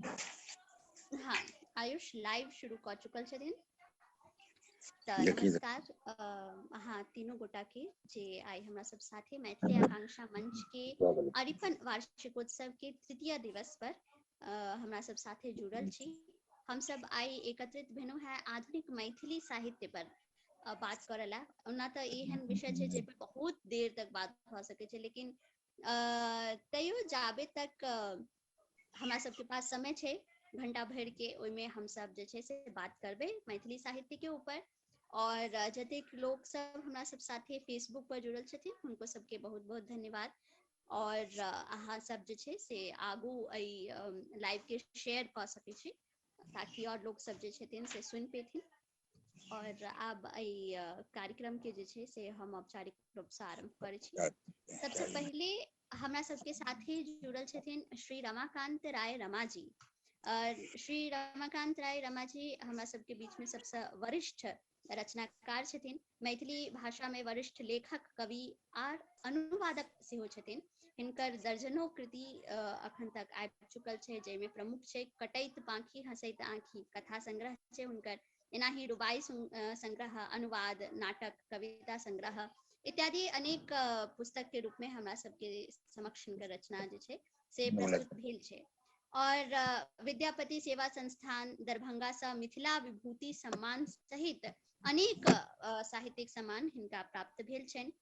हाँ, आयुष लाइव शुरू कऽ चुकल छथिन। तऽ देखिए। नमस्कार अहाँ तीनू गोटा के जे आइ हमरा सब साथे मैथिली आकांक्षा मंच के अरिपन वार्षिकोत्सव के तृतीय दिवस पर हमरा सब साथे जुड़ल छी। हम सब आइ एकत्रित भेलहुँ हैं आधुनिक मैथिली साहित्य पर बात करऽ ला। ओना तऽ एहन विषय छै जाहि पर बहुत देर तक बात भऽ सकै छै, लेकिन तैयो जाबे तक हमरा सबके पास समय छै घंटा भरि के, ओहिमे हमसब जे छै से बात करबै मैथिली साहित्य के ऊपर। और जतेक लोक सब हमरा सब साथे फेसबुक पर जुड़ल छथिन हुनको सबके बहुत बहुत धन्यवाद। और अहाँ सब जे छै से आगू एहि लाइव के शेयर कऽ सकै छी ताकि और लोक सब जे छथिन से सुनि पेथिन। और आब एहि कार्यक्रम के जे छै से हम औपचारिक रूप से आरम्भ करै छी। सबसे पहिले हमरा सबके साथे जुड़ल छथिन श्री रमाकांत राय रमा जी। श्री रमाकांत राय रमा जी हमरा सबके बीच में सबसे वरिष्ठ रचनाकार छथिन, मैथिली भाषा में वरिष्ठ लेखक, कवि आर अनुवादक सेहो छथिन। हिनकर दर्जनों कृति अखन तक आबि चुकल छै, जाहिमे प्रमुख छै कटैत पाखी हंसैत आँखी कथा संग्रह छै हुनकर, एनाही रुबाई संग्रह, अनुवाद, नाटक, कविता संग्रह इत्यादि अनेक पुस्तक के रूप में हमरा सबके समक्ष हिनकर रचना जे छै से प्रस्तुत भेल छै। और विद्यापति सेवा संस्थान दरभंगा से मिथिला विभूति सम्मान सहित अनेक साहित्यिक सम्मान हिनका प्राप्त भेल छनि।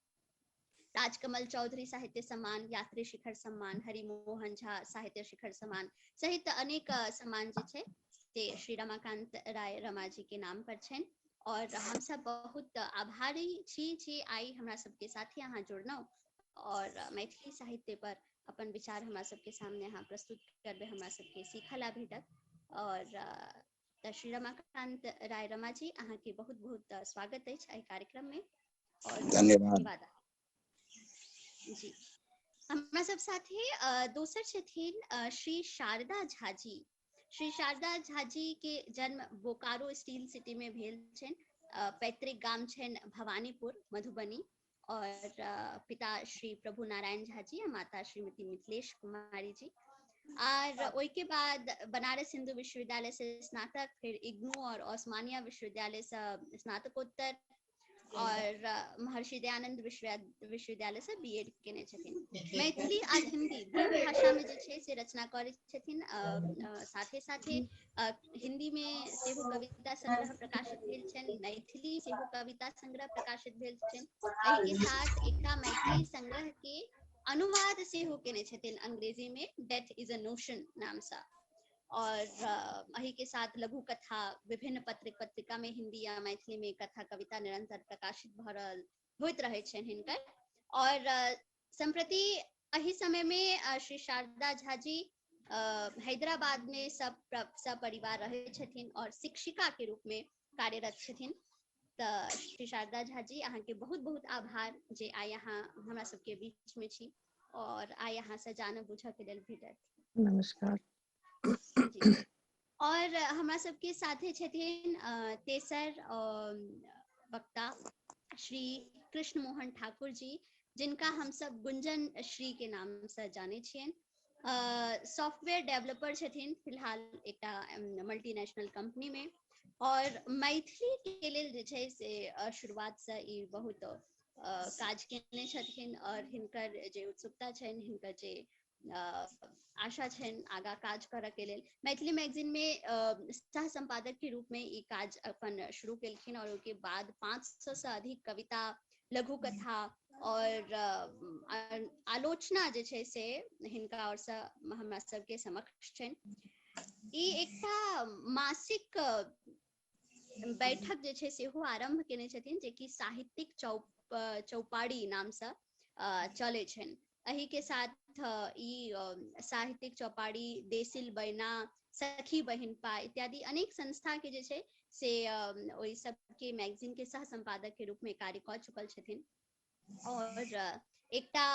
राजकमल चौधरी साहित्य सम्मान, यात्री शिखर सम्मान, हरिमोहन झा साहित्य शिखर सम्मान सहित अनेक सम्मान जे छै से श्री रमाकांत राय रमा जी के नाम पर छनि। और हम सब बहुत आभारी छी जे आइ हमरा सबके साथे अहाँ जुड़लहुँ और मैथिली साहित्य पर अपन विचार हमरा सबके सामने अहाँ प्रस्तुत करबै, हमरा सबके सीखऽ ला भेटत। और तऽ श्री रमाकांत राय रमा जी अहाँके बहुत बहुत स्वागत अछि एहि कार्यक्रम में और धन्यवाद। धन्यवाद जी। हमरा सब साथे दोसर छथिन श्री शारदा झा जी। श्री शारदा झा जी के जन्म बोकारो स्टील सिटी में भेल छनि, पैतृक गाम छनि भवानीपुर मधुबनी, और पिता श्री प्रभु नारायण झा जी आ माता श्रीमती मिथिलेश कुमारी जी। और ओहिके बाद बनारस हिंदू विश्वविद्यालय से स्नातक, फिर इग्नू और ओस्मानिया विश्वविद्यालय से स्नातकोत्तर, और महर्षि दयानंद विश्वविद्यालय से बीएड केने छथिन। मैथिली आ हिंदी दुनू भाषा में जे छै से रचना करै छथिन, साथे साथे हिंदी में सेहो कविता संग्रह प्रकाशित भेल छनि, मैथिली सेहो कविता संग्रह प्रकाशित भेल छनि। एहिके साथ एकटा मैथिली संग्रह के अनुवाद सेहो केने छथिन अंग्रेजी में, डेथ is a notion नाम सँ। और एहि के साथ लघु कथा विभिन्न पत्र पत्रिका में हिंदी या मैथिली में कथा कविता निरंतर प्रकाशित भऽ रहल होइत रहै छनि हिनकर। और सम्प्रति एहि समय में श्री शारदा झा जी हैदराबाद में सब सपरिवार रहै छथिन और शिक्षिका के रूप में कार्यरत छथिन। तऽ श्री शारदा झा जी अहाँके बहुत बहुत आभार जे आइ अहाँ हमरा सबके बीच में छी और आइ अहाँ से जानऽ बुझऽ के लेल भेटत। नमस्कार जी। और हमरा सबके साथे छथिन तेसर वक्ता श्री कृष्ण मोहन ठाकुर जी, जिनका हम सब गुंजन श्री के नाम से जाने छियनि। सॉफ्टवेयर डेवलपर छथिन फिलहाल एकटा मल्टीनेशनल कंपनी में, और मैथिली के लेल जे छै से शुरुआत से ई बहुत काज केने छथिन और हिनकर जे उत्सुकता छनि, हिनकर जे आशा छनि आगा काज करऽ के लेल, मैथिली मैगजीन में सह संपादक के रूप में ई काज अपन शुरू केलखिन और ओहिके बाद 500 से अधिक कविता, लघु कथा और आलोचना जे छै से हिनका और से हमरा सबके समक्ष छनि। ई एकटा मासिक बैठक जे छै सेहो आरम्भ केने छथिन, जे कि साहित्यिक चौपाड़ी नाम से चलै छनि। एहि के साथ ई साहित्यिक चौपाड़ी, देसिल बैना, सखी बहिनपा इत्यादि अनेक संस्था के जे छै से ओहि सबके मैगजीन के सह संपादक के रूप में कार्य कऽ चुकल छथिन। और एकटा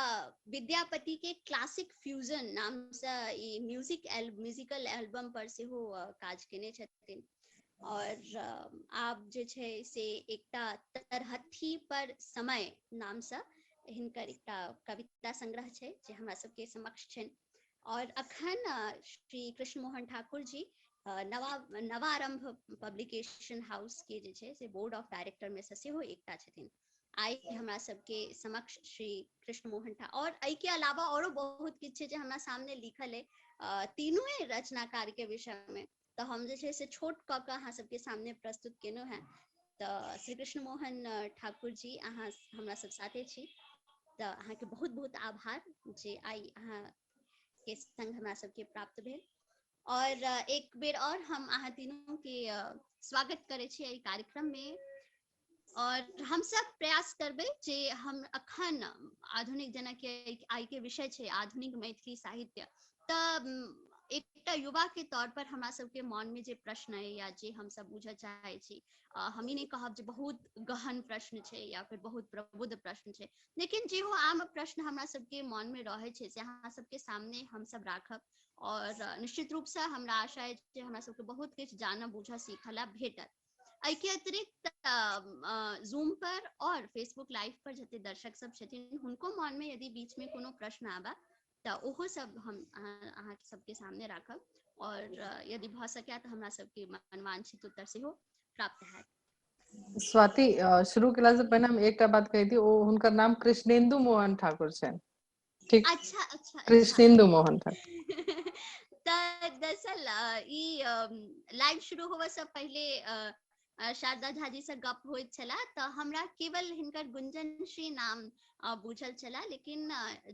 विद्यापति के क्लासिक फ्यूजन नाम से ई म्यूजिकल एल्बम पर सेहो काज केने छथिन। और आब जे छै से एकटा तरहत्थी पर समय नाम से हिनकर एकटा कविता संग्रह छै जे हमरा सबके समक्ष छनि। और अखन श्री कृष्ण मोहन ठाकुर जी नवारंभ पब्लिकेशन हाउस के जे छै से बोर्ड ऑफ डायरेक्टर में से सेहो एकटा छथिन। आइ हमरा सबके समक्ष श्री कृष्ण मोहन ठाकुर और एहि के अलावा औरो बहुत किछु छै जे हमरा सामने लिखल है तीनूए रचनाकार के विषय में, तऽ हम जे छै से छोट कऽ के अहाँ सबके सामने प्रस्तुत केलहुँ हेँ। तऽ श्री कृष्ण मोहन ठाकुर जी अहाँ हमरा सब साथे छी, तऽ अहाँके बहुत बहुत आभार जे आइ अहाँ के संग हमरा सबके प्राप्त भेल। और एक बेर और हम अहाँ तीनों के स्वागत करै छी एहि कार्यक्रम में। और हम सब प्रयास करबै जे हम अखन आधुनिक जेनाकि आइ के विषय छै आधुनिक मैथिली साहित्य, तऽ एकटा युवा के तौर पर हमरा सबके मन में जे प्रश्न अइ या जे हम सब बुझऽ चाहै छी, हम ई नहि कहब जे बहुत गहन प्रश्न छै या फिर बहुत प्रबुद्ध प्रश्न छै, लेकिन जे हो आम प्रश्न हमरा सबके मन में रहै छै से अहाँ सबके सामने हम सब राखब। और निश्चित रूप से हमरा आशा अछि जे हमरा सबके बहुत किछु जानऽ बुझऽ सीखऽ ला भेटत। एहिके अतिरिक्त जूम पर और फेसबुक लाइव पर जते दर्शक सब छथिन हुनको मन में यदि बीच में कोनो प्रश्न आबे तऽ ओहो सब हम अहाँ सबके सामने राखब और यदि भऽ सकै तऽ हमरा सबके मनवांछित उत्तर सेहो प्राप्त हैत। स्वाति, शुरू केला से पहिने हम एकटा बात कहि दी, ओ हुनकर नाम कृष्णेन्दु मोहन ठाकुर छनि। ठीक। अच्छा, अच्छा, अच्छा। कृष्णेन्दु मोहन ठाकुर। तऽ दरअसल ई लाइव शुरू होबऽ से पहिले शारदा झा जी से गप होइत छला, तऽ हमरा केवल हिनकर गुंजन श्री नाम बुझल छला, लेकिन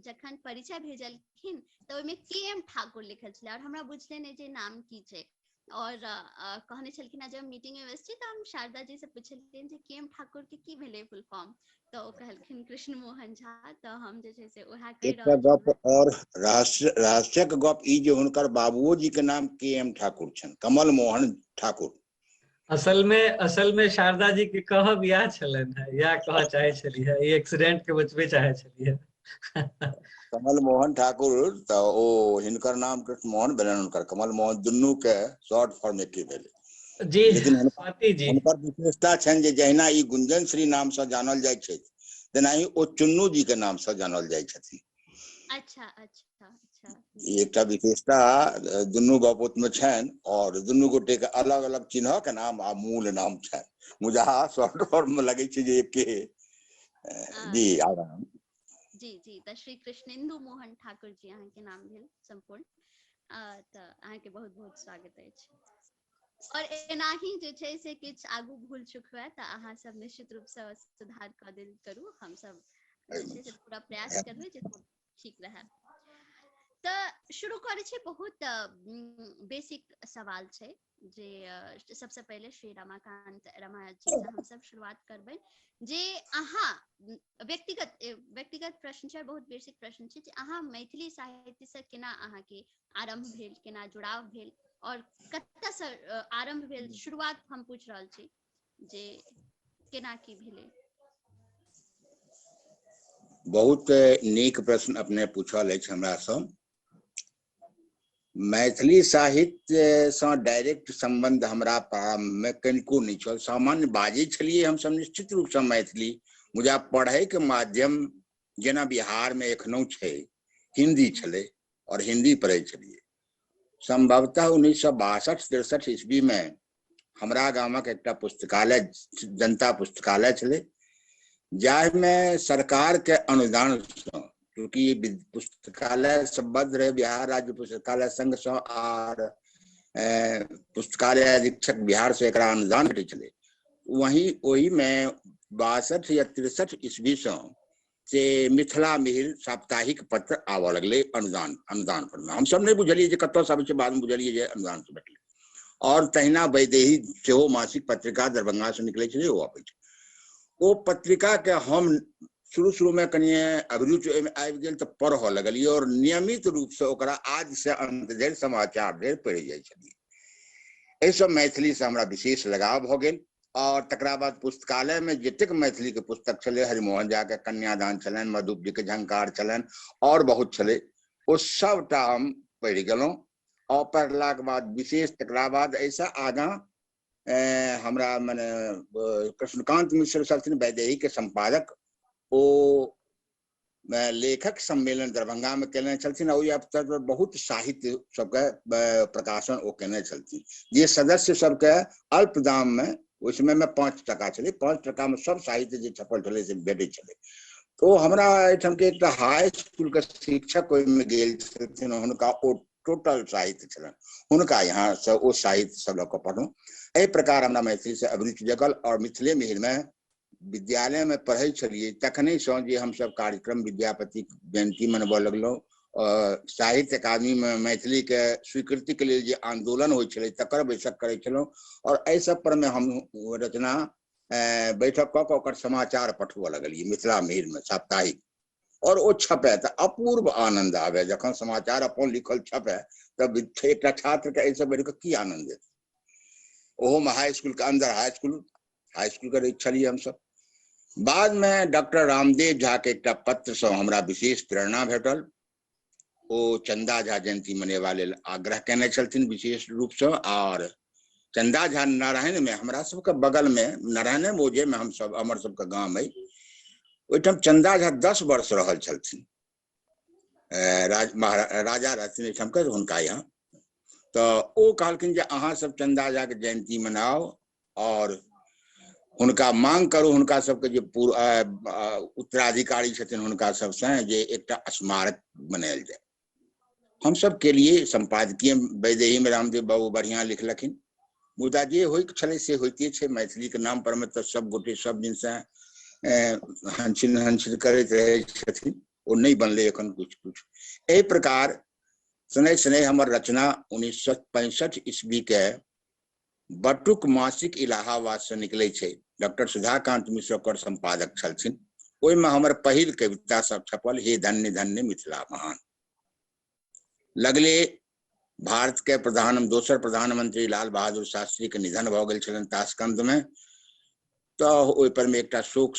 जखन परिचय भेजलखिन तऽ ओहिमे के एम ठाकुर लिखल छलै और हमरा बुझले नहि जे नाम की छै। और कहने छलखिन जब मीटिंग में व्यस्त छी तऽ हम शारदा जी से पुछलियनि जे के एम ठाकुर के की भेलै फुल फॉर्म, तऽ ओ कहलखिन कृष्ण मोहन झा। तऽ हम जे छै से उएह कहि एकटा रहल गप छलहुँ। और रहस्यक गप ई जे हुनकर बाबुओ जी के नाम के एम ठाकुर छनि, कमल मोहन ठाकुर। असल में शारदा जी के कहब इएह छलनि हेँ, इएह कहऽ चाहै छलियै, ई एक्सीडेंट के बचबे चाहै छलियै। कमल मोहन ठाकुर, तऽ ओ हिनकर नाम कृष्ण मोहन भेलनि, हुनकर कमल मोहन, दुनू के शॉर्ट फॉर्म एके भेलै। जी, लेकिन स्वाति जी। हुनकर विशेषता छनि जे जहिना ई गुंजन श्री नाम से जानल जाइ छथि तेनाही ओ चुन्नू जी के नाम से जानल जाइ छथिन। अच्छा, अच्छा, अच्छा। ई एकटा विशेषता दुनू बापूत में छनि और दुनू गोटे के अलग अलग चिन्ह के नाम आ मूल नाम छनि, मुदा शॉर्ट फॉर्म में लगै छै जे एके। जी, आगाँ। जी, जी, तऽ श्री कृष्णेन्दु मोहन ठाकुर जी अहाँके नाम भेल सम्पूर्ण, तऽ अहाँके बहुत बहुत स्वागत अछि। और एनाही जे छै से किछु आगू भूल चूक हुए तऽ अहाँ सब निश्चित रूप से सुधार कऽ देल करू, हम सब जे छै से पूरा प्रयास करबै जे सब ठीक रहए। तऽ शुरू करै छी, बहुत बेसिक सवाल छै जे सबसे पहिले श्री रमाकांत रमा जी से हम सब शुरुआत करबै जे अहाँ व्यक्तिगत प्रश्न छै, बहुत बेसिक प्रश्न छै जे अहाँ मैथिली साहित्य से केना अहाँके आरंभ भेल, केना जुड़ाव भेल और कतऽ से आरंभ भेल, शुरुआत हम पूछि रहल छी जे केना की भेलै। बहुत नीक प्रश्न अपने पूछल अछि हमरा सँ। मैथिली साहित्य सँ डायरेक्ट संबंध हमरा प्रारंभ में कनिको नहि छल। सामान्य बाजै छलियै हमसब निश्चित रूप सँ मैथिली, मुदा पढ़ै के माध्यम जेना बिहार में एखनहु छै हिंदी छलै और हिंदी पढ़ै छलियै। संभवतः 1962-63 ईस्वी में हमरा गामक एकटा पुस्तकालय, जनता पुस्तकालय छलै, जाहिमे सरकार के अनुदान सँ, चूँकि पुस्तकालय सम्बद्ध रहे बिहार राज्य पुस्तकालय संघ सँ आर पुस्तकालय अधीक्षक बिहार से एकरा अनुदान भेटै छलै, वहीं ओहि में 62 या 63 ईस्वी सँ से मिथिला मिहिर साप्ताहिक पत्र आबऽ लगलै अनुदान पर। हम सब नहि बुझलियै जे कतऽ से आबै छै, बाद में बुझलियै जे अनुदान से भेटलै। और तहिना वैदेही सेहो मासिक पत्रिका दरभंगा से निकलै छलै, ओ आबै छै। ओ पत्रिका के हम शुरू शुरू में कनिए अभिरुचि ओहिमे आबि गेल तऽ पढ़ऽ लगलियै और नियमित रूप से ओकरा आज से अंत धरि समाचार धरि पढ़ि जाइ छलियै। एहिसँ मैथिली से हमरा विशेष लगाव भऽ गेल। और तकरा बाद पुस्तकालय में जतेक मैथिली के पुस्तक छलै, हरिमोहन झा के कन्यादान छलनि, मधुप जी के झंकार छलनि और बहुत छलै, ओ सबटा हम पढ़ि गेलहुँ। और पढ़लाक बाद विशेष तकरा बाद एहिसँ आगाँ हमरा मने कृष्णकांत मिश्र छलथिन वैदेही के संपादक, ओ लेखक सम्मेलन दरभंगा में केने छलथिन। ओहि अवसर पर बहुत साहित्य सबके प्रकाशन ओ केने छलथिन, जे सदस्य सबके अल्प दाम में, ओहि समय में 5 टका छलै, 5 टका में सब साहित्य जे छपल छलै से भेटै छलै। तो हमरा एहिठाम के एकटा हाई स्कूल के शिक्षक ओहिमे गेल छलथिन, हुनका ओ टोटल साहित्य छलनि, हुनका यहाँ से ओ साहित्य सब लऽ कऽ पढ़लहुँ। एहि प्रकार हमरा मैथिली से अभिरुचि जगल। और मिथिले मिहिर में विद्यालय में पढ़ै छलियै तखने सँ जे हमसब कार्यक्रम विद्यापति जयंती मनबऽ लगलहुँ, साहित्य अकादमी में मैथिली के स्वीकृति के लेल जे आंदोलन होइ छलै तकर बैठक करै छलहुँ। और एहि सब पर में हम रचना बैठक कऽ कऽ ओकर समाचार पठबऽ लगलियै मिथिला मिहिर में साप्ताहिक, और ओ छपे तऽ अपूर्व आनंद आबे। जखन समाचार अपन लिखल छपे तब एकटा छात्र के एहिसँ बढ़ि कऽ की आनंद हेतै। ओहोमे हाई स्कूल के अंदर, हाई स्कूल के छलियै हमसब। बाद में डॉक्टर रामदेव झा के एकटा पत्र सँ हमरा विशेष प्रेरणा भेटल। ओ चंदा झा जयंती मनेबा लेल आग्रह केने छलथिन विशेष रूप सँ। और चंदा झा नारायण में हमरा सबके बगल में, नारायण मौजे में हम सब, हमर सबके गाम अइ, ओहिठाम चंदा झा 10 वर्ष रहल छलथिन। राजा रहथिन एहिठाम के, हुनका यहाँ। तऽ ओ कहलखिन जे अहाँ सब चंदा झा के जयंती मनाउ और हुनका मांग करू, हुनका सबके जे उत्तराधिकारी छथिन हुनका सबसँ जे एकटा स्मारक बनायल जाय। हम सब के लिए संपादकीय वैदेही में रामदेव बाबू बढ़िया लिखलखिन, मुदा जे होइके छलै से होइते छै। मैथिली के नाम पर में तऽ सब गोटे सब दिन से हंसिन हंसिन करैत रहै छथिन, ओ नहि बनलै एखन कुछ कुछ। एहि प्रकार शनै शनै हमर रचना 1965 ईस्वी के बटुक मासिक इलाहाबाद से निकलै छै। डॉक्टर सुधाकांत मिश्र ओकर संपादक छलथिन। ओहिमे हमर पहिल कविता सब छपल, हे धन्य धन्य मिथिला महान। लगले भारत के दोसर प्रधानमंत्री लाल बहादुर शास्त्री के निधन भऽ गेल छलनि ताशकंद में। तऽ ओहि पर में एकटा शोक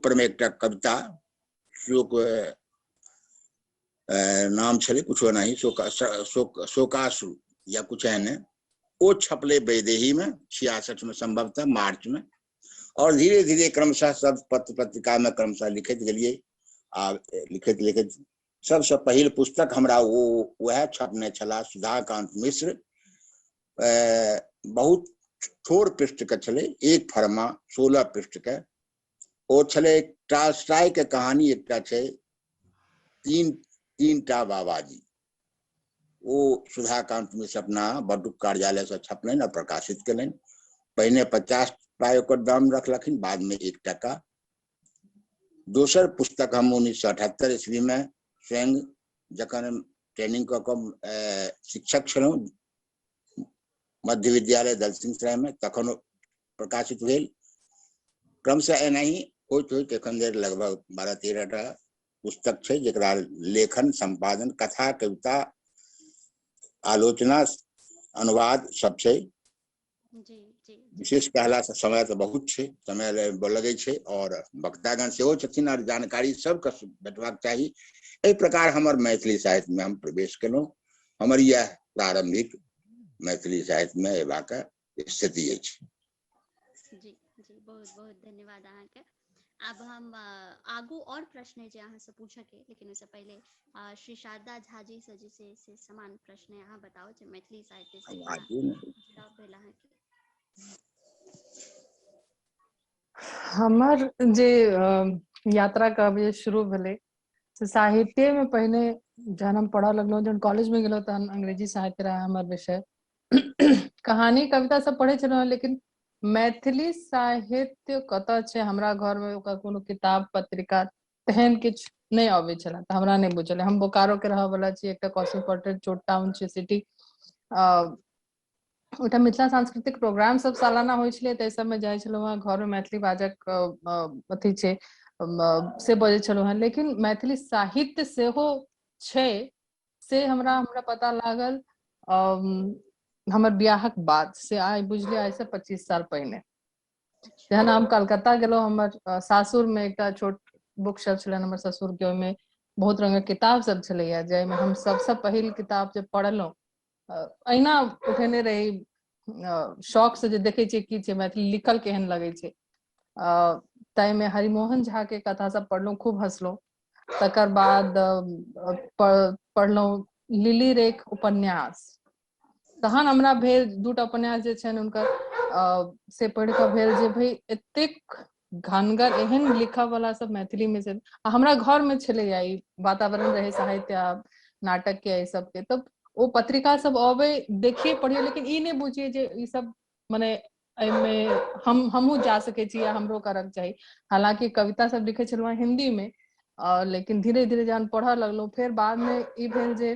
पर में एकटा कविता, शोक नाम छलै कुछो नहीं, शोकाश्रु या कुछ एहने, ओ छपले वैदेही में 66 में संभवतः मार्च में। और धीरे धीरे क्रमशः सब पत्र पत्रिका में क्रमशः लिखैत गेलियै। आ लिखैत लिखैत सबसँ पहिल पुस्तक हमरा ओ वएह छपने छलाह सुधाकांत मिश्र। बहुत थोड़ पृष्ठ के छलै, 1 फरमा 16 पृष्ठ के ओ छलै। टॉलस्टॉय के कहानी एकटा छै, तीन टा बाबाजी, ओ सुधाकांत मिश्र अपना बटुक कार्यालय से छपलनि और प्रकाशित केलनि। पहिने 50 पाइ ओकर दाम रखलखिन, बाद में 1 टका। दोसर पुस्तक हम 1978 ईस्वी में स्वयं जखन ट्रेनिंग कऽ कऽ शिक्षक छलहुँ मध्य विद्यालय दलसिंहसराय में, तखन प्रकाशित भेल। क्रमशः एनाही होइत होइत एखन धरि लगभग 12-13 टा पुस्तक छै, जकरा लेखन, संपादन, कथा, कविता, आलोचना, अनुवाद सब छै। जी जी। विशेष कहला से समय तऽ बहुत छै, समय लगै छै और वक्तागण सेहो छथिन और जानकारी सबके भेटबाक चाही। एहि प्रकार हमर मैथिली साहित्य में हम प्रवेश केलहुँ। हमर इएह प्रारंभिक मैथिली साहित्य में अयबाक स्थिति अछि। जी जी, बहुत बहुत धन्यवाद अहाँके। आब हम आगू और प्रश्न जे अहाँ से पूछऽ के, लेकिन ओहिसँ पहिले श्री शारदा झा जी से जे छै से समान प्रश्न, अहाँ बताउ जे मैथिली साहित्य से केना जुड़ाव भेल अहाँके। हमर जे यात्रा कहबै जे शुरू भेलै से साहित्य में पहिने जहन हम पढ़ऽ लगलहुँ, जहन कॉलेज में गेलहुँ तहन अंग्रेजी साहित्य रहै हमर विषय। कहानी कविता सब पढ़ै छलहुँ, लेकिन मैथिली साहित्य कतऽ छै, हमरा घर में ओकर कोनो किताब पत्रिका तेहन किछु नहि अबै छलै, तऽ हमरा नहि बुझल। हम बोकारो के रहऽ वाला छी, एकटा कॉस्मोपॉलिटन छोट टाउन छै, सिटी। ओहिठाम मिथिला सांस्कृतिक प्रोग्राम सब सालाना होइ छलै, ताहि सबमे जाइ छलहुँ हेँ। घरमे मैथिली बाजक अथी छै से बजै छलहुँ हेँ, लेकिन मैथिली साहित्य सेहो छै से हमरा हमरा पता लागल हमर बियाहक बाद से, आइ बुझलियै आइ से 25 साल पहिने, जहन हम कलकत्ता गेलहुँ। हमर सासुर में एकटा छोट बुक शेल्फ छलनि हमर ससुर के, ओहिमे बहुत रंगक किताब सब छलैया, जाहिमे हम सबसँ पहिल किताब जे पढ़लहुँ, अहिना उठेने रही शौक से जे देखै छियै की छै मैथिली लिखल, केहन लगै छै। ताहिमे हरिमोहन झा के कथा सब पढ़लहुँ, खूब हँसलहुँ। तकर बाद पढ़लहुँ लिली रेख उपन्यास। तहन हमरा भेल दूटा उपन्यास जे छनि हुनकर, से पढ़ि कऽ भेल जे भाई एतेक घनगर एहन लिखऽ वाला सब मैथिली मे से। आ हमरा घर मे छलैया ई वातावरण रहै साहित्य आ नाटक के एहि सबके, तऽ ओ पत्रिका सब अबै, देखिए पढ़िए, लेकिन ई नहि बुझिए जे ई सब मने एहिमे हमहूँ जा सकै छी या हमरो करक चाही। हालांकि कविता सब लिखै छलहुँ हेँ हिंदी मे, लेकिन धीरे धीरे जहन पढ़ऽ लगलहुँ, फेर बाद मे ई भेल जे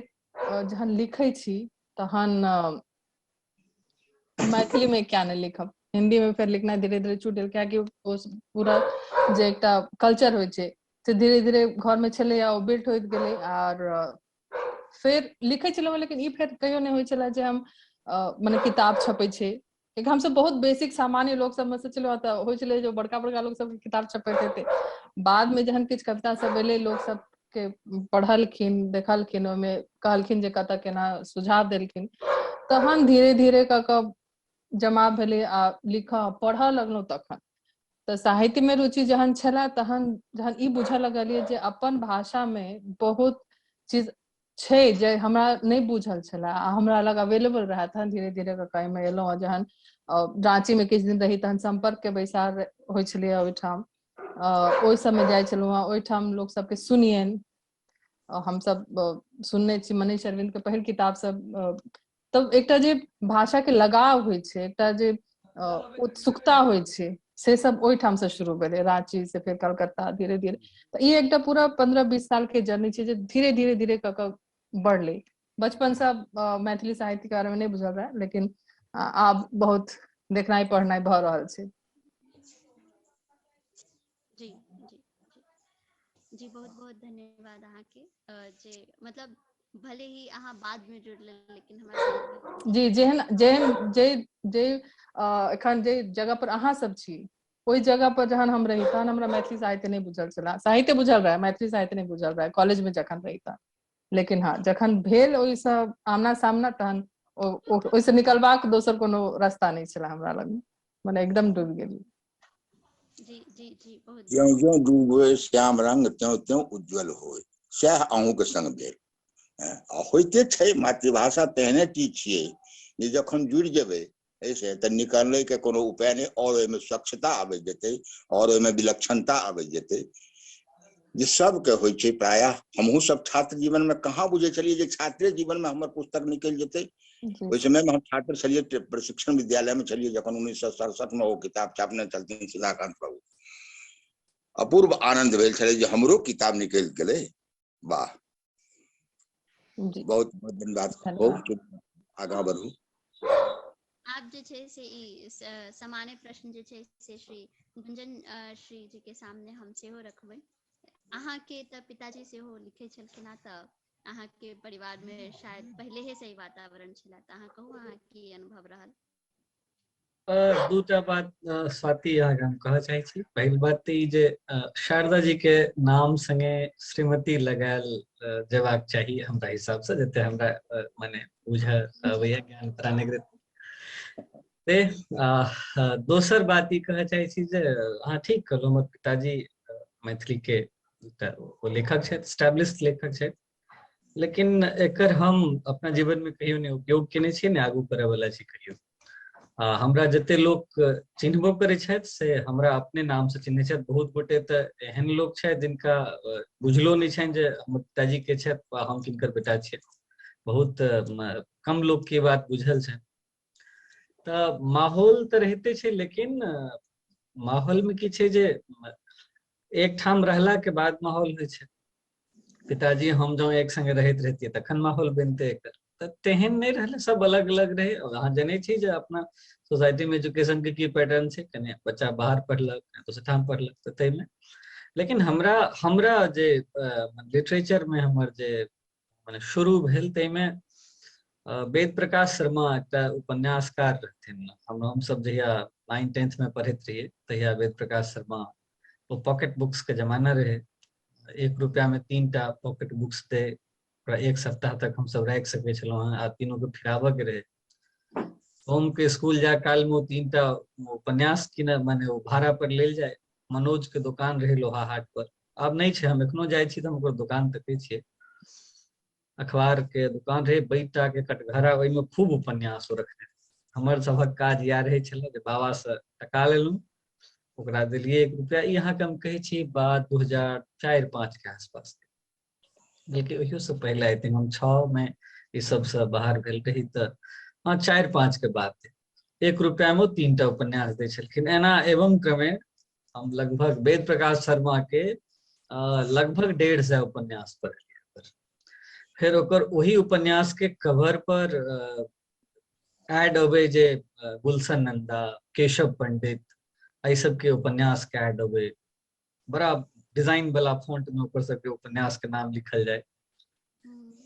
जहन लिखै छी तहन मैथिली मे क्या नहि लिखब, हिंदी में फेर लिखना धीरे धीरे छूट गेल, कियाकि ओ पूरा जे एकटा कल्चर होइ छै से धीरे धीरे घर में छलैया, ओ बिल्ट होइत गेलै। आर फेर लिखै छलहुँ, लेकिन ई फेर कहियो नहि होइ छलै जे हम मने किताब छपै छै, कियाकि हमसब बहुत बेसिक सामान्य लोक सबमे से छलहुँ, तऽ होइ छलै जे बड़का बड़का लोक सबके किताब छपैत हेतै। बाद मे जहन किछु कविता सब एलै, लोक सबके पढ़लखिन, देखलखिन, ओहिमे कहलखिन जे कतऽ केना सुझाव देलखिन, तहन धीरे धीरे कऽ कऽ जमा भेलै आ लिखऽ पढ़ऽ लगलहुँ। तखन तऽ साहित्य मे रुचि जहन छलए, तहन जहन ई बुझऽ लगलियै जे अपन भाषा मे बहुत चीज छै जे हमरा नहि बुझल छलए आ हमरा लग अवेलेबल रहए, तहन धीरे धीरे कऽ कऽ एहिमे एलहुँ। आ जहन राँची मे किछु दिन रही, तहन सम्पर्क के बैसार होइ छलैए ओहिठाम, ओहि सबमे जाइ छलहुँ हेँ, ओहिठाम लोक सबके सुनियनि। हमसब सुनने छी मनीष अरविंद के पहिल किताब सब, तब एकटा जे भाषा के लगाव होइ छै, एकटा जे उत्सुकता होइ छै, से सब ओहिठाम से शुरू भेलै, राँची से फेर कलकत्ता, धीरे धीरे। तऽ ई एकटा पूरा 15-20 साल के जर्नी छै जे धीरे धीरे धीरे कऽ कऽ बढ़लै। बचपन से मैथिली साहित्य के बारे में नहि बुझल रहै, लेकिन आब बहुत देखनाइ पढ़नाइ भऽ रहल छै। जी जी जी, बहुत बहुत धन्यवाद अहाँके, जे मतलब भले ही अहाँ बाद में जुड़ल, लेकिन हमरा जी जेहन जेहन जे जे एखन जे जगह पर अहाँ सब छी, ओहि जगह पर जहन हम रही, तहन हमरा मैथिली साहित्य नहि बुझल छला। साहित्य बुझल रहै, मैथिली साहित्य नहि बुझल रहै कॉलेज में जखन रही तहन। लेकिन हँ, जखन भेल ओहिसँ आमना सामना, तहन ओहिसँ निकलबाक दोसर कोनो रास्ता नहि छला हमरा लग, मने एकदम डूबि गेली। जी जी जी, बहुत ज्यों ज्यों डूबे श्याम रंग त्यों त्यों उज्जवल होय, सएह अहूँके संग भेल। आ होइते छै, मातृभाषा तेहने चीज छियै जे जखन जुड़ि जेबै एहिसँ तऽ निकलैके कोनो उपाय नहि, आओर ओहिमे स्वच्छता आबि जेतै, आओर ओहिमे विलक्षणता आबि जेतै, जे सबके होइ छै। प्रायः हमहूँ सब छात्र जीवनमे कहाँ बुझै छलियै जे छात्रे जीवनमे हमर पुस्तक निकलि जेतै। ओहि समयमे हम छात्र छलियै, प्रशिक्षण विद्यालयमे छलियै जखन 1967 मे ओ किताब छापने छलथिन सुधाकांत बाबू। अपूर्व आनंद भेल छलै जे हमरो किताब निकलि गेलै, वाह। बहुत बहुत धन्यवाद, बहुत आगाँ बढ़ू। आब जे छै से ई सामान्य प्रश्न जे छै से श्री गुंजन श्री जी के सामने हम सेहो रखबै। अहाँके तऽ पिताजी सेहो लिखै छलखिन हेँ, तऽ अहाँके परिवार मे शायद पहिले से ही वातावरण छलै, तऽ अहाँ कहू अहाँ की अनुभव रहल? दूटा बात स्वाति अहाँके हम कहऽ चाहै छी। पहिल बात तऽ ई जे शारदा जी के नाम संगे श्रीमती लगायल जेबाक चाही हमरा हिसाब से, जते हमरा मने बुझऽ अबैया ज्ञान प्राणिकृत। ते दोसर बात ई कहऽ चाहै छी जे अहाँ ठीक कहलहुँ, हमर पिताजी मैथिली के एकटा ओ लेखक छथि, स्टैब्लिश लेखक छथि, लेकिन एकर हम अपना जीवन में कहियो नहि उपयोग केने छी, ने आगू करय वाला छी कहियो। हमरा जते लोक चिन्हबो करै छथि से हमरा अपने नाम से चिन्है छथि। बहुत गोटे तऽ एहन लोक छथि जिनका बुझलो नहि छनि जे हमर पिताजी के छथि वा हम किनकर बेटा छियै, बहुत कम लोक के बात बुझल छनि। तऽ माहौल तऽ रहिते छै, लेकिन माहौल में की छै जे एकठाम रहला के बाद माहौल होइ छै। पिताजी हम जँ एक संगे रहैत रहतियै तखन माहौल बनते एकर, तऽ तेहन नहि रहलै, सब अलग अलग रहै। अहाँ जनै छी जे अपना सोसाइटी में एजुकेशन के की पैटर्न छै, कने बच्चा बाहर पढ़लक, कने दोसर ठाम पढ़लक, तऽ ताहिमे। लेकिन हमरा हमरा जे लिटरेचर में हमर जे मने शुरू भेल ताहिमे वेद प्रकाश शर्मा एकटा उपन्यासकार रहथिन। हमसब जहिया 9-10 में पढ़ैत रहियै तहिया वेद प्रकाश शर्मा, ओ पॉकेट बुक्स के जमाना रहे, 1 रुपया में 3टा पॉकेट बुक्स दे, ओकरा 1 सप्ताह तक हमसब राखि सकै छलहुँ हँ, आ तीनों के फिराबऽ के रहे। सोम के स्कूल जाय काल में 3टा उपन्यास किन माने ओ भाड़ा पर लेल जाय। मनोज के दोकान रहे लोहा हाट पर, आब नहि छै, हम एखनो जाइ छी तऽ हम ओकर दोकान तकै छियै। अखबार के दुकान रहे बैटा के कटघरा, ओहिमे खूब उपन्यास रखने। हमर सभक काज इएह रहै छलै जे बाबा से टका लेलहुँ, ओकरा देलियै 1 रुपया। ई अहाँके हम कहै छी बात 2004-5 के आसपास, बल्कि ओहियो से पहिले I think हम 6 में ई सबसँ बाहर भेल रही, तऽ हाँ 4-5 के बात है। 1 रुपया में 3टा उपन्यास दै छलखिन। एना एवं क्रमे हम लगभग वेद प्रकाश शर्मा के लगभग 150 उपन्यास पढ़लियै। फेर ओकर ओही उपन्यास के कवर पर एड अबै जे गुलशन नंदा, केशव पंडित, एहि सबके उपन्यास के एड अबै, बड़ा डिजाइन वाला फॉन्ट में ओकर सबके उपन्यास के नाम लिखल जाय।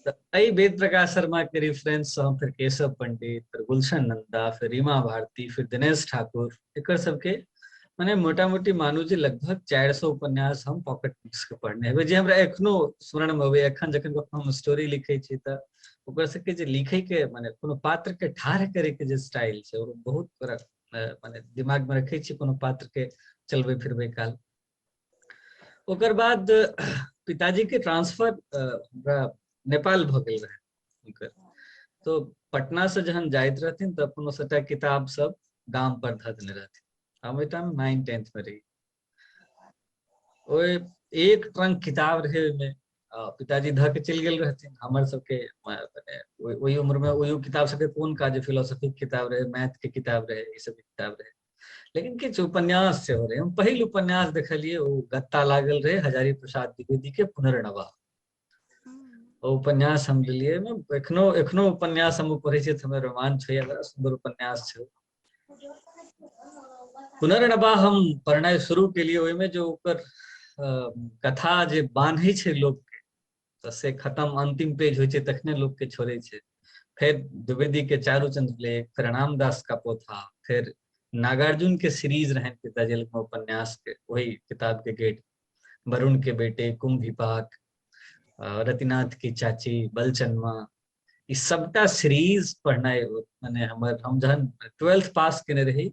तऽ एहि वेद प्रकाश शर्मा के रेफरेंस से हम फिर केशव पंडित, फिर गुलशन नंदा, फिर रीमा भारती, फिर दिनेश ठाकुर, एकर सबके माने मोटा मोटी मानू जे लगभग 400 उपन्यास हम पॉकेट बुक्स के पढ़ने हेबै, जे हमरा एखनो स्मरण में अबैया। एखन जखन कखनो हम स्टोरी लिखै छी तऽ ओकर सबके जे लिखै के माने कोनो पात्र के ठाढ़ करे के जे स्टाइल छै, ओ बहुत ओकरा माने दिमाग में रखै छी कोनो पात्र के चलबै फिरबै काल। ओकर बाद पिताजी के ट्रांसफर हमरा नेपाल भऽ गेल रहै हुनकर, तो पटना से जहन जाइत रहथिन तऽ अपन सबटा किताब सब गाम पर धऽ देने रहथिन। हम ओहि टाइम 9-10 में रही। ओहि एक ट्रंक किताब रहे ओहिमे, पिताजी धऽ के चलि गेल रहथिन। हमर सबके माने ओहि उम्र में ओहि किताब सबके कोन काज, फिलोसफी के किताब रहे, मैथ के किताब रहे, ई सब किताब रहे, लेकिन किछु उपन्यास सेहो रहे। हम पहिल उपन्यास देखलियै, ओ गत्ता लागल रहे हजारी प्रसाद द्विवेदी के पुनर्नवा। ओ उपन्यास हम लेलियै। एखनो एखनो उपन्यास हम पढ़ै छियै तऽ हमरा रोमांच होइया, बड़ा सुन्दर उपन्यास छै पुनर्नवा। हम पढ़नाइ शुरू केलियै, ओहिमे जो ओकर कथा जे बान्है छै लोकके, तऽ से खतम अंतिम पेज होइ छै तखने लोकके छोड़ै छै। फेर द्विवेदी के चारू चंद्रलेख, फिर अनाम दास का पोथा, फिर नागार्जुन के सीरीज रहनि पिताजी लग उपन्यास के, वही किताब के गेट, वरुण के बेटे, कुंभिपाक, रतिनाथ की चाची, बलचनमा, ई सबटा सीरीज पढ़नाइ माने हमर, हम जहन 12th पास केने रही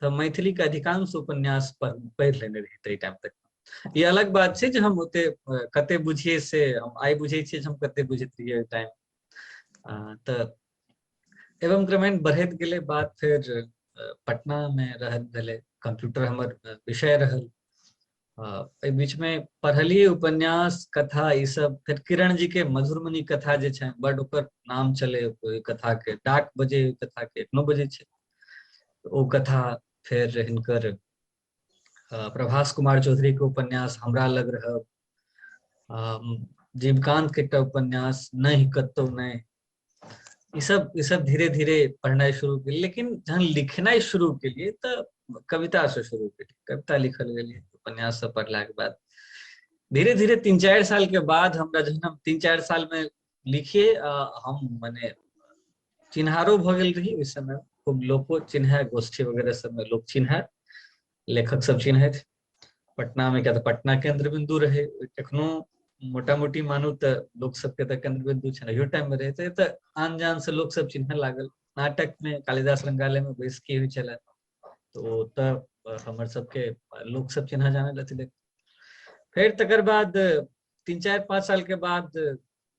तऽ मैथिली के अधिकांश उपन्यास पढ़ि लेने रही ताहि टाइम तक। ई अलग बात छै जे हम ओते कते बुझियै से हम आइ बुझै छियै जे हम कते बुझैत रहियै ओहि टाइम। तऽ एवं क्रमेण बढ़ैत गेलै बात। फेर पटना मे रहत भेलै, कंप्यूटर हमर विषय रहल। एहि बीच में पढ़लियै उपन्यास, कथा ई सब। फिर किरण जी के मधुरमणि कथा जे छै, बड ओकर नाम चले ओहि कथा के, डाक बजे ओहि कथा के, एखनो बजै छै ओ कथा। फेर हिनकर प्रभास कुमार चौधरी के उपन्यास हमरा लग रहब, जीवकांत के एकटा उपन्यास नहि कतौ नहि, ई सब धीरे धीरे पढ़नाइ शुरू केलियै। लेकिन जहन लिखनाइ शुरू केलियै तऽ कविता से शुरू केलियै, कविता लिखल गेलियै उपन्यास सब पढ़ला के बाद। धीरे धीरे 3-4 साल के बाद हमरा जहन हम 3-4 साल में लिखिए, हम माने चिन्हारो भऽ गेल रही ओहि समय, खूब लोको चिन्है, गोष्ठी वगैरह सब में लोक चिन्है, लेखक सब चिन्हैत पटना में, क्या तऽ पटना केंद्र बिंदु रहे एखनो मोटा मोटी मानू तऽ लोक सबके तऽ केंद्र बिंदु छै, अहियो टाइम में रहे तऽ आन जान से लोक सब चिन्है लागल। नाटक में कालिदास रंगालय में बैसकी होइ छलै तऽ ओतऽ हमर सबके लोक सब चिन्ह जाने लगलै। फेर तकर बाद 3-4-5 साल के बाद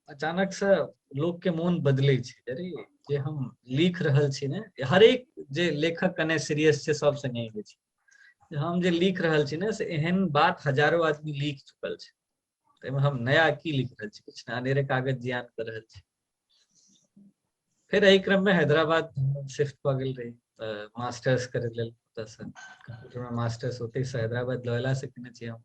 अचानक से लोक के मोन बदलै छै, अरे जे हम लिख रहल छी ने, हरेक जे लेखक कने सीरियस छै सब संगे होइ छै, हम जे लिख रहल छी ने से एहन बात हजारो आदमी लिख चुकल छै, ताहिमे हम नया की लिख रहल छी, किछु ने, अनेरे कागज जियान कर रहल छी। फेर एहि क्रम में हैदराबाद शिफ्ट भऽ गेल रही मास्टर्स करे लेल, ओतऽसँ कंप्यूटर में मास्टर्स ओतहि से हैदराबाद लोयला से केने छी हम।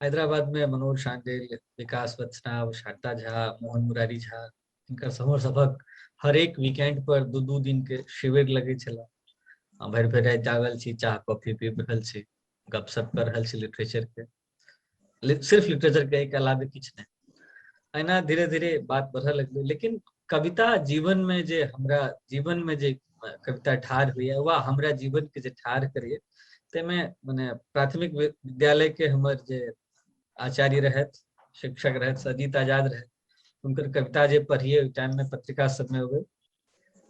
हैदराबाद में मनोज शांडिल, विकास वत्सनाभ, शारदा झा, मोहन मुरारी झा, हिनकर हमर सभक हरेक वीकेंड पर 2-2 दिन के शिविर लगै छलै। भरि भरि राति जागल छी, चाह कॉफी पीब रहल छी, गपशप कर रहल छी लिटरेचर के, सिर्फ लिटरेचर के अलावे किछु नहि। एना धीरे धीरे बात बढ़ऽ लगलै। लेकिन कविता जीवन में जे हमरा जीवन में जे कविता ठाढ़ होइया वा हमरा जीवन के जे ठाढ़ करैया, ताहिमे माने प्राथमिक विद्यालय के हमर जे आचार्य रहथि, शिक्षक रहथि, सजीत आजाद रहथि, हुनकर कविता जे पढ़िए ओहि टाइम में पत्रिका सबमे अबै,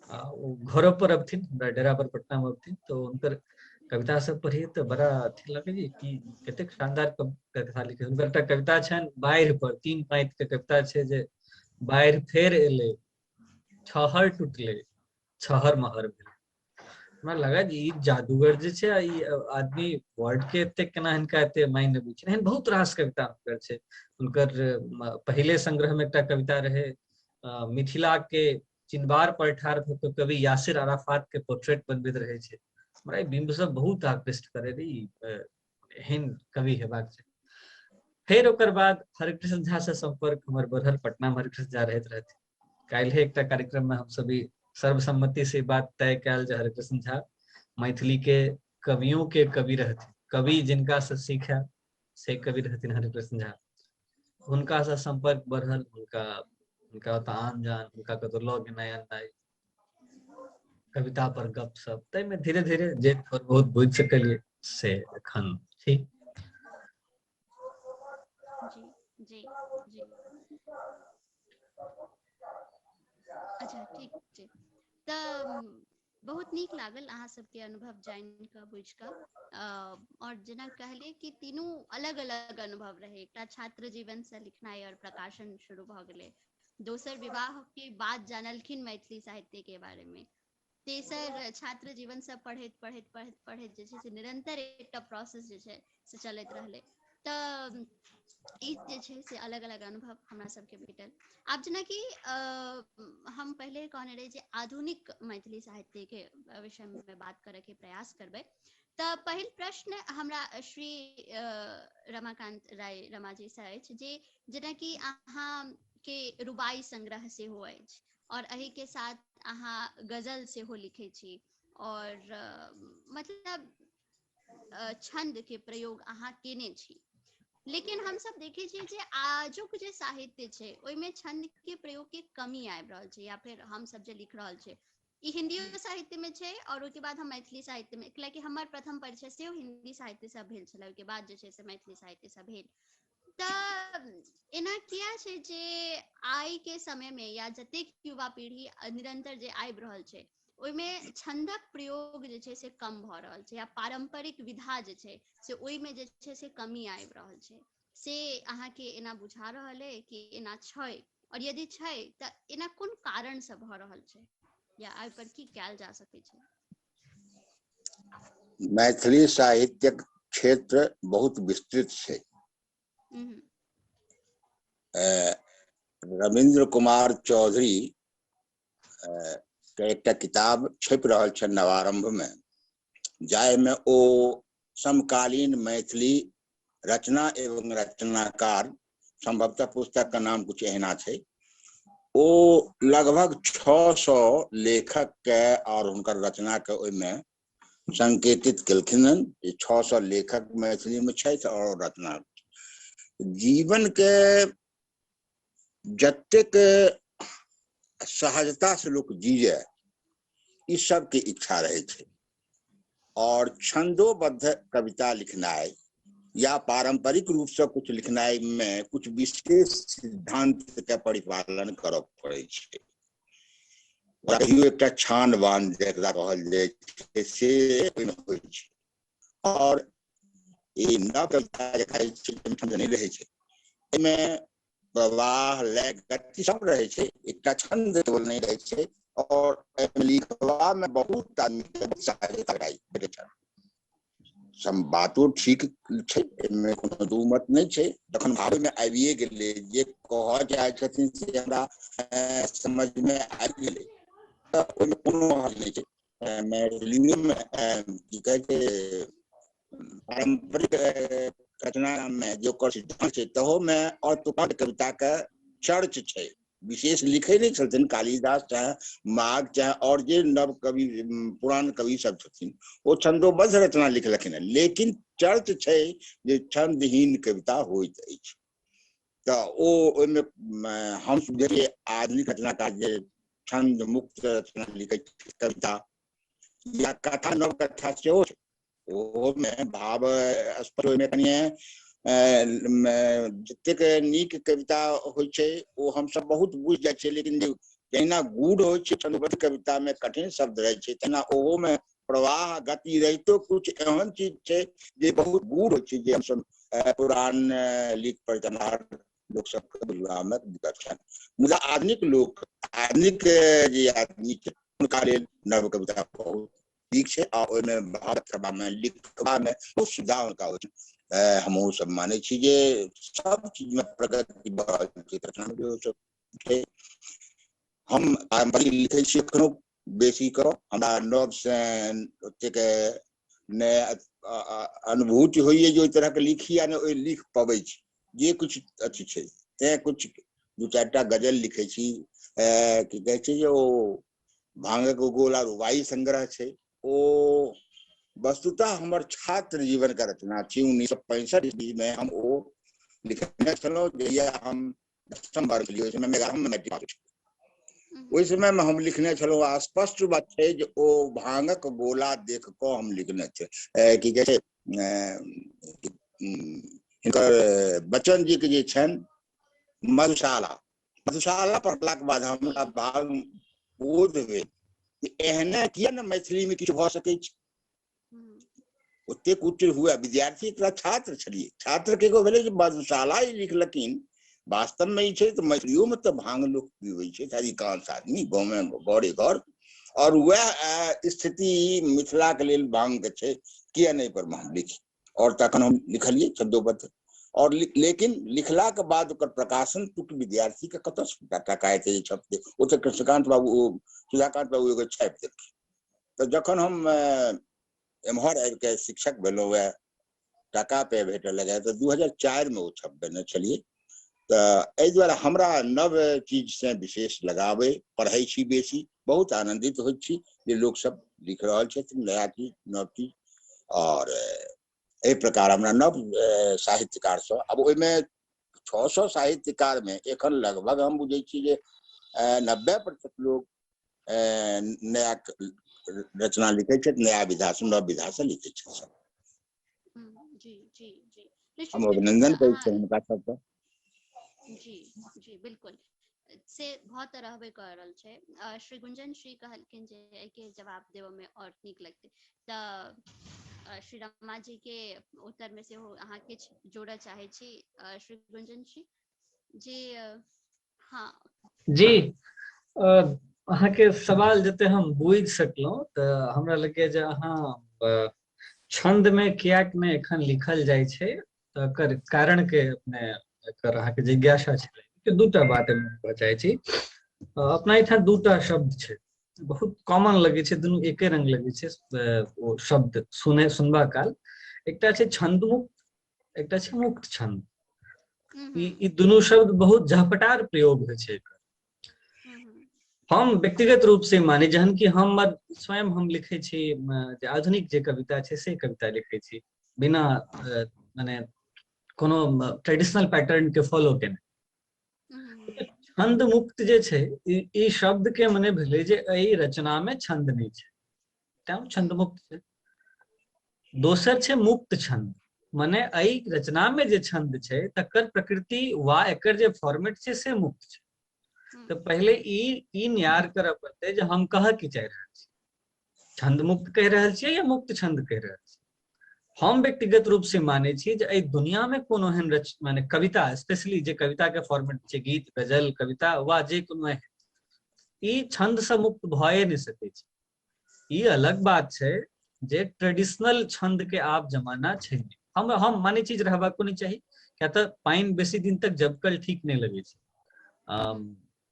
आ ओ घरो पर अबथिन, हमरा डेरा पर पटना में अबथिन, तो हुनकर कविता सब पढ़िए तऽ बड़ा अथी लगे जे कि कतेक शानदार कविता लिखे। हुनकर एकटा कविता छनि बाढ़ि पर, 3 पाँति के कविता छै जे बाढ़ि फेर एलै, छहर टूटलै, छहर महर भेलै। हमरा लगा जे ई जादूगर जे छै, ई आदमी वर्ड के एते केना हिनका एते मायने अबै छै। एहन बहुत रास कविता हुनकर छै। हुनकर पहिले संग्रह में एकटा कविता रहे मिथिला के चिनबार पर ठाढ़ भऽ कऽ कवि यासिर अराफात के पोर्ट्रेट बनबैत रहै छै। हमरा ई बिम्ब सब बहुत आकृष्ट करे रही, एहन कवि हेबाक छै। फेर ओकर बाद हरिकृष्ण झा से संपर्क हमर बढ़ल। पटना में हरिकृष्ण झा रहैत रहथिन। काल्हि एकटा कार्यक्रम में हम सभी सर्वसम्मति से बात तय कयल जे हरिकृष्ण झा मैथिली के कवियों के कवि रहथिन, कवि जिनका से सीखा से कवि रहथिन हरिकृष्ण झा। हुनका से संपर्क बढ़ल, हुनका हुनका ओतऽ आन जान, हुनका कतौ लऽ गेनाइ अननाइ, कविता पर गप सप, ताहिमे धीरे धीरे जे थोड़ बहुत बुझि सकलियै से एखन छी। जी जी जी, अच्छा ठीक छै। तऽ बहुत नीक लागल अहाँ सबके अनुभव जानि कऽ, बुझि कऽ। और जेना कहलियै कि तीनू अलग अलग अनुभव रहै। एकटा छात्र जीवन से लिखनाइ और प्रकाशन शुरू भऽ गेलै, दोसर विवाह के बाद जानलखिन मैथिली साहित्य के बारे में, तेसर छात्र जीवन से पढ़ैत पढ़ैत पढ़ैत पढ़ैत जे छै से निरंतर एकटा प्रोसेस जे छै से चलैत रहलै। तऽ ई जे छै से अलग अलग अनुभव हमरा सबके भेटल। आब जेनाकि हम पहिले कहने रही जे आधुनिक मैथिली साहित्य के विषय में बात करे के प्रयास करबै, तऽ पहिल प्रश्न हमरा श्री रमाकांत राय रमाजी से अछि जे जेनाकि अहाँ के रुबाई संग्रह सेहो अछि और एहि के साथ अहाँ गजल सेहो लिखै छी और मतलब छंद के प्रयोग अहाँ केने छी, लेकिन हम सब देखे छियै जे आजुक जे साहित्य छै ओहिमे छंद के प्रयोग के कमी आबि रहल छै, या फिर हम सब जे लिख रहल छै ई हिंदियो साहित्य में छै और ओहिके बाद हम मैथिली साहित्य में, कियाकि हमर प्रथम परिचय सेहो हिंदी साहित्य से भेल छलै, ओहिके बाद जे छै से मैथिली साहित्य से भेल। तऽ एना किया छै जे आइ के समय में या जतेक युवा पीढ़ी निरंतर जे आबि रहल छै ओहिमे छंदक प्रयोग जे छै से कम भऽ रहल छै, या पारंपरिक विधा जे छै से ओहिमे जे छै से कमी आबि रहल छै, से अहाँके एना बुझा रहल अइ कि एना छै? और यदि छै तऽ एना कोन कारण से भऽ रहल छै या एहि पर की कयल जा सकै छै? मैथिली साहित्यक क्षेत्र बहुत विस्तृत छै। रविन्द्र कुमार चौधरी के एकटा किताब छपि रहल छै नवारंभ में, जाहिमे ओ समकालीन मैथिली रचना एवं रचनाकार, संभवतः पुस्तक का नाम कुछ एहना छै, ओ लगभग 600 लेखक के और हुनकर रचना के ओहिमे संकेतित केलखिन हन जे 600 लेखक मैथिली में छथि और रचना। जीवन के जतेक सहजता से लोक जीए ई सबके इच्छा रहे छै, और छंदोबद्ध कविता लिखनाइ या पारंपरिक रूप से कुछ लिखनाइ में कुछ विशेष सिद्धांत के परिपालन करऽ पड़ै छै। कहियो एकटा छान बान जकरा कहल जाइ छै से ओहिमे होइ छै, और ई नव कविता जे कहै छै छंद नहि रहै छै, एहिमे प्रवाह लय गति सब रहै छै, एकटा छंद केवल नहि रहै छै, और एहिमे लिखबा में बहुत आदमी के सहायता भेटै छै। सब बातो ठीक छै, एहिमे कोनो दू मत नहि छै। जखन भावे में आबिए गेलै जे कहऽ चाहै छथिन से हमरा समझ में आबि गेलै, तऽ ओहिमे कोनो हर्ज नहि छै। मैथिलीमे की कहै छै पारंपरिक रचना में जे ओकर सिद्धांत छै तहोमे और तुकांत कविता के चर्च छै। विशेष लिखै नहि छलथिन कालिदास चाहे माघ चाहे और जे नव कवि पुरान कवि सब छथिन ओ छंदोबद्ध रचना लिखलखिन हँ, लेकिन चर्च छै जे छंदहीन कविता होइत अछि। तऽ ओ ओहिमे हम जे आधुनिक रचनाकार जे छंद मुक्त रचना लिखै कविता या कथा नव कथा सेहो छै, ओहोमे भाव स्पष्ट ओहिमे कनिए जतेक नीक कविता होइ छै ओ हमसब बहुत बुझि जाइ छियै, लेकिन जे जहिना गूढ़ होइ छै छंदबद्ध कविता में कठिन शब्द रहै छै, तेना ओहो में प्रवाह गति रहितो कुछ एहन चीज छै जे बहुत गूढ़ होइ छै, जे हमसब पुरान लिख पर जनहार लोक सबके बुझबा में दिक्कत छनि। मुदा आधुनिक लोक, आधुनिक जे आदमी छै हुनका लेल नव कविता बहुत नीक छै आ ओहिमे भाव करबा में, लिखबा में बहुत सुविधा हुनका होइ छै। हमहूँ सब मानै छी जे सब चीज में प्रगति भऽ रहल छै, रचना में सब छै। हम पारम्परिक लिखै छी एखनो बेसी कऽ, हमरा नव से ओतेक नहि अनुभूति होइए जे ओहि तरहके लिखी आ नहि ओहि लिख पबै छी जे किछु अथी छै। तेँ किछु दू चारि टा गजल लिखै छी। की कहै छै जे ओ भांगक गोला रुबाई संग्रह छै, ओ वस्तुतः हमर छात्र जीवन के रचना छी। 1965 ईस्वी में हम ओ लिखने छलहुँ, जहिया हम दसम वर्ग छलियै, ओहि समय में 11 में मैट्रिक पास छलियै, ओहि समय में हम लिखने छलहुँ। आ स्पष्ट बात छै जे ओ भांगक गोला देख कऽ हम लिखने छै। की कहै छै, हिनकर बच्चन जी के जे छनि मधुशाला, मधुशाला पढ़लाक बाद हमरा भाव बोध भेल एहने किया ने मैथिली में किछु भऽ सकै छै। ओतेक उच्च हुए विद्यार्थी एकरा छात्र छलियै, छात्र के एगो भेलै जे मधुशाला ही लिखलखिन, वास्तव में ई छै तऽ मैथिलियो में तऽ भांग लोक पीबै छै अधिकांश आदमी गाँव में घरे घर, और वएह स्थिति मिथिला के लेल भांग के छै, किया नहि पर हम लिखी। और तखन हम लिखलियै छंदोबद्ध, और लेकिन लिखला के बाद ओकर प्रकाशन चूँकि विद्यार्थी के कतऽ से टका एतै जे छपतै, ओ तऽ कृष्णकांत बाबू, ओ सुधाकांत बाबू एगो छापि देलखिन। तऽ जखन हम एम्हर आबि के शिक्षक भेलहुँ, वएह टाका पे भेटऽ लगै, तऽ 2004 में ओ छपबेने छलियै। तऽ एहि दुआरे हमरा नव चीज से विशेष लगाव अइ, पढ़ै छी बेसी, बहुत आनंदित होइत छी जे लोक सब लिख रहल छथिन नया चीज, नव चीज। और एहि प्रकार हमरा नव साहित्यकार सब, अब ओहिमे 600 साहित्यकार में एखन लगभग हम बुझै छी जे 90% लोग नया रचना लिखै छथि, नया विधा से, नव विधा से लिखै छथि सब। जी जी जी, निश्चित हम रूप से अभिनंदन करै अहाँ छी हुनका सबके। जी जी बिल्कुल, से भऽ तऽ रहबे कऽ रहल छै। श्री गुंजन श्री कहलखिन जे एहिके जवाब देबऽ में और नीक लगतै, तऽ श्री रमा जी के उत्तर में सेहो अहाँ किछु जोड़ऽ चाहै छी श्री गुंजन श्री जी? हाँ जी, अहाँके सवाल जते हम बुझि सकलहुँ तऽ हमरा लगैए जे अहाँ छंद में कियाक नहि एखन लिखल जाइ छै तकर कारण के अपने एकर अहाँके जिज्ञासा छलै। दूटा बात एहिमे कहऽ चाहै छी। अपना एहिठाम दूटा शब्द छै, बहुत कॉमन लगै छै, दुनू एके रंग लगै छै ओ शब्द सुने सुनबा काल। एकटा छै छंदमुक्त, एकटा छै मुक्त छंद। ई दुनू शब्द बहुत झपटार प्रयोग होइ छै एकर। हम व्यक्तिगत रूप से मानी, जहन कि हम स्वयं हम लिखै छी जे आधुनिक जे कविता छै से कविता लिखै छी बिना माने कोनो ट्रेडिशनल पैटर्न के फॉलो केने। छंद मुक्त जे छै ई शब्द के मने भेलै जे एहि रचना में छंद नहि छै, तैं छंद मुक्त छै। दोसर छै मुक्त छंद, मने एहि रचना में जे छंद छै तकर प्रकृति वा एकर जे फॉर्मेट छै से मुक्त छै। तऽ पहिले ई न्यार करऽ पड़तै जे हम कहऽ की चाहि रहल छी, छंद मुक्त कहि रहल छियै या मुक्त छंद कहि रहल छी। हम व्यक्तिगत रूप से मानै छी जे एहि दुनिया में कोनो एहन माने कविता, स्पेशली जे कविता के फॉर्मेट छै, गीत, गजल, कविता वा जे कोनो एहन, ई छंद से मुक्त भए नहि सकै छै। ई अलग बात छै जे ट्रेडिशनल छंद के आब जमाना छै नहि। हम मानै छी जे रहबाको नहि चाही, किया तऽ पानि बेसी दिन तक जबकल ठीक नहि लगै छै।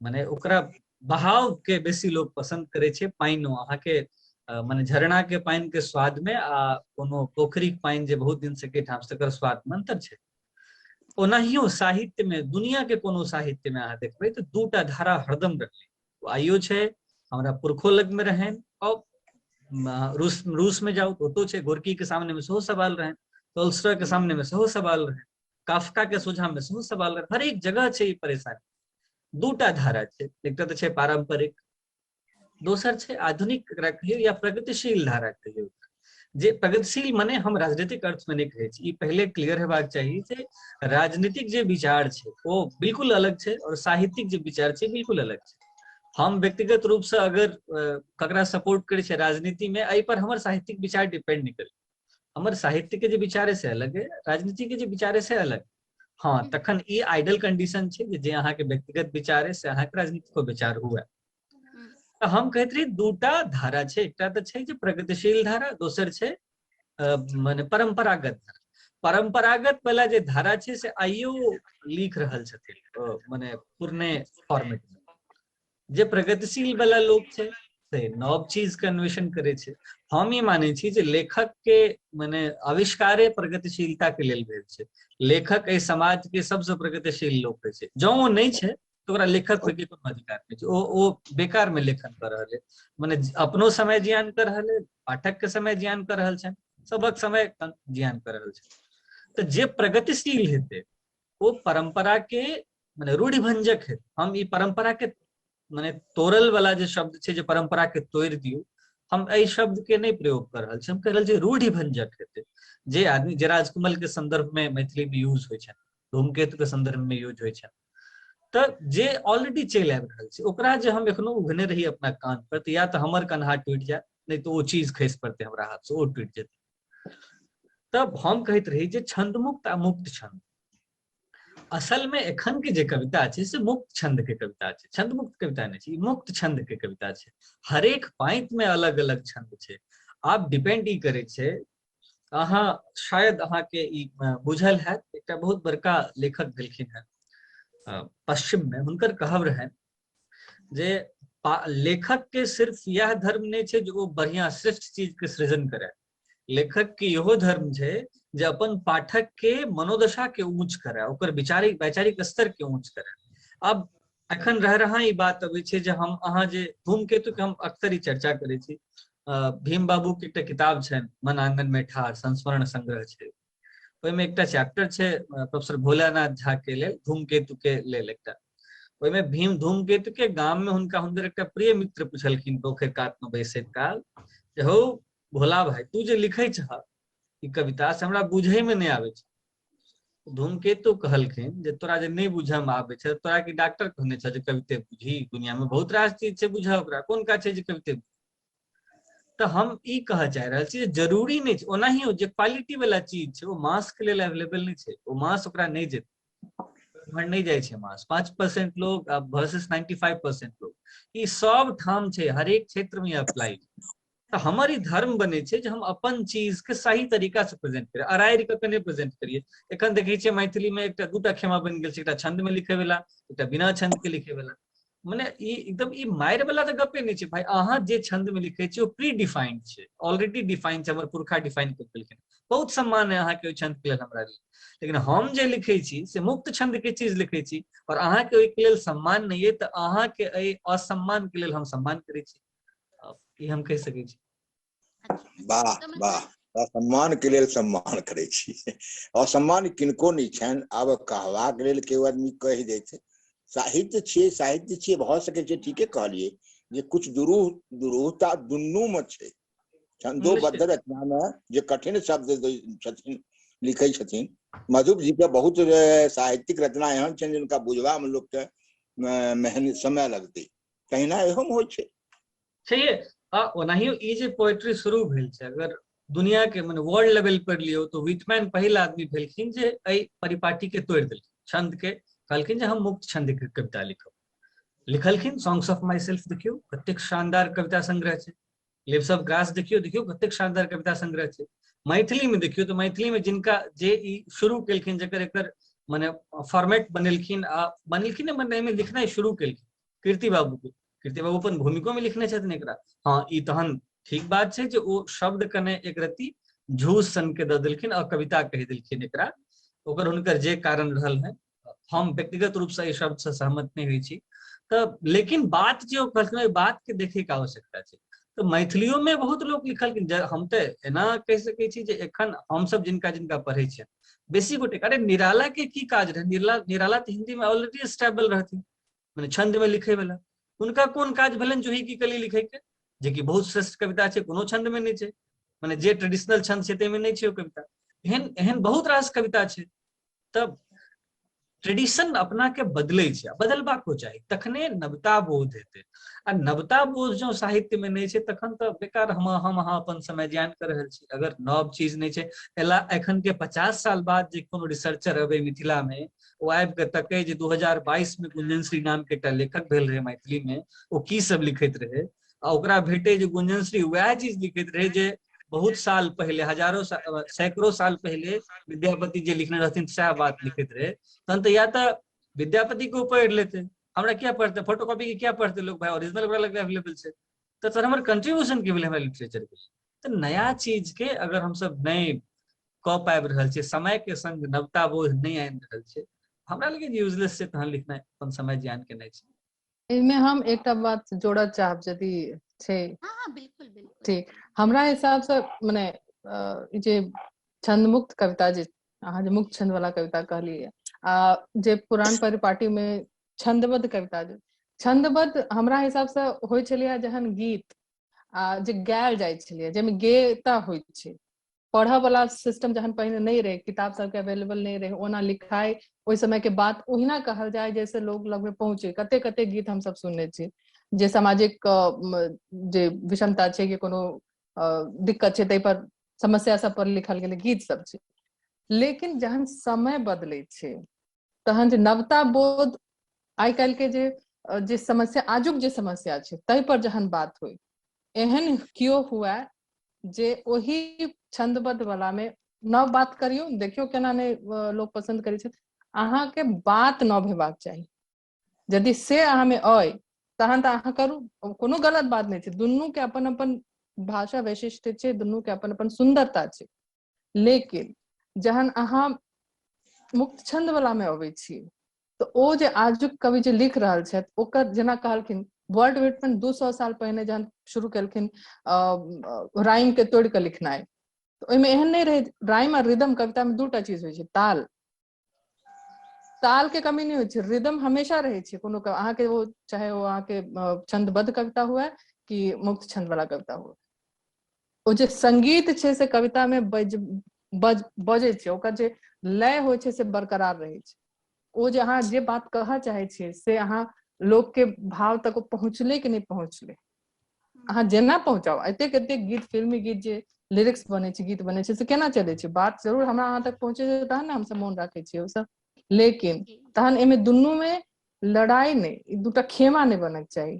माने ओकरा बहाव के बेसी लोग पसंद करे छै। पानिओ अहाँके माने झरना के पानि के स्वाद में आ कोनो पोखरि के पानि जे बहुत दिन से के ठाम तकर स्वाद में अंतर छै। ओनाहियो साहित्य में, दुनिया के कोनो साहित्य में अहाँ देखबै तऽ दूटा धारा हरदम रहलै, आइयो छै, हमरा पुरखो लग में रहनि, और रूस में जाउ तऽ ओतौ छै, गोर्की के सामने में सेहो सवाल रहनि, टॉल्स्टॉय के सामने में सेहो सवाल रहनि, काफका के सोझा में सेहो सवाल रहनि, हर एक जगह छै ई परेशानी। दूटा धारा छै, एकटा तऽ छै पारंपरिक, दोसर छै आधुनिक एकरा कहियौ या प्रगतिशील धारा कहियौ। जे प्रगतिशील मने हम राजनीतिक अर्थ में नहि कहै छी, ई पहिले क्लियर हेबाक चाही जे राजनीतिक जे विचार छै ओ बिल्कुल अलग छै और साहित्यिक जे विचार छै बिल्कुल अलग छै। हम व्यक्तिगत रूप से अगर ककरा सपोर्ट करै छियै राजनीति में, एहि पर हमर साहित्यिक विचार डिपेंड नहीं करे। हमर साहित्य के जे विचार है से अलग है, राजनीति के जे विचार है से अलग। हाँ, तखन ई आइडल कंडीशन छै जे अहाँ के व्यक्तिगत विचार है से अहाँ के राजनीतिको विचार हुए। तऽ हम कहैत रही दूटा धारा छै, एकटा तऽ छै जे प्रगतिशील धारा, दोसर छै माने परंपरागत धारा। परंपरागत वाला जे धारा छै से आइयो लिख रहल छथिन माने पुरने फॉर्मेट में। जे प्रगतिशील वाला लोक छै से नव चीज के अन्वेषण करे छै। हम ई मानै छी जे लेखक के माने आविष्कारे प्रगतिशीलता के लेल भेल छै। लेखक एहि समाज के सबसे प्रगतिशील लोक होइ छै। जँ ओ नहि छै तऽ ओकरा लेखक होय के कोनो अधिकार नहि छै। ओ बेकार में लेखन कर रहल है, माने अपनो समय जियान कर रहल है, पाठक के समय जियान कर रहल छै, सबक समय जियान कर रहल छै। तऽ जे प्रगतिशील हेतै ओ परंपरा के माने रूढ़िभंजक हेतै। हम ई परंपरा के माने तोड़ल वाला जे शब्द छै, जे परंपरा के तोड़ि दियौ, हम एहि शब्द के नहि प्रयोग कर रहल छी। हम कहि रहल छी रूढ़िभंजक हेतै। जे आदमी जे राजकमल के संदर्भ में मैथिली में यूज होइ छनि, धूमकेतु के संदर्भ में यूज होइ छनि, तऽ जे ऑलरेडी चलि आबि रहल छै ओकरा जे हम एखनो उघने रही अपना कान पर, तऽ या तऽ हमर कन्हा टूटि जायत, नहि तऽ ओ चीज खसि पड़तै हमरा हाथ से, ओ टूटि जेतै। तब हम कहैत रही जे छंदमुक्त आ मुक्त छंद, असल में एखन के जे कविता छै से मुक्त छंद के कविता छै, छंदमुक्त कविता नहि छै, ई मुक्त छंद के कविता छै। हरेक पाँति में अलग अलग छंद छै। आब डिपेंड ई करै छै, अहाँ शायद अहाँके ई बुझल हैत, एकटा बहुत बड़का लेखक भेलखिन हेँ पश्चिम में, हुनकर कहब रहनि जे लेखक के सिर्फ यह धर्म नहि छै जे ओ बढ़िया श्रेष्ठ चीज के सृजन करे, लेखक के इहो धर्म छै जे अपन पाठक के मनोदशा के ऊंच करे, ओकर वैचारिक स्तर के ऊंच करे। अब एखन रह रहा ई बात अबै छै जे हम अहाँ जे धूमकेतु के हम अक्सर ई चर्चा करै छी। भीम बाबू के एकटा किताब छनि मन आंगन में ठाढ़, संस्मरण संग्रह छै, ओहिमे एकटा चैप्टर छै प्रोफेसर भोलानाथ झा के लेल, धूमकेतु के लेल एकटा। ओहिमे भीम धूमकेतु के गाम में हुनकर एकटा प्रिय मित्र पुछलखिन पोखरि कात में बैसैत काल जे हौ भोला भाई, तू जे लिखै छह ई कविता से हमरा बुझै में नहि आबै छै। धूमकेतु कहलखिन जे तोरा जे नहि बुझऽ में आबै छै तोरा की डॉक्टर कहने छह जे कविते बुझी, दुनिया में बहुत रास चीज छै बुझऽ, ओकरा कोन काज छै जे कविते बुझी। तऽ हम ई कहऽ चाहि रहल छी जे जरूरी नहि छै, ओनाहियो जे क्वालिटी वाला चीज छै ओ मास के लेल अवेलेबल नहि छै, ओ मास ओकरा नहि जेतै, उम्हर नहि जाइ छै मास। 5% लोग आ वर्सेस 95% लोग, ई सब ठाम छै, हरेक क्षेत्र में अप्लाई। तऽ हमर ई धर्म बनै छै जे हम अपन चीज के सही तरीका से प्रेजेंट करियै, अरारि कऽ के नहि प्रेजेंट करियै। एखन देखै छियै मैथिली में एकटा दूटा खेमा बनि गेल छै, एकटा छंद में लिखै वाला, एकटा बिना छंद के लिखै वाला। मने ई एकदम ई मारि वाला तऽ गपे नहि छै भाई। अहाँ जे छंद में लिखै छियै ओ प्री डिफाइंड छै, ऑलरेडी डिफाइंड छै, हमर पुरखा डिफाइन कऽ देलखिन। बहुत सम्मान है अहाँके ओहि छंद के लेल हमरा लेल, लेकिन हम जे लिखै छी से मुक्त छंद के चीज लिखै छी, और अहाँके ओहिके लेल सम्मान नहि अइ तऽ अहाँके एहि असम्मान के लेल हम सम्मान करै छी, ई हम कहि सकै छी। वाह वाह, असम्मान के लेल सम्मान करै छी। असम्मान किनको नहि छनि। आब कहबाक लेल केओ आदमी कहि दै छै साहित्य छियै, साहित्य छियै, भऽ सकै छै। ठीके कहलियै जे कुछ दुरूहता दुनू मे छै। छंदोबद्ध रचना मे जे कठिन शब्द छथिन लिखै छथिन, मधुप जी के बहुत साहित्यिक रचना एहन छनि जिनका बुझबा मे लोक के मेहनत समय लगतै, तहिना इहो मे होइ छै। छैहे। आ ओनाहियो ई जे पोएट्री शुरू भेल छै, अगर दुनिया के माने वर्ल्ड लेवल पर लियौ तऽ विटमैन पहिल आदमी भेलखिन जे एहि परिपाटी के तोड़ि देलखिन, छंद के कहलखिन जे हम मुक्त छंद के कविता लिखब। लिखलखिन सॉन्ग्स ऑफ my self, देखियौ कतेक शानदार कविता संग्रह छै। लिव्स ऑफ ग्रास देखियौ, देखियौ कतेक शानदार कविता संग्रह छै। मैथिली में देखियौ तऽ मैथिली में जिनका जे ई शुरू केलखिन, जकर एकर माने फॉर्मेट बनेलखिन आ बनेलखिन माने एहिमे लिखनाइ शुरू केलखिन, कीर्ति बाबू के। कीर्ति बाबू अपन भूमिको में लिखने छथिन एकरा। हाँ, ई तहन ठीक बात छै जे ओ शब्द कने एक रत्ती झूस सन के दऽ देलखिन आ कविता कहि देलखिन एकरा, ओकर हुनकर जे कारण रहल है, हम व्यक्तिगत रूप से एहि शब्द से सहमत नहि होइ छी। तऽ लेकिन बात जे ओ कहलखिन ओहि बात के देखे के आवश्यकता छै। तऽ मैथिलियो में बहुत लोक लिखलखिन, हम तऽ एना कहि सकै छी जे एखन हमसब जिनका जिनका पढ़ै छियनि बेसी गोटे, अरे निराला के की काज रहै, निराला तऽ हिंदी में ऑलरेडी स्टेबल रहथिन, मने छंद में लिखे वाला, हुनका कोन काज भेलनि जूही की कली लिखे के, जे कि बहुत श्रेष्ठ कविता छै, कोनो छंद में नहि छै, मने जे ट्रेडिशनल छंद छै ताहिमे नहि छै ओ कविता। एहन एहन बहुत रास कविता छै। तब ट्रेडिशन अपना के बदलै छै, बदलबाको चाही, तखने नवता बोध हेतै। आ नवता बोध जँ साहित्य में नहि छै तखन तऽ बेकार हम अहाँ अपन समय ज्ञान कर रहल छी। अगर नव चीज नहि छै, एला एखन के 50 साल बाद जे कोनो रिसर्चर अबै मिथिला में, ओ आबि कऽ तकै जे 2022 में गुंजन श्री नाम के एकटा लेखक भेल रहै मैथिली में, ओ की सब लिखैत रहै, आ ओकरा भेटे जे गुंजन श्री वएह चीज लिखैत रहै जे बहुत साल पहिले, हजारों सैकड़ों साल पहिले विद्यापति जे लिखने रहथिन सएह बात लिखैत रहे, तहन तऽ या तऽ विद्यापति के पढ़ि लेते, हमरा किया पढ़ते, फोटोकॉपी के किया पढ़ते लोग भाई, ओरिजिनल ओकरा लग अवेलेबल छै, तऽ सर हमर कंट्रीब्यूशन की भेलै हमरा लिटरेचर के। तऽ नया चीज के अगर हमसब नहि कऽ पाबि रहल छियै, समय के संग नवता बोध नहि आनि रहल छै, हमरा लगे यूजलेस छै तहन लिखनाइ, अपन समय ज्ञान केनाइ छै। एहिमे हम एकटा बात जोड़ऽ चाहब यदि छै। हाँ, बिल्कुल बिल्कुल। ठीक, हमरा हिसाबसँ मने जे छंदमुक्त कविता, जे अहाँ जे मुक्त छंद वाला कविता कहलियै, आ जे पुरान परिपाटी में छंदबद्ध कविता, जे छंदबद्ध हमरा हिसाबसँ होइ छलैए जहन गीत आ जे गायल जाइ छलैए, जाहिमे गेयता होइ छै, पढ़ऽ वाला सिस्टम जहन पहिने नहि रहै, किताब सबके अवेलेबल नहि रहै, ओना लिखाइ ओहि समय के बात ओहिना कहल जाय जैसे लोग लगमे पहुँचे। कते कते गीत हमसब सुनने छी जे सामाजिक जे विषमता छै कि कोनो दिक्कत छै ताहि पर, समस्या सब पर लिखल गेल गीत सब छै। लेकिन जहन समय बदलै छै तहन जे नवता बोध आइ काल्हि के जे जे समस्या, आजुक जे समस्या छै ताहि पर जहन बात होइ, एहन केओ हुए जे ओहि छंदबद्ध वाला में नव बात करियौ, देखियौ केना नहि लोक पसन्द करै छै, अहाँके बात नव हेबाक चाही। यदि से अहाँमे अइ तहन तऽ अहाँ करू, कोनो गलत बात नहि छै। दुनू के अपन अपन भाषा वैशिष्ट्य छै, दुनू के अपन अपन सुन्दरता छै। लेकिन जहन अहाँ मुक्त छंद वाला मे अबै छी तऽ ओ जे आजुक कवि जे लिख रहल छथि ओकर, जेना कहलखिन वर्ल्ड विटमैन 200 साल पहिने जहन शुरू केलखिन राइम के तोड़ि कऽ लिखनाइ, तऽ ओहिमे एहन नहि रहै, राइम आ रिदम कविता मे दूटा चीज होइ छै, ताल, ताल के कमी नहि होइ छै, रिदम हमेशा रहै छै कोनो अहाँके, ओ चाहे ओ अहाँके छंदबद्ध कविता हुए कि मुक्त छंद वाला कविता हुए, ओ जे संगीत छै से कविता मे बज बज बजै छै, ओकर जे लय होइ छै से बरकरार रहै छै। ओ जे अहाँ जे बात कहऽ चाहै छियै से अहाँ लोक के भाव तक पहुँचले कि नहि पहुँचले, अहाँ जेना पहुँचाउ। एतेक एतेक गीत, फिल्मी गीत जे लिरिक्स बनै छै, गीत बनै छै, से केना चलै छै, बात जरूर हमरा अहाँ तक पहुँचै छै तहन ने हमसब मोन राखै छियै ओसब। लेकिन तहन एहिमे दुनू मे लड़ाई नहि, ई दूटा खेमा नहि बनक चाही।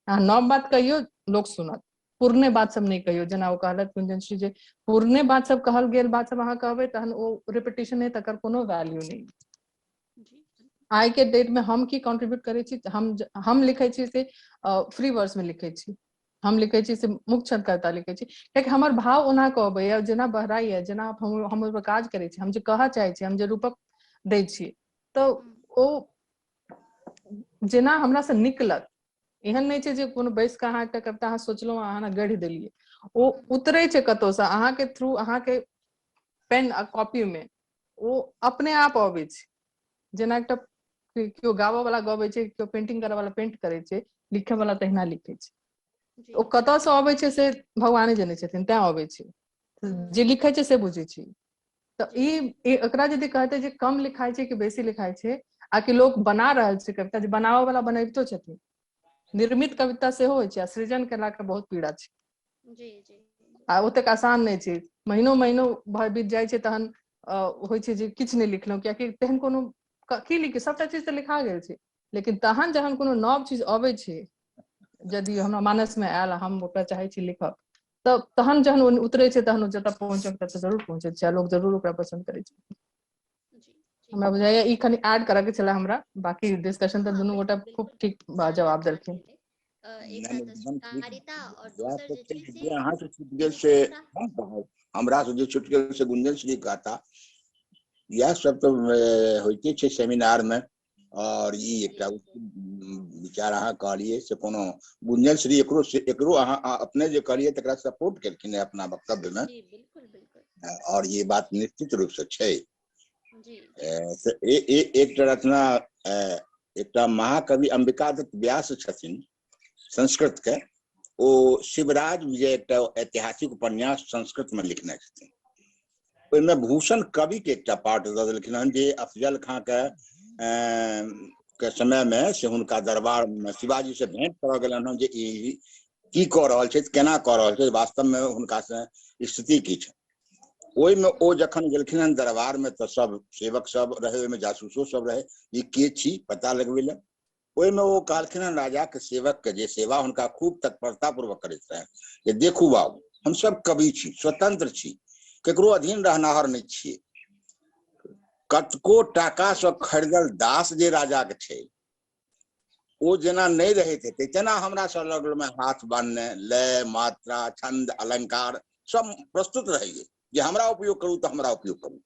अहाँ नव बात कहियौ, लोक सुनत, पुरने बात सब नहि कहियौ। जेना ओ कहलथि गुंजन श्री जे पुरने बात सब कहल गेल बात सब अहाँ कहबै तहन ओ रिपीटेशन नहि, तकर कोनो वैल्यू नहि। आइ के डेट में हम की कंट्रीब्यूट करै छी, हम लिखै छी से फ्री वर्स में लिखै छी, हम लिखै छी से मुक्त छंद कविता लिखै छी, कियाकि हमर भाव ओना कऽ अबैया, जेना बहराइया, जेना हम ओहि पर काज करै छी, हम जे कहऽ चाहै छी, हम जे रूपक दै छी, तऽ ओ जेना हमरा से निकलत। एहन नहि छै जे कोनो बैस कऽ अहाँ एकटा कविता अहाँ सोचलहुँ अहाँ गढ़ि देलियै, ओ उतरै छै कतहुसँ अहाँके थ्रू, अहाँके पेन आ कॉपी में ओ अपने आप अबै छै। जेना एकटा केओ गाबऽ वाला गबै छै, केओ पेंटिंग करऽ वाला पेंट करै छै, लिखै वाला तहिना लिखै छै। ओ कतऽसँ अबै छै से भगवाने जनै छथिन, तैं अबै छै, जे लिखै छै से बुझै छै। तऽ ई एकरा यदि कहतै जे कम लिखाइ छै कि बेसी लिखाइ छै, आ कि लोक बना रहल छै कविता, जे बनाबऽ वाला बनबितो छथिन, निर्मित कविता सेहो होइ छै, आ सृजन केला के बहुत पीड़ा छै। आ ओतेक आसान नहि छै, महीनो महीनो भर बीत जाइ छै तहन होइ छै जे किछु नहि लिखलहुँ, कियाकि तेहन कोनो की लिखी, सबटा चीज तऽ लिखा गेल छै। लेकिन तहन जहन कोनो नव चीज अबै छै, यदि हमरा मानस मे आयल हम ओकरा चाहै छी लिखब, तऽ तहन जहन ओ उतरै छै तहन ओ जतऽ पहुँचब ततऽ जरूर पहुँचै छै, आ लोक जरूर ओकरा पसन्द करै छै। हमरा बुझाइया ई कनि ऐड करऽ के छलै हमरा, बाकी डिस्कशन तऽ दुनू गोटा खूब ठीक जवाब देलखिन। हमरा से जे छुटि गेल से गुंजन श्री कहता, इएह सब तऽ होइते छै सेमिनार में। और ई एकटा विचार अहाँ कहलियै से कोनो गुंजन श्री एकरो एकरो अहाँ अपने जे कहलियै तकरा सपोर्ट केलखिन अपना वक्तव्य में, और ये बात निश्चित रूप से छै। एकटा रचना, एकटा महाकवि अंबिका दत्त व्यास छथिन संस्कृत के, ओ शिवराज विजय एकटा ऐतिहासिक उपन्यास संस्कृत में लिखने छथिन। ओहिमे भूषण कवि के एकटा पाठ दऽ देलखिन हन जे अफजल खां के के समय मे से हुनका दरबार मे शिवाजी से भेंट करऽ गेलनि हन जे ई की कऽ रहल छथि, केना कऽ रहल छथि, वास्तव मे हुनका से स्थिति की छै। ओहिमे ओ जखन गेलखिन हन दरबार मे तऽ सब सेवक सब रहै, ओहिमे जासूसो सब रहै, ई के छी पता लगबै लए। ओहिमे ओ कहलखिन हन राजा के सेवक के, जे सेवा हुनका खूब तत्परता पूर्वक करैत रहै, जे देखू बाबू, हम सब कवि छी, स्वतंत्र छी, केकरो अधीन रहनाहर नहि छियै। कतको टाका सँ खरीदल दास जे राजा के छै, ओ जेना नहि रहैत हेतै तेना हमरा सब लग मे हाथ बान्हने लय, मात्रा, छंद, अलंकार सब प्रस्तुत रहैये जे हमरा उपयोग करू तऽ हमरा उपयोग करू।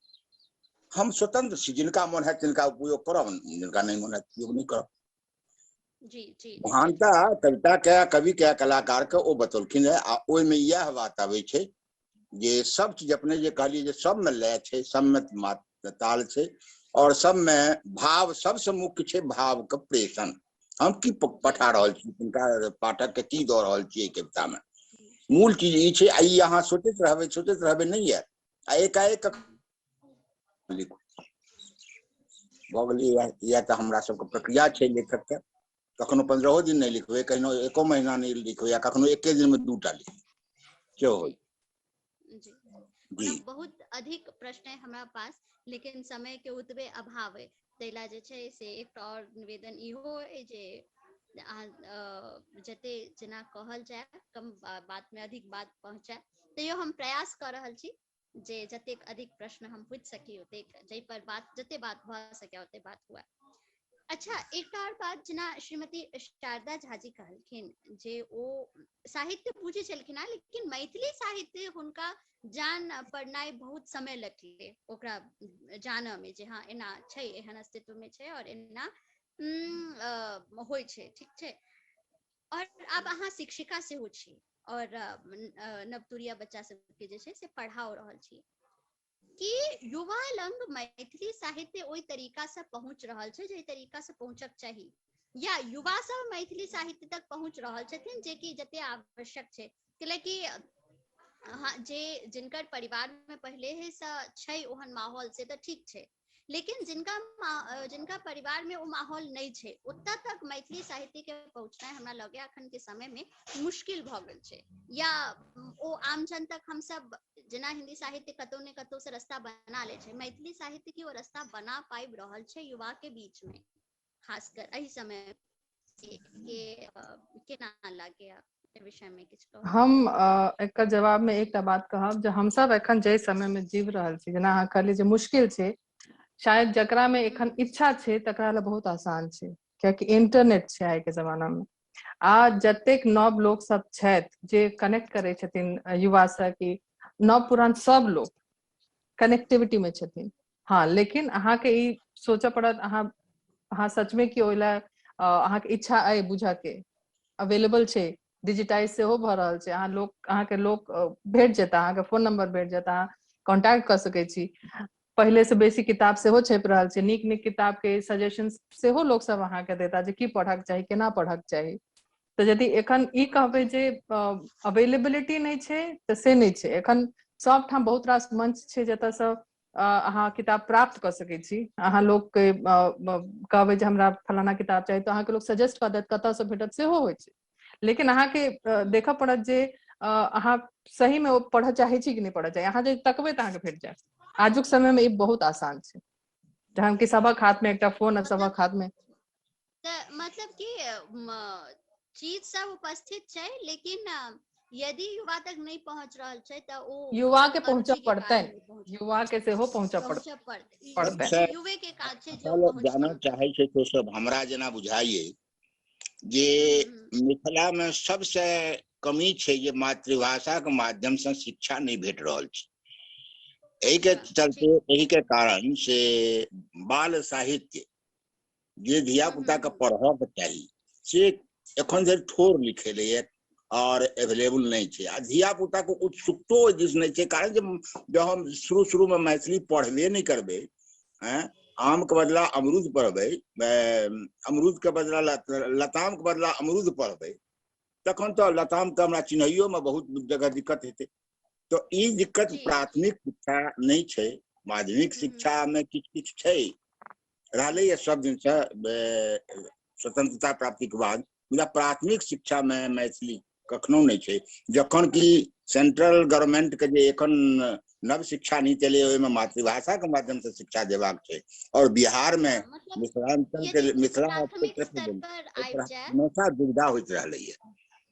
हम स्वतंत्र छी, जिनका मन हैत तिनका उपयोग करब, जिनका नहि मन हैत उपयोग नहि करब। जी जी। महानता कविता के, कवि के, कलाकार के ओ बतौलखिन रहे। आ ओहिमे इएह बात आबै छै जे सब चीज अपने जे कहलियै जे सबमे लय छै, सबमे ताल छै और सबमे भाव, सबसे मुख्य छै भाव के प्रेषण। हम की पठा रहल छी तिनका, पाठक के की दऽ रहल छी एहि कविता मे, मूल चीज ई छै। आ ई अहाँ सोचैत रहबै, सोचैत रहबै नहि आयत, आ एकाएक लिखू भऽ गेलै। इएह तऽ हमरा सबके प्रक्रिया छै लेखक के। कखनो 15 दिन नहि लिखबै, कखनो 1 महीना नहि लिखबै, या कखनो एके दिन मे 2टा लिखबै, सेहो होइ। जी जी। बहुत अधिक प्रश्न है हमरा पास, लेकिन समय के ओतबे अभाव है, ताहि ला जे छै से एकटा और निवेदन इहो है जे अहाँ जते जेना कहल जाय कम बात में अधिक बात पहुंचाए, तैयो हम प्रयास कऽ रहल छी जे जतेक अधिक प्रश्न हम पूछि सकी ओतेक, जाहि पर बात जते बात भऽ सके ओते बात हुए। अच्छा, एकटा और बात, जेना श्रीमती शारदा झा जी कहलखिन जे ओ साहित्य बुझै छलखिन हँ, लेकिन मैथिली साहित्य हुनका जान पड़नाइ बहुत समय लगलै ओकरा जानऽ मे जे हँ एना छै, एहन अस्तित्व में छै और एना होइ छै। ठीक छै। और आब अहाँ शिक्षिका सेहो छी और नवतुरिया बच्चा सबके जे छै से पढ़ाओ रहल छी, कि युवा लंग मैथिली साहित्य ओहि तरीका से पहुंच रहल छै जाहि तरीका से पहुंचक चाही, या युवा सब मैथिली साहित्य तक पहुंच रहल छथिन जे कि जते आवश्यक छै? कैलाकि हाँ, जे जिनकर परिवार में पहले ही से छै ओहन माहौल से तऽ ठीक छै, लेकिन जिनका परिवार में ओ माहौल नहीं छै ओतऽ तक मैथिली साहित्य के पहुंचनाइ हमरा लगे अखन के समय में मुश्किल भऽ गेल छै। या ओ आम जन तक हम सब जेना हिंदी साहित्य कतौ ने कतौ से रास्ता बना ले छै, मैथिली साहित्य के ओ रास्ता बना पाबि रहल छै युवा के बीच में, खासकर एहि समय के केना लागे विषय में किछु कहू? हम एकर जवाब में एकटा बात कहब जे हमसब एखन जाहि समय में जीव रहल छी, जेना अहाँ कहलियै जे मुश्किल छै, शायद जकरा में एखन इच्छा छै तकरा लए बहुत आसान छै, कियाकि इंटरनेट छै आइ के जमाना में। आ जतेक नव लोक सब छथि जे कनेक्ट करै छथिन युवा से, कि नव पुरान सब लोक कनेक्टिविटी में छथिन। हाँ, लेकिन अहाँके ई सोचऽ पड़त, अहाँ सच में कि ओहि लए अहाँके इच्छा अइ बुझऽ के, अवेलेबल छै, डिजिटाइज सेहो भऽ रहल छै, अहाँके लोक भेट जेता, अहाँके फोन नंबर भेट जेता, अहाँ कॉन्टैक्ट कऽ सकै छी। पहिले से बेसी किताब सेहो छपि रहल छै, नीक नीक किताब के सजेशन सेहो लोक सब अहाँके देता जे की पढ़क चाही, केना पढ़क चाही। तऽ यदि एखन ई कहबै जे अवेलेबिलिटी नहि छै तऽ से नहि छै, एखन सब ठाम बहुत रास मंच छै जतऽसँ अहाँ किताब प्राप्त कऽ सकै छी। अहाँ लोकके कहबै जे हमरा फलाना किताब चाही तऽ अहाँके लोक सजेस्ट कऽ देत कतऽसँ भेटत, सेहो होइ छै। लेकिन अहाँके देखऽ पड़त जे अहाँ सही में ओ पढ़ऽ चाहै छी कि नहि पढ़ऽ चाही। अहाँ जे तकबै तऽ अहाँके भेट जायत। आजुक समय में ई बहुत आसान छै, जहन कि सबक हाथ में एकटा फोन आ सबक हाथ में तऽ मतलब कि चीज सब उपस्थित छै, लेकिन यदि युवा तक नहीं पहुंच रहल छै तऽ ओ युवा के पहुंचऽ अरुचि के कारण पड़तनि, नहि पहुंच युवा के सेहो पहुंचऽ पहुंचऽ पड़तै। पड़तनि। युवे के काज छै जे लोक पहुंचतै। जानऽ चाहै छै तो सब हमरा जेना बुझाइए जे मिथिला में सबसे कमी छै जे मातृभाषा के माध्यम से शिक्षा नहीं भेट रहल छै। एहि के चलते, एहि के कारण से बाल साहित्य जे धिया पुता के पढ़ऽ के चाही से एखन धरि थोड़ लिखेलैए और अवेलेबल नहीं छै। आ धिया पुता के उत्सुकतो ओहि दिस नहीं छै, कारण जे जब हम शुरू शुरू में मैथिली पढ़बे नहीं करबै, आम के बदला अमरूद पढ़बै, अमरूद के बदला लताम के बदला अमरूद पढ़बै, तखन तऽ लताम के हमरा चिन्हैयो में बहुत जगह दिक्कत हेतै। तऽ ई दिक्कत प्राथमिक शिक्षा नहीं छै, माध्यमिक शिक्षा में किछु किछु छै, रहलैए सब दिनसँ स्वतंत्रता प्राप्तिके बाद, मुदा प्राथमिक शिक्षामे मैथिली कखनो नहि छै। जखन कि सेंट्रल गवर्नमेंट के जे एखन नव शिक्षा नीति एलै, ओहिमे मातृभाषा के माध्यम से शिक्षा देबाक छै, और बिहार में मतलब मिथिलांचल के यदि मिथिला प्राथमिक क्षेत्र स्तर के पर आबि जाय, हमेशा दुविधा होइत रहलैए।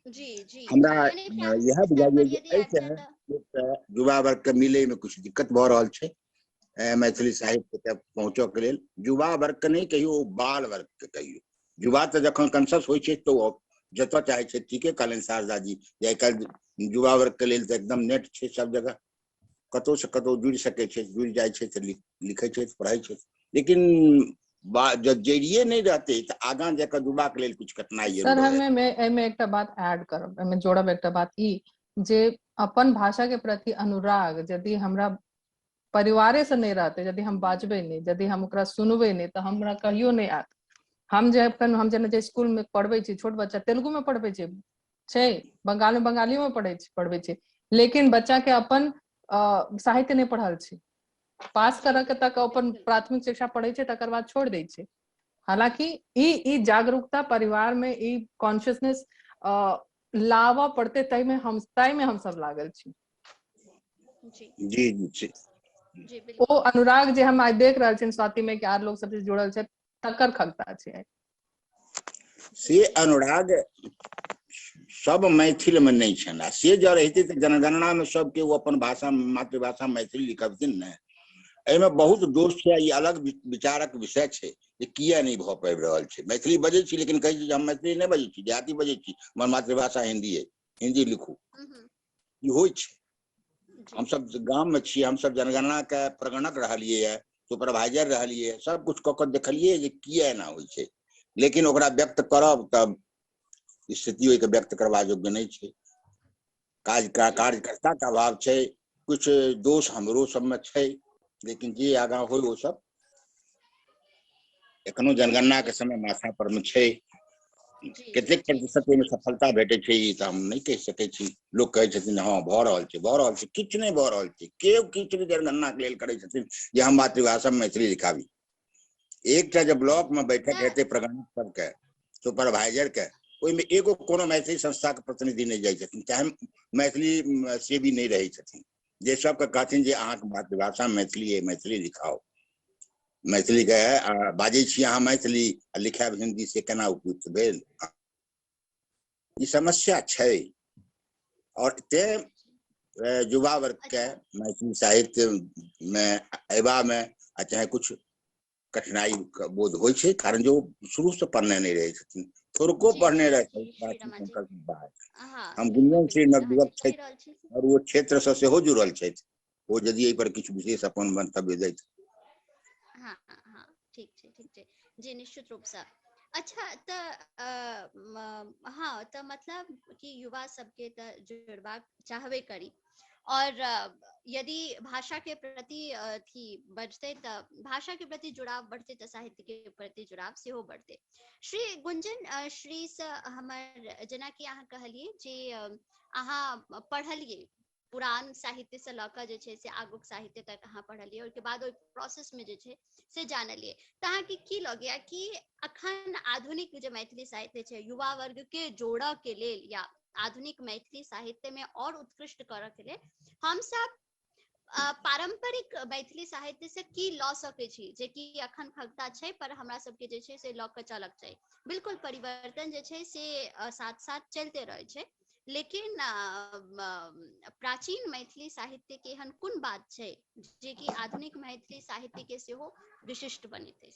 जी जी हमरा यानी इएह प्राथमिक स्तर बुझाइए पर जे यदि आबि एहिसँ जाय तऽ युवा वर्ग के मिले में कुछ दिक्कत भऽ रहल छै मैथिली साहित्य तक पहुँचऽ के लेल। युवा वर्ग के नहि कहियौ, बाल वर्ग के कहियौ। युवा तऽ जखन कंसस होइ छै तऽ ओ जतऽ चाहै छै। ठीके कहलनि शारदा जी जे आइ काल्हि युवा वर्ग के लेल तऽ एकदम नेट छै, सब जगह कतहु से कतहु जुड़ि सकै छै, जुड़ि जाइ छै तऽ लिखै छै, पढ़ै छै। लेकिन जरिये नहि रहतै तऽ आगाँ जाकऽ युवा के लेल किछु कठिनाइ सर, जरूर हमे एहिमे एकटा बात ऐड करब, एहिमे जोड़ब एकटा बात ई जे अपन भाषा के प्रति अनुराग यदि हमरा परिवारे से नहि रहतै, यदि हम बाजबै नहि, यदि हम ओकरा सुनबै नहि, तऽ हमरा कहियो नहि आयत। हम जे एखन हम जेना जे स्कूल में पढ़बै छी, छोट बच्चा तेलुगु में पढ़बै छी, छै बंगाल में बंगालियो में पढ़बै छी, लेकिन बच्चा के अपन साहित्य नहि पढ़ल छै। पास करऽ के तक अपन प्राथमिक शिक्षा पढ़ै छै, तकर बाद छोड़ दै छै। हालांकि ई जागरूकता परिवार में ई कॉन्शियसनेस लाबऽ पड़तै, ताहि में हम सब लागल छी। जी जी जी जी जी ओ बिल्कुल। अनुराग जे हम आइ देख रहल छी स्वाति में कि आर लोग सब जे जुड़ल छै, तकर खगता छै। से अनुराग सब मैथिल में नहि छनि, आ से जँ रहितै तऽ जनगणना में सबके ओ अपन भाषा मातृभाषा मैथिली लिखबथिन ने। एहिमे बहुत दोष छै, ई अलग विचारक विषय छै जे किया नहि भऽ पाबि रहल छै। मैथिली बजै छी लेकिन कहै छी जे हम मैथिली नहि बजै छी, देहाती बजै छी, हमर मातृभाषा हिंदी है, हिंदी लिखू। ई होइ छै। हमसब गाम में छियै, हमसब जनगणना के प्रगणक रहलियै है, सुपरवाइजर रहलियै, सब कुछ कऽ कऽ देखलियै जे किया एना होइ छै, लेकिन ओकरा व्यक्त करब तब स्थिति ओहिके व्यक्त करबा योग्य नहि छै। कार्यकर्ता के अभाव छै, कुछ दोष हमरो सबमे छै, लेकिन जे आगाँ होइ ओ सब एखनो जनगणना के समय माथा पर में छै। कतेक प्रतिशत ओहिमे सफलता भेटै छै ई तऽ हम नहि कहि सकै छी। लोक कहै छथिन हँ भऽ रहल छै, भऽ रहल छै, किछु नहि भऽ रहल छै। केओ किछु नहि जनगणना के लेल करै छथिन जे हम मातृभाषा मे मैथिली लिखाबी। एकटा जे ब्लॉक में बैठक हेतै प्रगणक सबके, सुपरवाइजर के, ओहिमे एगो कोनो मैथिली संस्था के प्रतिनिधि नहि जाइ छथिन, चाहे मैथिली सेवी नहि रहै छथिन, जे सबके कहथिन जे अहाँके मातृभाषा मैथिली है, मैथिली लिखाओ, मैथिली के बाजै छी अहाँ मैथिली आ लिखायब हिंदी, से केना उपयुक्त भेल? ई समस्या छै। और तें युवा वर्ग के मैथिली साहित्य में अयबा में आ चाहे कुछ कठिनाई बोध होइ छै, कारण जे ओ शुरू से पढ़ने नहि रहै छथिन, थोड़को पढ़ने रहै। हम गुंजन श्री नवयुवक छथि और ओ क्षेत्र से सेहो जुड़ल छथि, ओ यदि एहि पर किछु विशेष अपन मंतव्य दैत। हाँ हाँ, ठीक छै, ठीक छै जी, निश्चित रूप से। अच्छा, तऽ हाँ, तऽ मतलब कि युवा सबके तऽ जुड़बाक चाहबे करी, और यदि भाषा के प्रति अथी बढ़तै तऽ भाषा के प्रति जुड़ाव बढ़तै तऽ साहित्य के प्रति जुड़ाव सेहो बढ़तै। श्री गुंजन श्री से हमर, जेनाकि अहाँ कहलियै जे अहाँ पढ़लियै पुरान साहित्य से लऽ कऽ जे छै से आगूक साहित्य तक अहाँ पढ़लियै, ओहिके बाद ओहि प्रोसेस में जे छै से जानलियै, तऽ अहाँके की लगैया कि अखन आधुनिक जे मैथिली साहित्य छै, युवा वर्ग के जोड़ऽ के लेल या आधुनिक मैथिली साहित्य में और उत्कृष्ट करऽ के लेल हमसब पारंपरिक मैथिली साहित्य से की लऽ सकै छी, जे कि अखन खगता छै पर हमरा सबके जे छै से लऽ कऽ चलक चाही? बिल्कुल परिवर्तन जे छै से साथ साथ चलते रहै छै, लेकिन प्राचीन मैथिली साहित्य के एहन कोन बात छै जे कि आधुनिक मैथिली साहित्य के सेहो विशिष्ट बनेतै?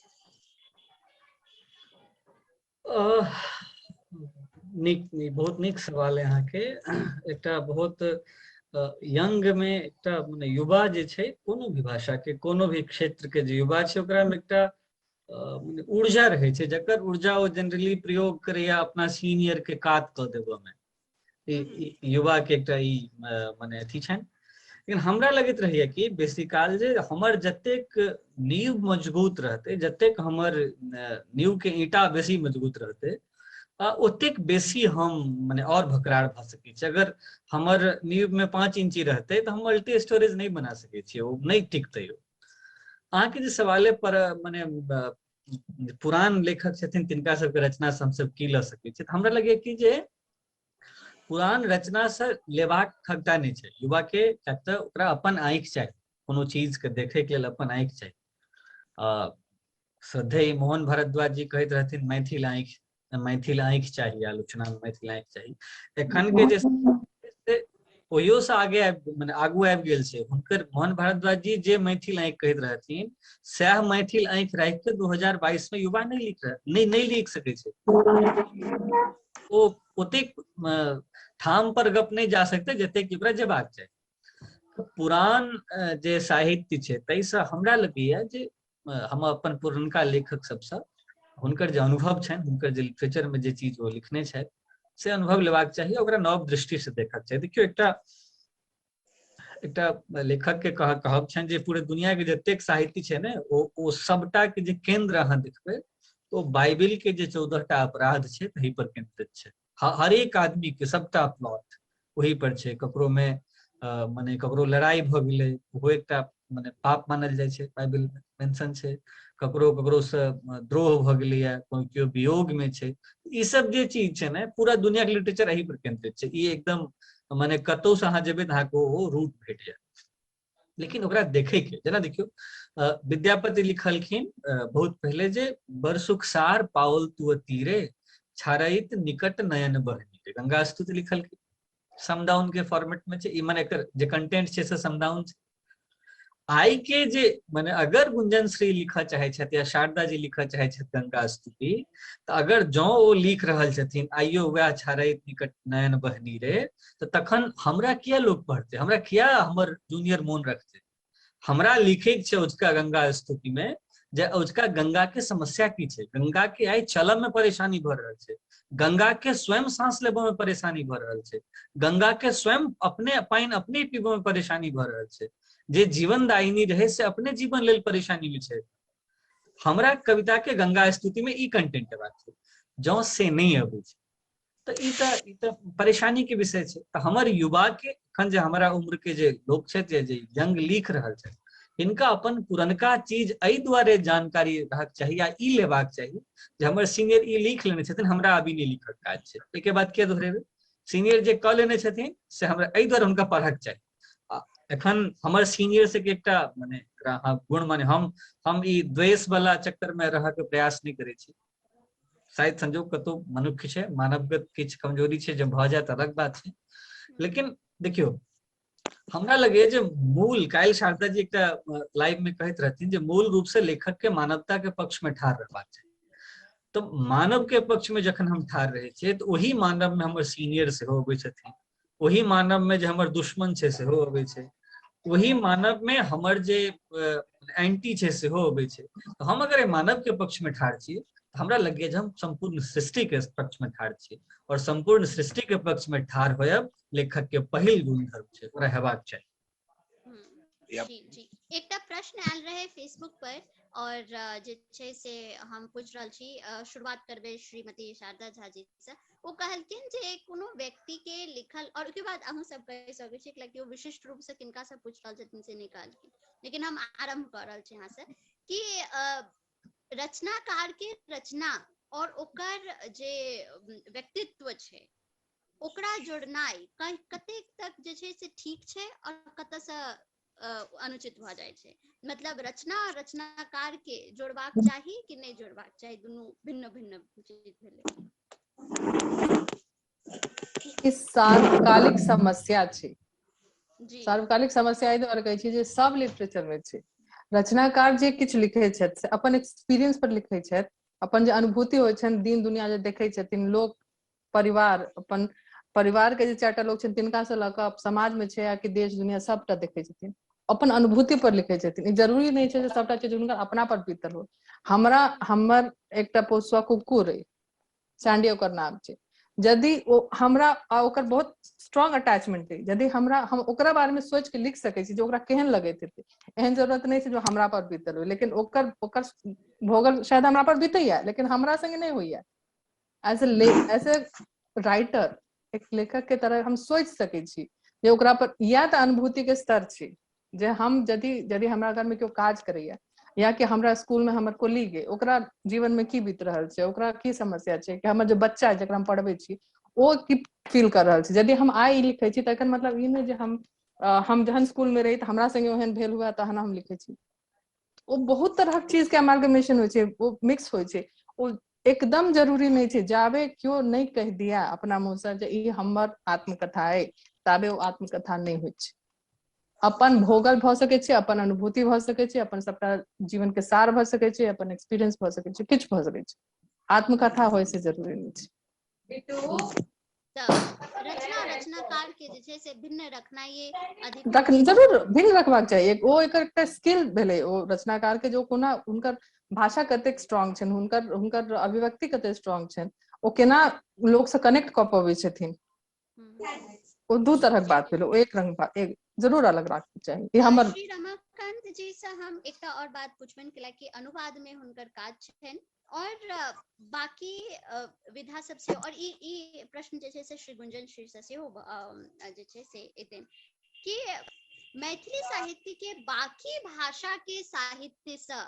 नीक, बहुत नीक सवाल है अहाँके। एकटा बहुत यंग में एकटा मने युवा जे छै, कोनो भी भाषा के कोनो भी क्षेत्र के जे युवा छै, ओकरा में एकटा मने ऊर्जा रहै छै, जकर ऊर्जा ओ जनरली प्रयोग करैया अपना सीनियर के कात कऽ देबऽ में। युवा के एकटा ई मने अथी छनि। लेकिन हमरा लगैत रहैया कि बेसी काल जे हमर जतेक नींव मजबूत रहतै, जतेक हमर नींव के ईंटा बेसी मजबूत रहतै, ओतेक बेसी हम मने और भकरार भऽ सकै छी। अगर हमर नींव में 5 इंची रहतै तऽ हम मल्टी स्टोरेज नहि बना सकै छियै, ओ नहि टिकतै। ओ अहाँके जे सवाले पर मने पुरान लेखक छथिन तिनका सबके रचना से हमसब की लऽ सकै छी। हमरा लगैया कि जे पुरान रचना से लेबाक खगता नहि छै युवा के, कियाक तऽ ओकरा अपन आँखि चाही, कोनो चीज के देखे के लेल अपन आँखि चाही। श्रद्धेय मोहन भारद्वाज जी कहैत रहथिन मैथिल आँखि, मैथिल आँखि चाही, आलोचना में मैथिल आँखि चाही। एखन के जे ओहियो से आगे मने आगू आबि गेल छै हुनकर मोहन भारद्वाज जी जे मैथिल आँखि कहैत रहथिन सएह मैथिल आँखि राखि के 2022 में युवा नहि लिख रह नहि लिख सकै छै। ओ ओतेक ठाम पर गप नहि जा सकते जतेक ओकरा जेबाक चाही। पुरान जे साहित्य छै ताहिसँ हमरा लगैया जे हम अपन पुरनका लेखक सबसँ हुनकर जे अनुभव छनि, हुनकर जे लिटरेचर में जे चीज ओ लिखने छथि से अनुभव लेबाक चाही, ओकरा नव दृष्टि से देखक चाही। देखियौ एकटा एकटा लेखक के कहब छनि जे पूरे दुनिया के जतेक साहित्य छै ने ओ सबटा के जे केंद्र अहाँ देखबै तो बाइबिल के जे 14 टा अपराध छै तही पर केंद्रित छै। हरेक आदमी के सबटा प्लॉट ओही पर छै। ककरो में मने ककरो लड़ाई भऽ गेलै ओहो एकटा मने पाप मानल जाइ छै, बाइबिल में मेंशन छै। ककरो ककरो से द्रोह भऽ गेलैया, कोई केओ वियोग में छै, ई सब जे चीज छै ने पूरा दुनिया के लिटरेचर एही पर केंद्रित छै। ई एकदम मने कतौ से अहाँ जेबै तऽ अहाँके ओ रूट भेट जायत। लेकिन ओकरा देखे के जेना देखियौ विद्यापति लिखलखिन बहुत पहले जे बड़ सुख सार पाओल तुअ तीरे छारैत निकट नयन बहनी। गंगा स्तुति लिखलखिन समदाउन के फॉर्मेट में छै, ई मने एकर जे कंटेंट छै से समदाउन छै। आइ के जे मने अगर गुंजन श्री लिखऽ चाहे छथि या शारदा जी लिखऽ चाहे छथि गंगा स्तुति, तऽ अगर जँ ओ लिख रहल छथिन आइयो वएह छारैत निकट नयन बहनी रे, तऽ तखन हमरा किया लोक पढ़तै, हमरा किया हमर जूनियर मोन रखतै? हमरा लिखै के छै ओझका गंगा स्तुति में जे ओझका गंगा के समस्या की छै, गंगा के आइ चलऽ में परेशानी भऽ रहल छै, गंगा के स्वयं सांस लेबऽ में परेशानी भऽ रहल छै, गंगा के स्वयं अपने पानि अपने पीबऽ में परेशानी भऽ रहल छै, जे जीवनदायिनी रहे से अपने जीवन लेल परेशानी में छै। हमरा कविता के गंगा स्तुति में ई कंटेंट हेबाक छै, जँ से नहि अबै छै तऽ ई तऽ परेशानी के विषय छै। तऽ हमर युवा के एखन जे हमरा उम्र के जे लोक छथि, जे यंग लिख रहल छथि, हिनका अपन पुरनका चीज एहि दुआरे जानकारी रहक चाही या ई लेबाक चाही जे हमर सीनियर ई लिख लेने छथिन, हमरा अभी नहि लिखक काज छै। एहिके बाद के दोहरेबै, सीनियर जे कऽ लेने छथिन से हमरा एहि दुआरे हुनका पढ़क चाही। एखन हमर सीनियर सबके एकटा मने एकरा अहाँ गुण माने हम ई द्वेष वाला चक्कर में रहऽ के प्रयास नहि करै छी। शायद संजोग कतौ मनुष्य छै, मानवगत किछु कमजोरी छै, जब भऽ जाए तऽ अलग बात छै। लेकिन देखियौ हमरा लगैया जे मूल काल्हि शारदा जी एकटा लाइव में कहैत रहथिन जे मूल रूप से लेखक के मानवता के पक्ष में ठाढ़ रहबाक चाही। तऽ मानव के पक्ष में जखन हम ठाढ़ रहै छियै तऽ ओही मानव में हमर सीनियर सेहो अबै छथिन, ओही मानव में जे हमर दुश्मन छै सेहो अबै छै, ओही मानव में हमर जे एंटी छै सेहो अबै छै। तऽ हम अगर एहि मानव के पक्ष में ठाढ़ छी तऽ हमरा लगैया जे हम सम्पूर्ण सृष्टि के पक्ष में ठाढ़ छी, और सम्पूर्ण सृष्टि के पक्ष में ठाढ़ होयब लेखक के पहिल गुणधर्म छै, ओकरा हेबाक चाही। जी जी, एकटा प्रश्न आयल रहे फेसबुक पर और जे छै से हम पूछि रहल छी, शुरुआत करबै श्रीमती शारदा झा जी से। ओ कहलखिन जे कोनो व्यक्ति के लिखल, और ओहिके बाद अहूँ सब कहि सकै छी कि ओ विशिष्ट रूप से किनका से पूछि रहल छथिन से नहि कहलखिन, लेकिन हम आरम्भ कऽ रहल छी अहाँ से कि रचनाकार के रचना और ओकर जे व्यक्तित्व छै ओकरा जोड़नाइ कतेक तक जे छै से ठीक छै और कतऽ से अनुचित भऽ जाइ छै। मतलब रचना और रचनाकार के जोड़बाक चाही कि नहि जोड़बाक चाही, दुनू भिन्न भिन्न चीज भेलै। ई सार्वकालिक समस्या छै। सार्वकालिक समस्या एहि दुआरे कहै छी जे सब लिटरेचर में छै। रचनाकार जे किछु लिखै छथि से अपन एक्सपीरियंस पर लिखै छथि, अपन जे अनुभूति होइ छनि, दिन दुनिया जे देखै छथिन, लोक परिवार, अपन परिवार के जे चारिटा लोक छथिन तिनका से लऽ कऽ समाज में छै या कि देश दुनिया सबटा देखै छथिन, अपन अनुभूति पर लिखै छथिन। ई जरूरी नहि छै जे सबटा चीज हुनकर अपना पर बीतल हो। हमर एकटा पोसुआ कुकुर अइ, सैंडी ओकर नाम छै, यदि ओ हमरा ओकर बहुत स्ट्रॉन्ग अटैचमेंट अइ, यदि हम ओकरा बारे में सोचि के लिख सकै छी जे ओकरा केहन लगैत हेतै, एहन जरूरत नहि छै जे हमरा पर बीतल हो, लेकिन ओकर ओकर भोगल शायद हमरा पर बीतैया लेकिन हमरा संगे नहि होइया। एज ए राइटर, एक लेखक के तरह हम सोचि सकै छी जे ओकरा पर इएह तऽ अनुभूति के स्तर छै जे हम यदि हमरा घर में केओ काज करैया या कि हमरा स्कूल में हमर कोलीग अइ ओकरा जीवन में की बीत रहल छै, ओकरा की समस्या छै, कि हमर जे बच्चा अइ जकरा हम पढ़बै छी ओ की फील कर रहल छै। यदि हम आइ ई लिखै छी तकर मतलब ई नहि जे हम जहन स्कूल में रही तऽ हमरा संगे ओहन भेल हुए तहन हम लिखै छी। ओ बहुत तरहक चीज के अमालगमेशन होइ छै, ओ मिक्स होइ छै। ओ एकदम जरूरी नहि छै जाबे केओ नहि कहि दिया अपना मुँह से जे ई हमर आत्मकथा अइ ताबे ओ आत्मकथा नहि होइ छै। अपन भोगल भऽ सकै छै, अपन अनुभूति भऽ सकै छै, अपन सबटा जीवन के सार भऽ सकै छै, अपन एक्सपीरियंस भऽ सकै छै, किछु भऽ सकै छै। आत्मकथा होइ से जरूरी नहि छै। तऽ रचना रचनाकार के जे छै से भिन्न रखनाइए अधिक जरूर भिन्न रखबाक चाही। ओ एकर एकटा स्किल भेलै ओ रचनाकार के, जो कोना हुनकर भाषा कतेक स्ट्रांग छनि, हुनकर हुनकर अभिव्यक्ति कतेक स्ट्रांग छनि, ओ केना लोक से कनेक्ट कऽ पबै छथिन। ओ दू तरहक बात भेलै, ओ एक रंग एक जरूर अलग राखके चाही। ई हमर श्री रमाकांत जी से हम एकटा और बात पूछबनि, कैलाकि अनुवाद में हुनकर काज छनि और बाकी विधा सबसे, और ई प्रश्न जे छै से श्री गुंजन श्री से सेहो जे छै से एतनि कि मैथिली साहित्य के बाकी भाषा के साहित्य से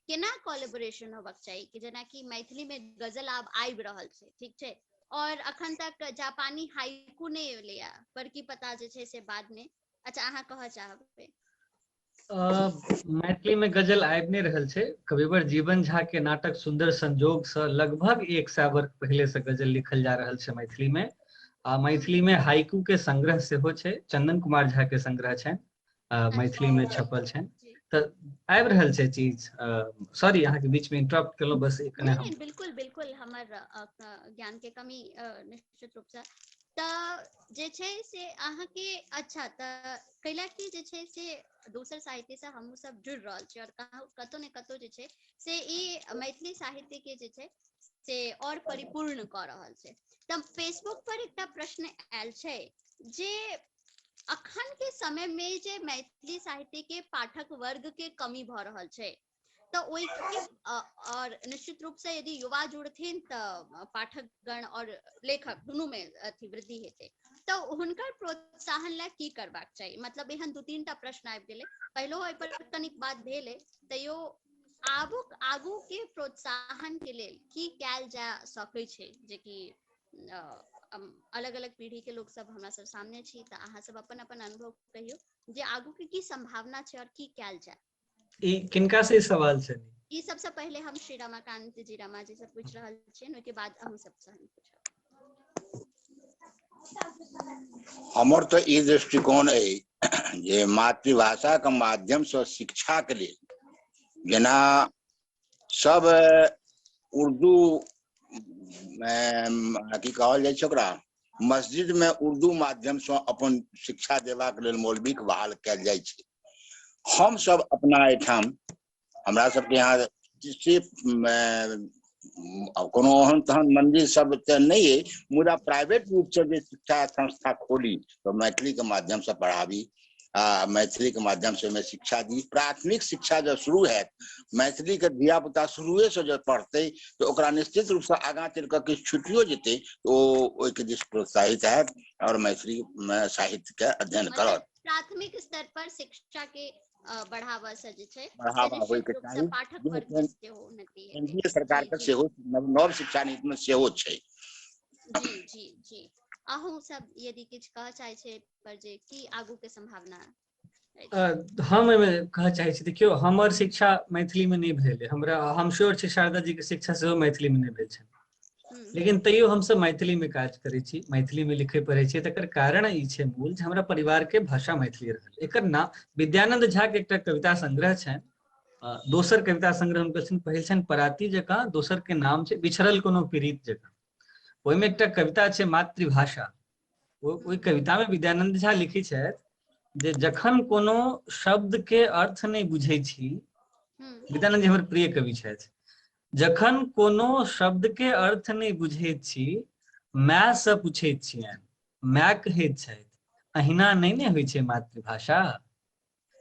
केना कोलैबोरेशन होबाक चाही, कि जेनाकि मैथिली में गजल आब आबि रहल छै, ठीक छै, और अखन तक जापानी हाइकू नहि एलैया, पर की पता जे छै से बाद में। अच्छा, अहाँ कहऽ चाहबै? मैथिली में गजल आबि नहि रहल छै। कविवर जीवन झा के नाटक सुंदर संजोग से लगभग 100 वर्ष पहले से गजल लिखल जा रहल छै मैथिली में। आ मैथिली में हाइकू के संग्रह सेहो छै, चंदन कुमार झा के संग्रह छै, मैथिली में छपल छै। तऽ आबि रहल छै चीज। सॉरी अहाँके बीच में इंटरप्ट केलहुँ, बस एक नहीं, बिल्कुल बिल्कुल, हमर ज्ञान के कमी निश्चित रूप से। तऽ जे छै से अहाँके अच्छा, तऽ कैला कि जे छै से दोसर साहित्य से हमहूँ सब जुड़ि रहल छी और कतौ ने कतौ जे छै से ई मैथिली साहित्य के जे छै से और परिपूर्ण कऽ रहल छै। तऽ फेसबुक पर एकटा प्रश्न आयल छै जे अखन के समय में जे मैथिली साहित्य के पाठक वर्ग के कमी भऽ रहल छै, तऽ ओहि के और निश्चित रूप से यदि युवा जुड़थिन तऽ पाठक गण और लेखक दुनू में अथी वृद्धि हेतै, तऽ हुनकर प्रोत्साहन ला की करबाक चाही? मतलब एहन 2-3 टा प्रश्न आबि गेलै, पहिलो एहि पर कनिक बात भेलै, तैयो आगू के प्रोत्साहन के लेल की कयल जा सकै छै, जेकि अलग अलग पीढ़ी के लोक सब हमरा सब सामने छी, तऽ अहाँ सब अपन अपन अनुभव कहियौ जे आगू के की संभावना छै और की कयल जाय। ई किनका से सवाल छै? ई सबसे पहले हम श्री रमाकांत जी रमा जी से पूछ रहल छियनि, ओहिके बाद हम सबसे हम पूछब। हमर तऽ ई दृष्टिकोण अइ जे मातृभाषा के माध्यम से शिक्षा के लेल जेना सब उर्दू की कहल जाइ छै ओकरा, मस्जिद में उर्दू माध्यम से अपन शिक्षा देबाक लेल मौलवीक बहाल कयल जाइ छै। हम सब अपना एहिठाम हमरा सबके यहाँ से कोनो ओहन तहन मंदिर सब तऽ नहि अइ, मुदा प्राइवेट रूप से जे शिक्षा संस्था खोली तऽ मैथिली के माध्यम से पढ़ाबी आ मैथिली के माध्यम से ओहिमे शिक्षा दी। प्राथमिक शिक्षा जब शुरू हैत, मैथिली के धिया पुता शुरुए से जब पढ़तै तऽ ओकरा निश्चित रूप से आगाँ चलि कऽ किछु छुटियो जेतै तऽ ओ ओहिके दिस प्रोत्साहित हैत और मैथिली साहित्य के अध्ययन करत। प्राथमिक स्तर पर शिक्षा के बढ़ावा से जे छै बढ़ावा होय के चाही। पाठक वर्ग के सेहो उन्नति हेतै। केंद्रीय सरकार के सेहो नव शिक्षा नीति में सेहो छै। जी जी जी, अहूँ सब यदि किछु कहऽ चाहै छै पर जे की आगू के संभावना? हम एहिमे कहऽ चाहै छी, देखियौ हमर शिक्षा मैथिली में नहि भेल, हमरा हम श्योर छी शारदा जी के शिक्षा सेहो मैथिली में नहि भेल छै, लेकिन तैयो हमसब मैथिली में काज करै छी, मैथिली में लिखै पढ़ै छी। तकर कारण ई छै मूल जे हमरा परिवार के भाषा मैथिली रहल। एकर नाम विद्यानंद झा के एकटा कविता संग्रह छनि, दोसर कविता संग्रह हुनकर छनि, पहिल छनि पराती जकाँ, दोसर के नाम छै बिछड़ल कोनो पीड़ित जकाँ। ओहिमे एकटा कविता छै मातृभाषा। ओहि कविता में विद्यानंद झा लिखै छथि जे जखन कोनो शब्द के अर्थ नहि बुझै छी, विद्यानंद जी हमर प्रिय कवि छथि, जखन कोनो शब्द के अर्थ नहि बुझैत छी माय से पूछैत छियनि, माय कहैत छथि अहिना नहि ने होइ छै मातृभाषा।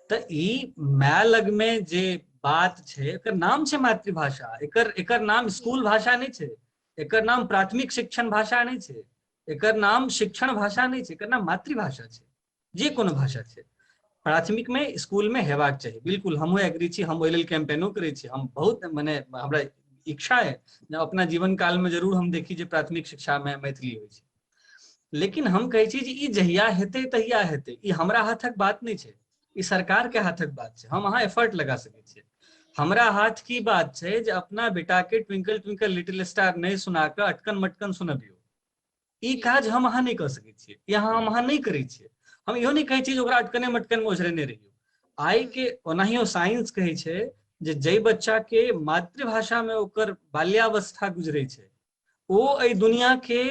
तऽ ई माय लग में जे बात छै एकर नाम छै मातृभाषा। एकर एकर नाम स्कूल भाषा नहि छै, एकर नाम प्राथमिक शिक्षण भाषा नहि छै, एकर नाम शिक्षण भाषा नहि छै, एकर नाम मातृभाषा छै। जे कोनो भाषा छै, प्राथमिक में स्कूल में हेबाक चाही। बिल्कुल हमहूँ एग्री छी, हम ओहि लेल कैंपेनो करै छी। हम बहुत मने हमरा इच्छा है अपना जीवन काल में जरूर हम देखी जे प्राथमिक शिक्षा में मैथिली होइ छै। लेकिन हम कहै छी जे ई जहिया हेतै तहिया हेतै, ई हमरा हाथक बात नहि छै, ई सरकार के हाथक बात छै। हम अहाँ एफर्ट लगा सकै छियै। हमरा हाथ की बात छै जे अपना बेटा के ट्विंकल ट्विंकल लिटिल स्टार नहि सुना कऽ अटकन मटकन सुनबियौ। ई काज हम अहाँ नहि कऽ सकै छियै, यहाँ हम अहाँ नहि करै छियै। हम इहो नहि कहै छियै जे ओकरा अटकने मटकन मे ओझरेने रहियौ। आइ के ओनाहियो साइंस कहै छै जे जाहि बच्चा के मातृभाषा में ओकर बाल्यावस्था गुजरे छै, ओ एहि दुनिया के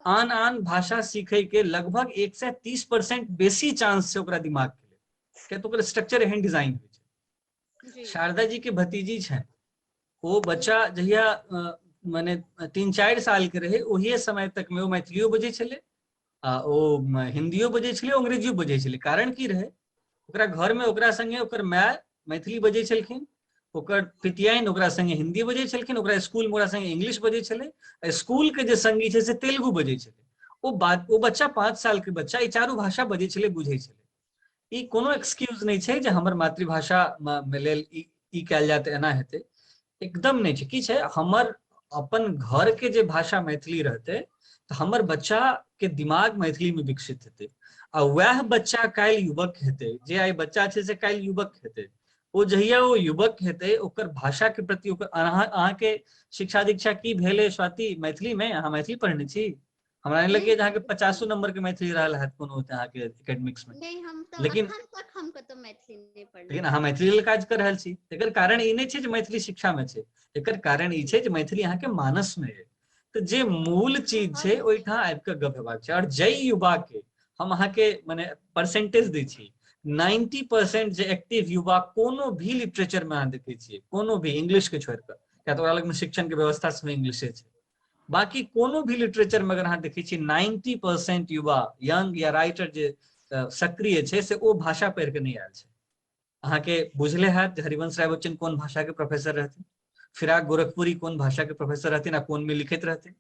आन आन भाषा सीखे के लगभग 130% बेसी चांस छै ओकरा दिमाग के लेल, किया तऽ ओकर स्ट्रक्चर एहन डिजाइन होइ छै। शारदा जी के भतीजी छनि, ओ बच्चा जहिया मने 3-4 साल के रहे, ओहिए समय तक में ओ मैथिलियो बजै छलै आ ओ हिंदियो बजै छलै, अंग्रेजियो बजै छलै। कारण की रहे, ओकरा घर में ओकरा संगे ओकर my Maithili बजै छलखिन, ओकर पितियाइन ओकरा संगे हिंदी बजै छलखिन, ओकरा स्कूल में ओकरा संगे इंग्लिश बजै छलै, स्कूल के जे संगी छै से तेलुगु बजै छलै। ओ बच्चा 5 साल के बच्चा ई चारू भाषा बजै छलै, बुझै छलै। ई कोनो एक्सक्यूज नहि छै जे हमर मातृभाषा मे लेल ई कयल जाय तऽ एना हेतै, एकदम नहि छै। की छै, हमर अपन घर के जे भाषा मैथिली रहतै तऽ हमर बच्चा के दिमाग मैथिली में विकसित हेतै, आ वएह बच्चा काल्हि युवक हेतै। जे आइ बच्चा छै से काल्हि युवक हेतै। ओ जहिया ओ युवक हेतै ओकर भाषा के प्रति ओकर अहाँके शिक्षा दीक्षा की भेलै स्वाति मैथिली में? अहाँ मैथिली पढ़ने छी? हमरा नहि लगैया जे अहाँके 50 नंबर के मैथिली रहल हैत कोनो अहाँके एकेडमिक्स में। नहीं, हम तो लेकिन अखन तक हम कतौ मैथिली नहि पढ़ने। लेकिन अहाँ मैथिली लेल काज कर रहल छी। एकर कारण ई नहि छै जे मैथिली शिक्षा में छै, एकर कारण ई छै जे मैथिली अहाँके मानस में है। तऽ जे मूल चीज छै ओहिठाम आबि कऽ गप हेबाक छै। और जाहि युवा के हम अहाँके मने परसेंटेज दै छी, 90% जे एक्टिव युवा कोनो भी लिटरेचर में अहाँ देखै छियै, कोनो भी इंग्लिश के छोड़ि कऽ, किया तऽ ओकरा लगमे शिक्षण के व्यवस्था सेहो इंग्लिशे छै, बाकी कोनो भी लिटरेचर में अगर अहाँ देखै छियै 90% युवा यंग या राइटर जे सक्रिय छै से ओ भाषा पढ़ि कऽ नहि आयल छै। अहाँके बुझले हैत जे हरिवंश राय बच्चन कोन भाषा के प्रोफेसर रहथिन, फिराक गोरखपुरी कोन भाषा के प्रोफेसर रहथिन आ कोन में लिखैत रहथिन।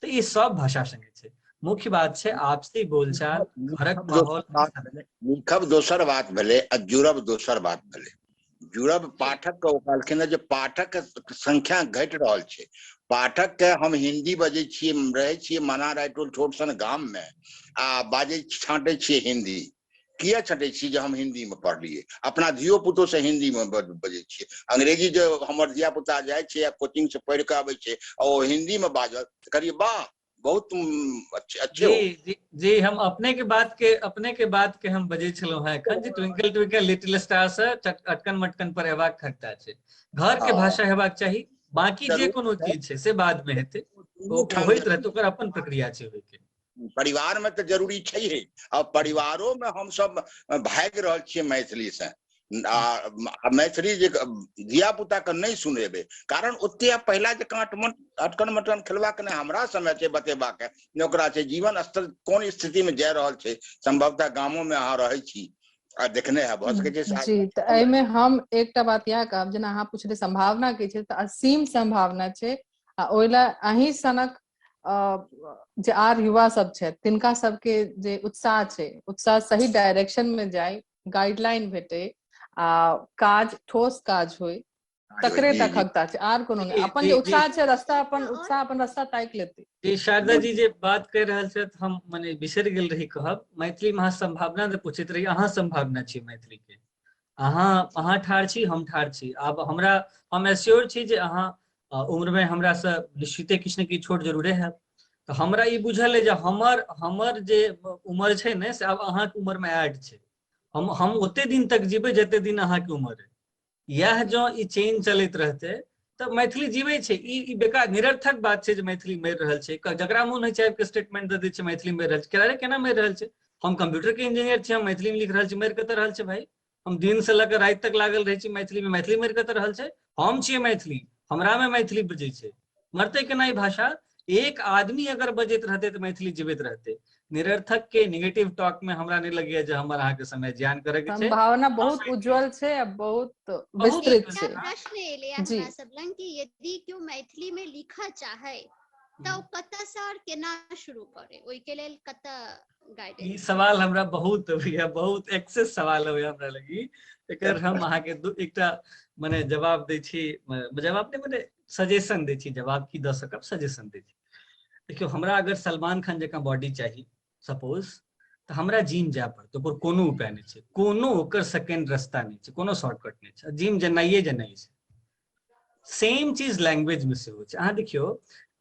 तऽ ई सब भाषा संगे छै। मुख्य बात छै आपसी बोलचाल, घरक माहौल। लिखब दोसर बात भेलै आ जुड़ब दोसर बात भेलै। जुड़ब पाठक के ओ कहलखिन जे पाठक के संख्या घटि रहल छै। पाठक के हम हिंदी बजै छियै, रहै छियै मना रायटोल छोट सन गाम में आ बाजै छाँटै छियै हिंदी। किया छाँटै छियै जे हम हिंदी में पढ़लियै? अपना धियो पुतो से हिंदी में बजै छियै। अंग्रेजी जे हमर धिया पुता जाइ छै या कोचिंग से पढ़ि कऽ आबै छै आ ओ हिंदी में बाजल तऽ कहलियै वाह बहुत अच्छे। जी जी, हम अपने के बात के हम बजै छलहुँ हेँ एखन जे ट्विंकल ट्विंकल लिटिल स्टार से अटकन मटकन पर हेबाक खगता छै। घर के भाषा हेबाक चाही, बाकी जे कोनो चीज छै से बाद में हेतै, ओ होइत रहतै, ओकर अपन प्रक्रिया छै होइके। परिवार में तऽ जरूरी छै हे, आ परिवारो में हम सब भागि रहल छियै मैथिली से। आ मैथिली जे धिया पुता के नहि सुनेबै, कारण ओते पहिला जे अटकन मटकन खेलबाक नहि हमरा समय छै बतेबाक, नहि ओकरा छै। जीवन स्तर कोन स्थिति में जा रहल छै, संभवतः गामो में अहाँ रहै छी आ देखने है भऽ सकै छै। जी, तऽ एहिमे हम एकटा बात इएह कहब, जेना अहाँ पुछले संभावना की छै, तऽ असीम संभावना छै। आ ओहि लए अहीं सनक जे आर युवा सब छै तिनका सबके जे उत्साह छै, उत्साह सही डायरेक्शन में जाय, गाइडलाइन भेटे आ काज ठोस काज होय, तकरे तक खगता छै, आर कोनो नहि। अपन जे उत्साह छै रास्ता, अपन उत्साह अपन रास्ता ताकि लेतै। जी शारदा जी जे बात कहि रहल छथि हम मने बिसरि गेल रही कहब। मैथिली में अहाँ संभावना जे पूछैत रही, अहाँ संभावना छी मैथिली के, अहाँ ठाढ़ छी, हम ठाढ़ छी। आब हम एश्योर छी जे अहाँ उम्र में हमरा से निश्चिते किछु ने किछु छोट जरूरे है। तऽ हमरा ई बुझल है जे हमर जे उम्र छै ने से आब अहाँके उम्र में ऐड छै। हम ओते दिन तक जीबै जते दिन अहाँके उम्र है। इएह जँ ई चेन चलैत रहतै तऽ मैथिली जीबै छै। ई बेकार निरर्थक बात छै जे मैथिली मरि रहल छै। जकरा मोन होइ छै आबि के स्टेटमेंट दऽ दै छै मैथिली मरि रहल छै। अरे केना मरि रहल छै? हम कंप्यूटर के इंजीनियर छी, हम मैथिली में लिख रहल छी, मरि कतऽ रहल छै भाई? हम दिन से लऽ कऽ राति तक लागल रहै छी मैथिली में, मैथिली मरि कतऽ रहल छै? हम छियै मैथिली, हमरा में मैथिली बजै छै, मरतै केना ई भाषा? एक आदमी अगर बजैत रहतै तऽ मैथिली जीवित रहतै। निरर्थक के निगेटिव टॉक में हमरा नहीं लगैया जे हमर अहाँके समय जियान करे के छै। संभावना बहुत उज्जवल छै आ बहुत विस्तृत छै। प्रश्न एलै हमरा सब लग कि यदि केओ मैथिली में लिखऽ चाहे तऽ ओ कतऽ से और केना शुरू करे, ओहि के लेल कतऽ गाइडेंस। सवाल हमरा बहुत अबैया, बहुत एक्सेस सवाल अबैया हमरा लगी। एकर हम अहाँके एकटा मने जवाब दै छी, जवाब नहि मने सजेशन दै छी, जवाब की दऽ सकब, सजेशन दै छी। देखियौ, हमरा अगर सलमान खान जकाँ बॉडी चाही सपोज, तऽ हमरा जिम जाय पड़तै, ओकर कोनो उपाय नहि छै, कोनो ओकर सेकेंड रास्ता नहि छै, कोनो शॉर्टकट नहि छै, जिम जेनाइए जेनाइ छै। सेम चीज लैंग्वेज में सेहो छै। अहाँ देखियौ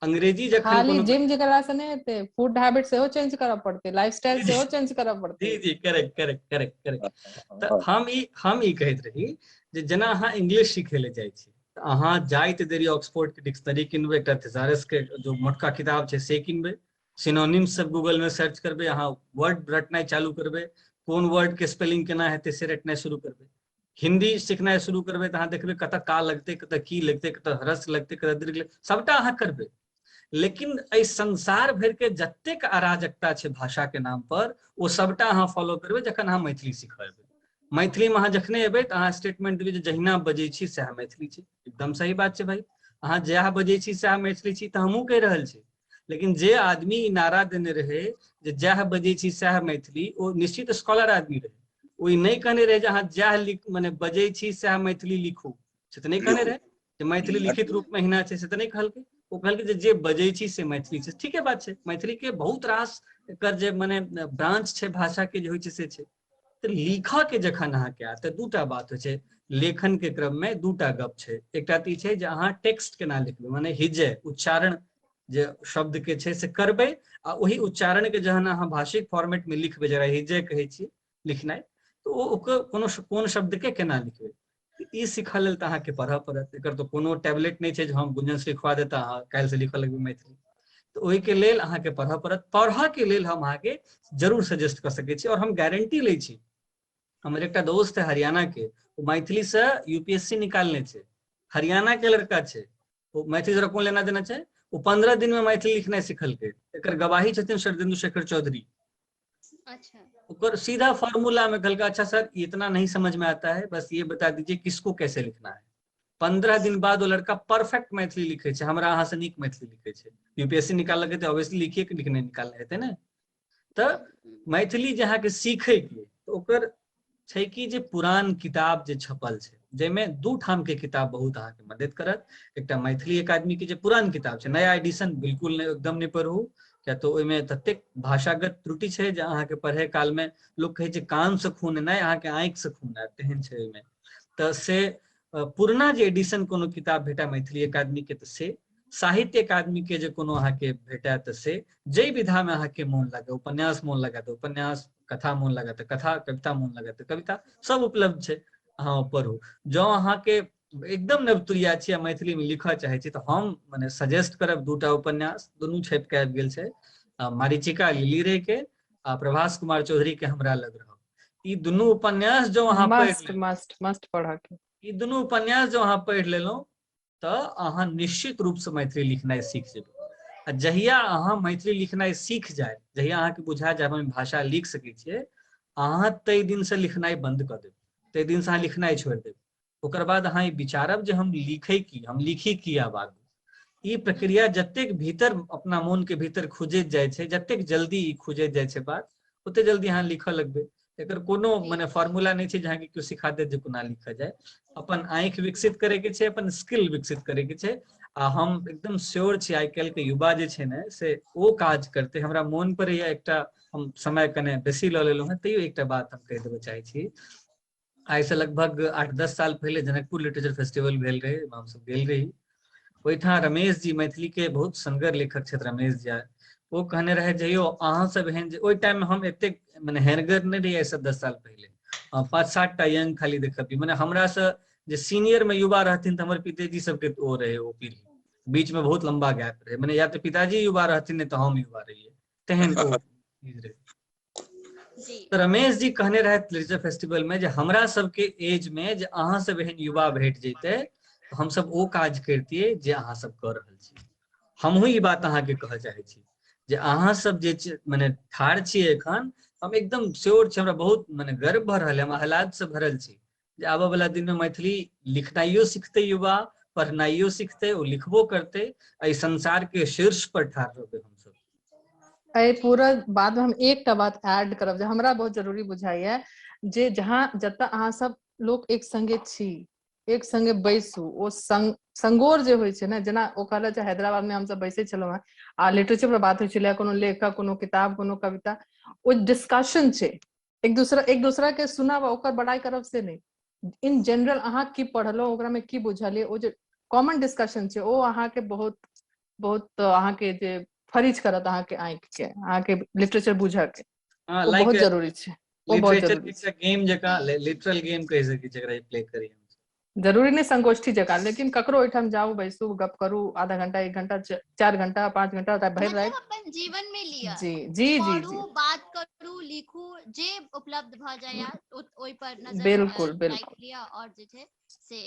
अंग्रेजी जखन खाली जिम जेकरा से नहि हेतै, फूड हैबिट सेहो चेंज करऽ पड़तै, लाइफस्टाइल सेहो चेंज करऽ पड़तै। जी जी, करेक्ट करेक्ट करेक्ट करेक्ट। तऽ हम ई कहैत रही जे जेना अहाँ इंग्लिश सीखै लए जाइ छी तऽ अहाँ जाइत देरी ऑक्सफोर्ड के डिक्शनरी किनबै, एकटा थिसारस के जो मोटका किताब छै से किनबै, सिनोनिम सब गूगल में सर्च करबै, अहाँ वर्ड रटनाइ चालू करबै, कोन वर्ड के स्पेलिंग केना हेतै से रटनाइ शुरू करबै। हिंदी सिखनाइ शुरू करबै तऽ अहाँ देखबै कतऽ का लगतै, कतऽ की लगतै, कतऽ ह्रस्व लगतै, कतऽ दीर्घ लगतै, सबटा अहाँ करबै। लेकिन एहि संसार भरि के जतेक अराजकता छै भाषा के नाम पर, ओ सबटा अहाँ फॉलो करबै जखन अहाँ मैथिली सीखऽ एबै। मैथिली में अहाँ जखने एबै तऽ अहाँ स्टेटमेंट देबै जे जहिना बजै छी सएह मैथिली छै। एकदम सही बात छै भाई, अहाँ जएह बजै छी सएह मैथिली छी तऽ हमहूँ कहि रहल छी। लेकिन जे आदमी ई नारा देने रहे जे जएह बजै छी सएह मैथिली, ओ निश्चित स्कॉलर आदमी रहे। ओ ई नहि कहने रहे जे अहाँ जएह मने बजै छी सएह मैथिली लिखू, से तऽ नहि कहने रहे जे मैथिली लिखित रूप में एहिना छै, से तऽ नहि कहलकै। ओ कहलकै जे बजै छी से मैथिली छै। ठीके बात छै, मैथिली के बहुत रास एकर जे मने ब्रांच छै भाषा के जे होइ छै से छै। तऽ लिखऽ के जखन अहाँके आयत तऽ दूटा बात होइ छै लेखन के क्रम में, दूटा गप छै। एकटा तऽ ई छै जे अहाँ टेक्स्ट केना लिखबै, मने हिजय उच्चारण जे शब्द के छै से करबै, आ ओहि उच्चारण के जहन अहाँ भाषिक फॉर्मेट में लिखबै, जकरा हिजय कहै छी लिखनाइ, तऽ ओ ओकर कोनो कोन शब्द के केना लिखबै, ई सीखऽ लेल तऽ अहाँके पढ़ऽ पड़त। एकर तऽ कोनो टैबलेट नहि छै जे हम गुंजन से लिखवा देता अहाँ काल्हि से लिखऽ लगबै मैथिली। तऽ ओहिके लेल अहाँके पढ़ऽ पड़त। पढ़ऽ के लेल हम अहाँके जरूर सजेस्ट कऽ सकै छी, और हम गारंटी लै छी। हमर एकटा दोस्त है हरियाणा के, ओ मैथिली से यूपीएससी निकालने छै, हरियाणा के लड़का छै, ओ मैथिली से कोन लेना देना छै, ओ 15 दिन में मैथिली लिखनाइ सिखलकै। एकर गवाही छथिन शरदिंदु शेखर चौधरी। अच्छा। ओकर सीधा फॉर्मूला में कहलकै अच्छा सर इतना नहीं समझ में आता है, बस ये बता दीजिए किसको कैसे लिखना है। 15 दिन बाद वो लड़का परफेक्ट मैथिली लिखे छै, हमरा अहाँ से नीक मैथिली लिखे छै। यूपीएससी निकाललकै तऽ ऑब्वियसली लिखिए के लिखने निकालने हेतै ने। तऽ मैथिली जे अहाँके सीखै के तऽ ओकर छै कि जे पुरान किताब जे छपल छै, जाहिमे दू ठाम के किताब बहुत अहाँके मदद करत। एकटा मैथिली अकादमी के जे पुरान किताब छै, नया एडिशन बिल्कुल नहि, एकदम नहि पढ़ू, किया तऽ ओहिमे ततेक भाषागत त्रुटि छै जे अहाँके पढ़े काल में लोक कहै छै कान से खून एनाइ, अहाँके आँखि से खून आयत, तेहन छै ओहिमे। तऽ से पुरना जे एडिशन कोनो किताब भेटा मैथिली अकादमी के, तऽ से साहित्य अकादमी के जे कोनो अहाँके भेटा, तऽ से जाहि विधा में अहाँके मोन लागे, उपन्यास मोन लागे तऽ उपन्यास, कथा मोन लागे तऽ कथा, कविता मोन लागे तऽ कविता, सब उपलब्ध छै, अहाँ पढ़ू। जँ अहाँके एकदम नवतुरिया छी आ मैथिली में लिखऽ चाहै छी तऽ हम मने सजेस्ट करब दूटा उपन्यास, दुनू छपि के आबि गेल छै, मारीचिका लिली रे के आ प्रभास कुमार चौधरी के हमरा लग रहब। ई दुनू उपन्यास जँ अहाँ पढ़ि मस्ट, मस्ट, मस्ट पढ़ऽ के। ई दुनू उपन्यास जँ अहाँ पढ़ि लेलहुँ तऽ अहाँ निश्चित रूप से मैथिली लिखनाइ सीख जेबै। आ जहिया अहाँ मैथिली लिखनाइ सीख जाय, जहिया अहाँके बुझा जाय हम भाषा लिख सकै छियै, अहाँ ताहि दिन से लिखनाइ बंद कऽ देब, ताहि दिन से अहाँ लिखनाइ छोड़ि देब। ओकर बाद अहाँ ई विचारब जे हम लिखै की, हम लिखी की आब आगू। ई प्रक्रिया जतेक भीतर अपना मोन के भीतर खुजैत जाइ छै, जतेक जल्दी ई खुजैत जाइ छै बात, ओते जल्दी अहाँ लिखऽ लगबै। एकर कोनो मने फॉर्मूला नहि छै जे अहाँके केओ सिखा देत जे कोना लिखऽ जाय। अपन आँखि विकसित करे के छै, अपन स्किल विकसित करे के छै। आ हम एकदम श्योर छी आइ काल्हि के युवा जे छै ने से ओ काज करतै। हमरा मोन पड़ैया एकटा, हम समय कने बेसी लऽ लेलहुँ हेँ, तैयो एकटा बात हम कहि देबऽ चाहै छी। आइ से लगभग 8-10 साल पहिले जनकपुर लिटरेचर फेस्टिवल भेल रहे, हमसब गेल रही। ओहिठाम रमेश जी मैथिली के बहुत सनगर लेखक छथि रमेश जी, ओ कहने रहे जे यौ अहाँ सब एहन जे ओहि टाइम में हम एतेक मने हेरगर नहि रहियै, आइ से 10 साल पहिले 5-7 टा यंग खाली देखबियै, मने हमरा से जे सीनियर में युवा रहथिन तऽ हमर पिताजी सबके ओ रहे, ओ पीढ़ी बीच में बहुत लंबा गैप रहे, मने या तऽ पिताजी युवा रहथिन नहि तऽ हम युवा रहियै, तेहन ओ चीज रहे। तऽ रमेश जी कहने रहथि लिटरेचर फेस्टिवल में जे हमरा सबके एज में जे अहाँ सब एहन युवा भेट जैते तऽ हमसब ओ काज करतियै जे अहाँ सब कऽ रहल छी। हमहूँ ई बात अहाँके कहऽ चाहै छी जे अहाँ सब जे मने ठाढ़ छियै एखन, हम एकदम श्योर छी, हमरा बहुत मने गर्व भऽ रहल है, हम आह्लाद से भरल छी जे आबऽ वाला दिन में मैथिली लिखनाइयो सिखतै युवा, पढ़नाइयो सिखतै, ओ लिखबो करतै, एहि संसार के शीर्ष पर ठाढ़ रहबै हमसब। एहि पूरा बात में हम एकटा बात ऐड करब जे हमरा बहुत जरूरी बुझाइया, जे जहाँ जतऽ अहाँ सब लोक एक संगे छी, एक संगे बैसू, ओ संगोर जे होइ छै ने, जेना ओ कहल जे हैदराबाद में हमसब बैसै छलहुँ हेँ आ लिटरेचर पर बात होइ छलै, कोनो लेखक, कोनो किताब, कोनो कविता, ओ डिस्कशन छै, एक दूसरा के सुनब आ ओकर बड़ाई करब से नहि, इन जनरल अहाँ की पढ़लहुँ, ओकरा में की बुझलियै, ओ जे कॉमन डिस्कशन छै ओ अहाँके बहुत बहुत अहाँके जे फरिज करत अहाँके आँखि के, अहाँके लिटरेचर बुझऽ के, ओ बहुत जरूरी छै। ओ बहुत जरूरी छै। गेम जकाँ लिटरल गेम कहि सकै छी एकरा प्ले करी, जरूरी नहि संगोष्ठी जकाँ, लेकिन ककरो ओहिठाम जाउ, बैसू, गप करू, आधा घंटा, 1 घंटा, 4 घंटा, 5 घंटा, भरि राति अपन जीवन में लिअ। जी जी जी जी, बात करू, लिखू, जे उपलब्ध भऽ जाय ओहि पर नजर बिल्कुल बिल्कुल लिअ और जे छै से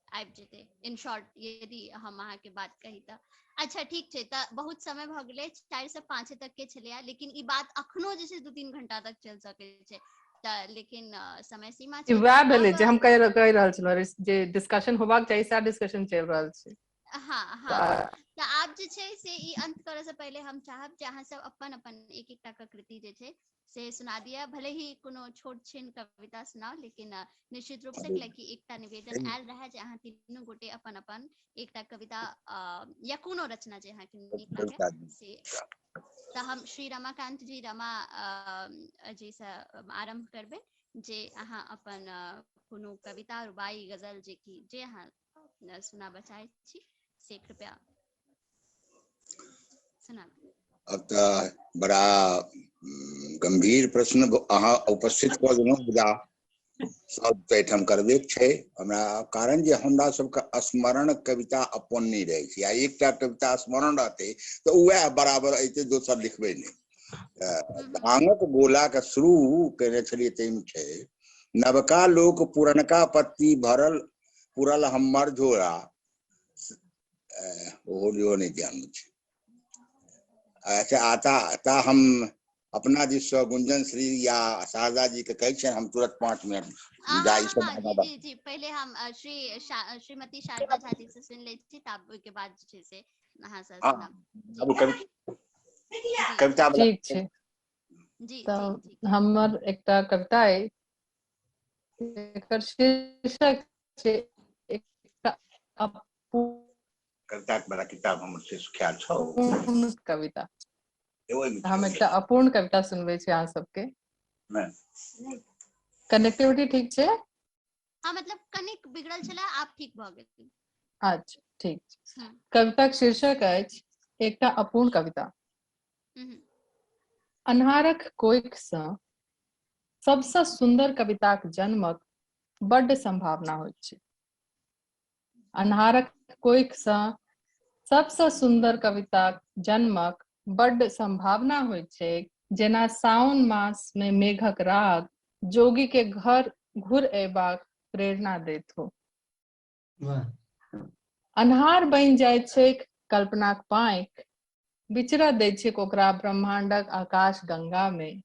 आबि जेतै। इन शॉर्ट यदि हम अहाँके बात कही तऽ। अच्छा ठीक छै, तऽ बहुत समय भऽ गेलै, 4 से 5 तक के छलैया, लेकिन ई बात अखनो जे छै 2-3 घंटा तक चलि सकै छै, तऽ लेकिन समय सीमा छै। वएह भेलै जे हम कहि रहल छलहुँ जे डिस्कशन होबाक चाही, सएह डिस्कशन चलि रहल छै। हाँ हाँ, तऽ आब जे छै से ई अंत करऽ से पहिले हम चाहब जे अहाँ सब अपन अपन एक एकटा कृति जे छै से सुना दिअ, भले ही कोनो छोट छिन कविता सुनाउ, लेकिन निश्चित रूप से कि एकटा निवेदन आयल रहै जे अहाँ तीनू गोटे अपन अपन एकटा कविता या कोनो रचना जे अहाँके नीक लागे से। तऽ हम श्री रमाकांत जी रमा जी से आरम्भ करबै जे अहाँ अपन कोनो कविता, रुबाई, गजल जे कि जे अहाँ सुनाबऽ चाहै छी से कृपया सुनाबू। अब तऽ बड़ा गंभीर प्रश्न अहाँ उपस्थित कऽ देलहुँ, मुदा सब तऽ एहिठाम करबे छै हमरा, कारण जे हमरा सबके स्मरण कविता अपन नहि रहै छै, आ एकटा कविता स्मरण रहतै तऽ उएह बराबर अयतै, दोसर लिखबै नहि। भांगक गोला के शुरू केने छलियै, ताहिमे छै नवका लोक पुरनका पत्ती भरल पुरल हमर झोरा, ओहो नहि ध्यान छै। अच्छा आता आता हम अपना दिस से गुंजन श्री या शारदा जी के कहै छियनि, हम तुरंत 5 मिनट जाई सब। जी जी, पहिले हम श्रीमती शारदा झा जी से सुनि लै छी, तब ओहि के बाद जे छै से अहाँ से सुनब। कविता ठीक छै जी। तऽ हमर एकटा कविता अइ, एकर शीर्षक छै एकटा कविता बड़ा किताब हमर से ख्याल छौ कविता। हम एकटा अपूर्ण कविता सुनबै छी अहाँ सबके। कनेक्टिविटी ठीक छै? हाँ, मतलब कनिक बिगड़ल छलै, आब ठीक भऽ गेल। अच्छा ठीक छै। कविताक शीर्षक अछि एकटा अपूर्ण कविता। अन्हारक कोइख सँ सबसँ सुन्दर कविताक जन्मक बड्ड संभावना होइत छै। अन्हारक कोइख सँ सबसँ सुन्दर कविताक जन्मक बड्ड संभावना होइत छै, जेना साओन मास में मेघक राग जोगी के घर घुर अयबाक प्रेरणा दैत हो। अन्हार बनि जाइत छैक कल्पनाक पाँखि, विचरा दैत छैक ओकरा ब्रह्मांडक आकाश गंगा में।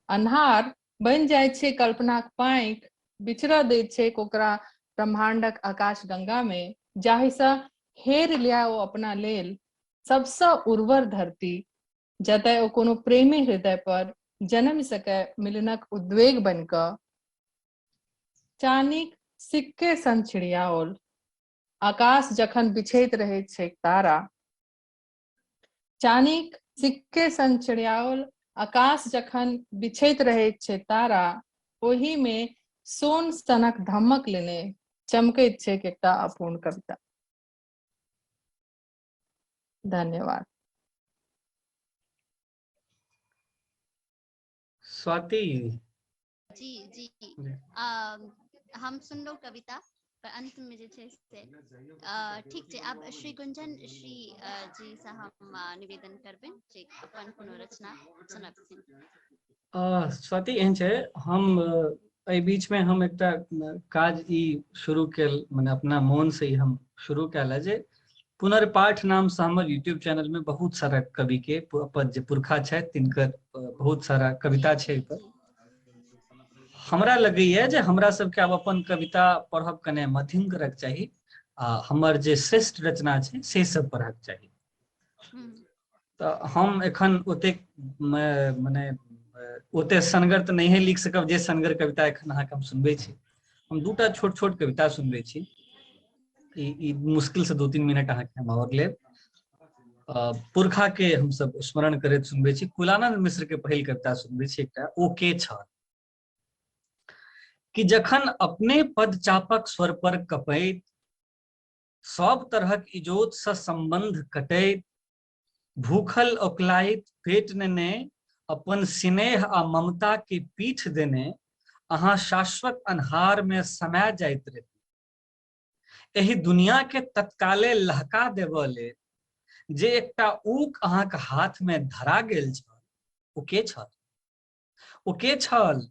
अन्हार बनि जाइत छै कल्पनाक पाँखि, विचरा दैत छैक ओकरा ब्रह्मांडक आकाश गंगा में, जाहिसँ हेर लिया ओ अपना लेल सबसँ उर्वर धरती, जतय ओ कोनो प्रेमी हृदय पर जन्म सकै मिलनक उद्वेग बनकऽ। चानीक सिक्के सन छिड़ियाओल आकाश जखन बिछैत रहैत छैक तारा, चानीक सिक्के सन छिड़ियाओल आकाश जखन बिछैत रहैत छै तारा, ओहि में सोन सनक धमक लेने चमकैत छैक एकटा अपूर्ण कविता। धन्यवाद। स्वाति जी जी, हम सुनलहुँ कविता पर अंत में जे छै से ठीक छै। आब श्री गुंजन श्री जी से हम निवेदन करबनि जे अपन कोनो रचना सुनबथिन। स्वाति एहन छै, हम एहि बीच में हम एकटा काज ई शुरू केल, मने अपना मोन से ही हम शुरू कयल जे पुनर्पाठ नाम से हमर यूट्यूब चैनल में बहुत सारा कवि के अपन जे पुरखा छथि तिनकर बहुत सारा कविता छै। पर हमरा लगैया जे हमरा सबके आब अपन कविता पढ़ब कने मध्यम करक चाही, आ हमर जे श्रेष्ठ रचना छै से सब पढ़क चाही। तऽ हम एखन ओतेक मने ओते सनगर तऽ नहिए लिख सकब जे सनगर कविता एखन अहाँके हम सुनबै छी। हम दूटा छोट छोट कविता सुनबै छी। ई मुश्किल से 2-3 मिनट अहाँके हम आओर लेब। पुरखा के हमसब स्मरण करैत सुनबै छी। कुलानंद मिश्र के पहिल कविता सुनबै छी एकटा, ओ के छल कि जखन अपने पद चापक स्वर पर कपैत, सब तरहक इजोत से संबंध कटैत, भूखल ओकलाइत पेट नेने, अपन स्नेह आ ममता के पीठ देने अहाँ शाश्वत अन्हार में समा जाइत रही। एहि दुनिया के तत्काले लहका देबऽ लेल जे एकटा ऊक अहाँके हाथ में धरा गेल छल, ओ के छल? ओ के छल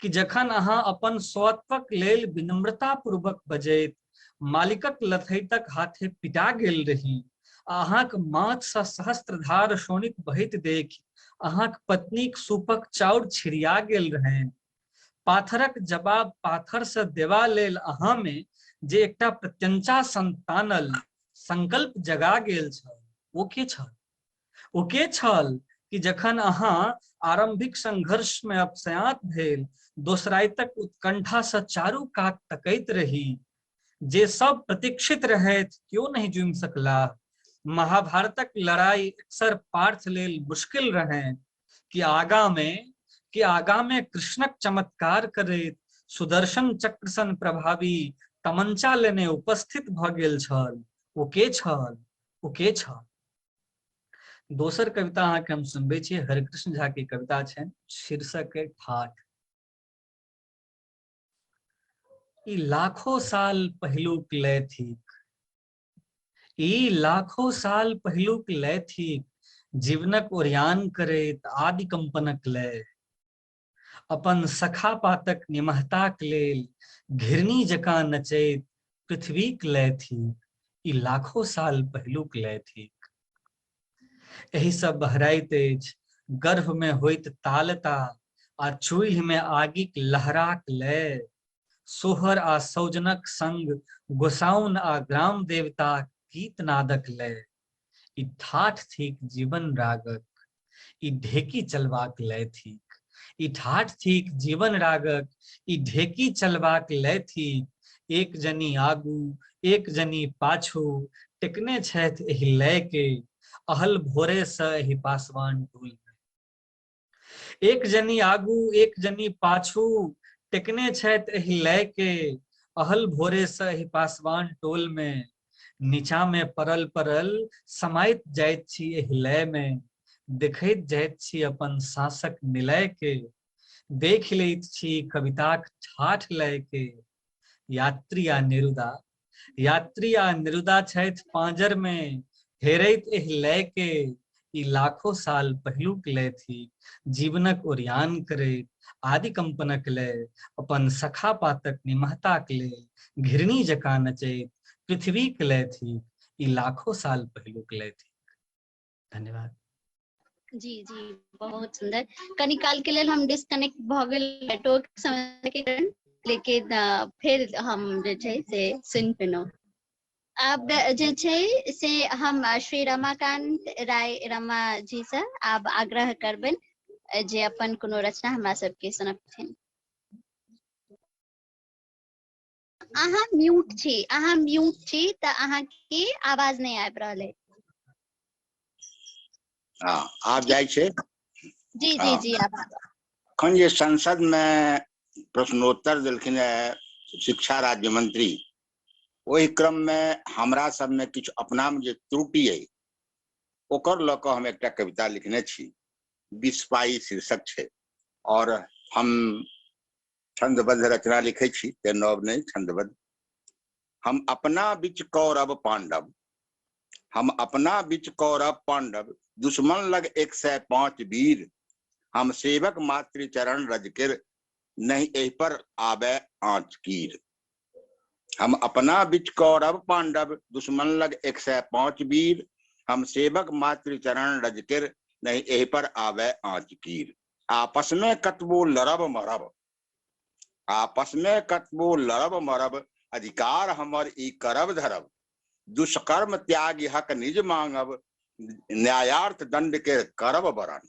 कि जखन अहाँ अपन स्वत्वक लेल विनम्रता पूर्वक बजैत मालिकक लथैतक हाथे पिटा गेल रही आ अहाँक माथ सँ सहस्त्रधार शोणित बहैत देखि अहाँक पत्नीक सूपक चाउर छिड़िया गेल रहनि, पाथरक जवाब पाथर सँ देबा लेल अहाँ मे जे एकटा प्रत्यंचा संतानल संकल्प जगा गेल छल, ओ के छल? ओ के छल कि जखन अहाँ आरंभिक संघर्ष में अपसयात भेल दोसराइतक उत्कंठा से चारू कात तकैत रही, जे सब प्रतीक्षित रहैत क्यों नहीं जुमि सकला। महाभारतक लड़ाई अक्सर पार्थ लेल मुश्किल रहे कि आगा में कृष्णक चमत्कार करैत सुदर्शन चक्र सन प्रभावी तमंचा लेने उपस्थित भ गेल छल, ओ के छल? ओ के छल? दोसर कविता अहाँके हम सुनबै छी, हरिकृष्ण झा के कविता छनि, शीर्षक है ठाठ। ई लाखों साल पहिलुक लय थीक, ई लाखों साल पहिलुक लय थीक, जीवनक ओरियान करैत आदि कंपनक लय, अपन सखा पातक निमहताक लेल घिरनी जकाँ नचैत पृथ्वीक लय थीक, ई लाखों साल पहिलुक लय थीक। एहि सब बहराइत अछि गर्भ में होइत तालता आ चूल्हि में आगिक लहराक लय, सोहर आ सौजनक संग गोसाउन आ ग्राम देवताक गीत नादक लय। ई ठाठ थीक जीवन रागक, ई ढेकी चलबाक लय थीक। ई ठाठ थीक जीवन रागक, ई ढेकी चलबाक लय थीक। एक जनी आगू एक जनी पाछू टेकने छथि एहि लय के, अहल भोरे से एहि पासवान टोल में। एक जनी आगू एक जनी पाछू टेकने छथि एहि लय के, अहल भोरे से एहि पासवान टोल में। नीचा में परल परल समाइत जाइत छी एहि लय में, देखैत जाइत छी अपन साँसक निलय के, देख लैत छी कविताक ठाठ लय के। यात्री आ निरुदा, यात्री आ निरुदा छथि पांजर में हेरैत एहि लय के, ई लाखों साल पहिलुक लय थी, जीवनक ओरियान करैत आदि कंपनक लय, अपन सखा पातक निमहताक लेल घिरनी जकाँ नचैत पृथ्वीक लय थी, ई लाखों साल पहिलुक लय थी। धन्यवाद। जी जी, बहुत सुंदर। कनी काल के लेल हम डिस्कनेक्ट भऽ गेल नेटवर्क समस्या के कारण, लेकिन फेर हम जे छै से सुनि पेलहुँ। आब जे छै से हम श्री रमाकांत राय रमा जी से आब आग्रह करबनि जे अपन कोनो रचना हमरा सबके सुनबथिन। अहाँ म्यूट छी, अहाँ म्यूट छी तऽ अहाँके आवाज नहि आबि रहल है। हाँ, आब जाइ छै। जी जी जी, आब अखन जे संसद में प्रश्नोत्तर देलखिन है शिक्षा राज्य मंत्री, ओहि क्रम में हमरा सब में किछु अपना में जे त्रुटि अइ ओकर लऽ कऽ हम एकटा कविता लिखने छी, 20 पाई शीर्षक छै। और हम छंदबद्ध रचना लिखै छी, ते नव नहि, छंदबद्ध। हम अपना बीच कौरव पांडव, हम अपना बीच कौरव पांडव, दुश्मन लग 105 वीर, हम सेवक मातृ चरण रज के नहीं एहि पर आवे आँच कीर। हम अपना बीच कौरव पांडव, दुश्मन लग 105 वीर, हम सेवक मातृ चरण रज के नहीं एहि पर आवे आँच कीर। आपस में कतबो लड़ब मरब, आपस में कतबो लड़ब मरब, अधिकार हमर ई करब धरब, दुष्कर्म त्याग हक निज मांगब, न्यायार्थ दंड के करब वरण,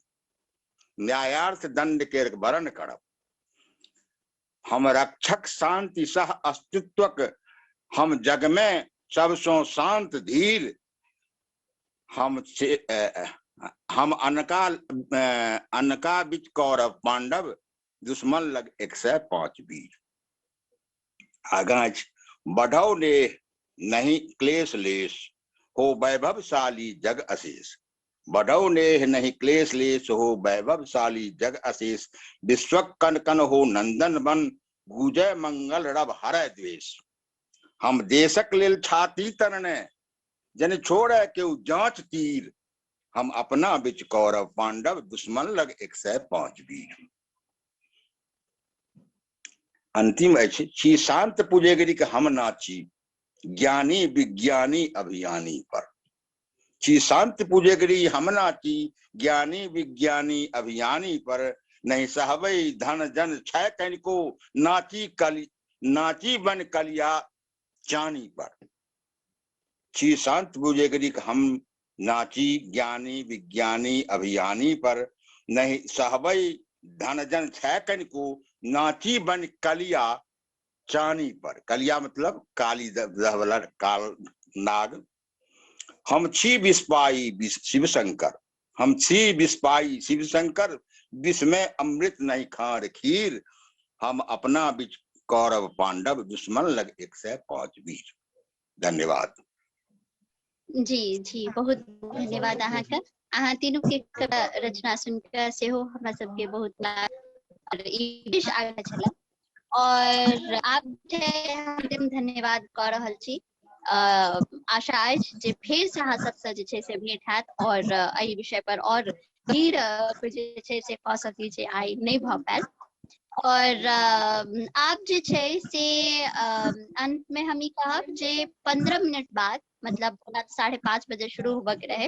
न्यायार्थ दंड के वरण करब। हम रक्षक शांति सह अस्तित्वक, हम जग में सबसँ शांत धीर, हम से हम अनका अनका बिच कौरव पांडव, दुश्मन लग 105 वीर। आगाँ अछि, बढ़ौ नेह नहीं क्लेश लेश, हो वैभवशाली जग अशेष। बढ़ौ नेह नहीं क्लेश लेश, हो वैभवशाली जग अशेष। विश्वक कन कन हो नंदन बन, गूजय मंगल रब हरय द्वेष। हम देशक लेल छाती तरने, जन छोड़े केओ जांच तीर। हम अपना बिच कौरव पांडव, दुश्मन लग 105 वीर। अंतिम अछि, छी शांत पुजेगरी के हम नाची, ज्ञानी विज्ञानी अभियानी पर। छी शांत पुजेगरी हम नाची, ज्ञानी विज्ञानी अभियानी पर। नहीं सहबै धन जन क्षय कनिको, नाची कली नाची बन कलिया चानी पर। छी शांत पुजेगरी के हम नाची, ज्ञानी विज्ञानी अभियानी पर। नहीं सहबै धन जन क्षय कनिको, नाची बन कलिया चानी पर। कलिया मतलब काली वाला काल नाग। हम छी विस्पाई शिवशंकर, हम छी विस्पाई शिवशंकर, विष में अमृत नहीं खार खीर। हम अपना बिच कौरव पांडव, दुश्मन लग 105 वीर। धन्यवाद। जी जी, बहुत धन्यवाद अहाँके। अहाँ तीनू के रचना सुन के सेहो हमरा सबके बहुत विशेष आग्रह छल। और आब जे धन्यवाद कऽ रहल छी। आशा अछि जे फेर से अहाँ सबसँ जे छै से भेंट हैत और एहि विषय पर और गहीर जे छै से कऽ सकी जे आइ नहि भऽ पायल। और आब जे छै से अंत में हम ई कहब जे 15 मिनट बाद, मतलब 5:30 बजे शुरू होबऽ के रहे,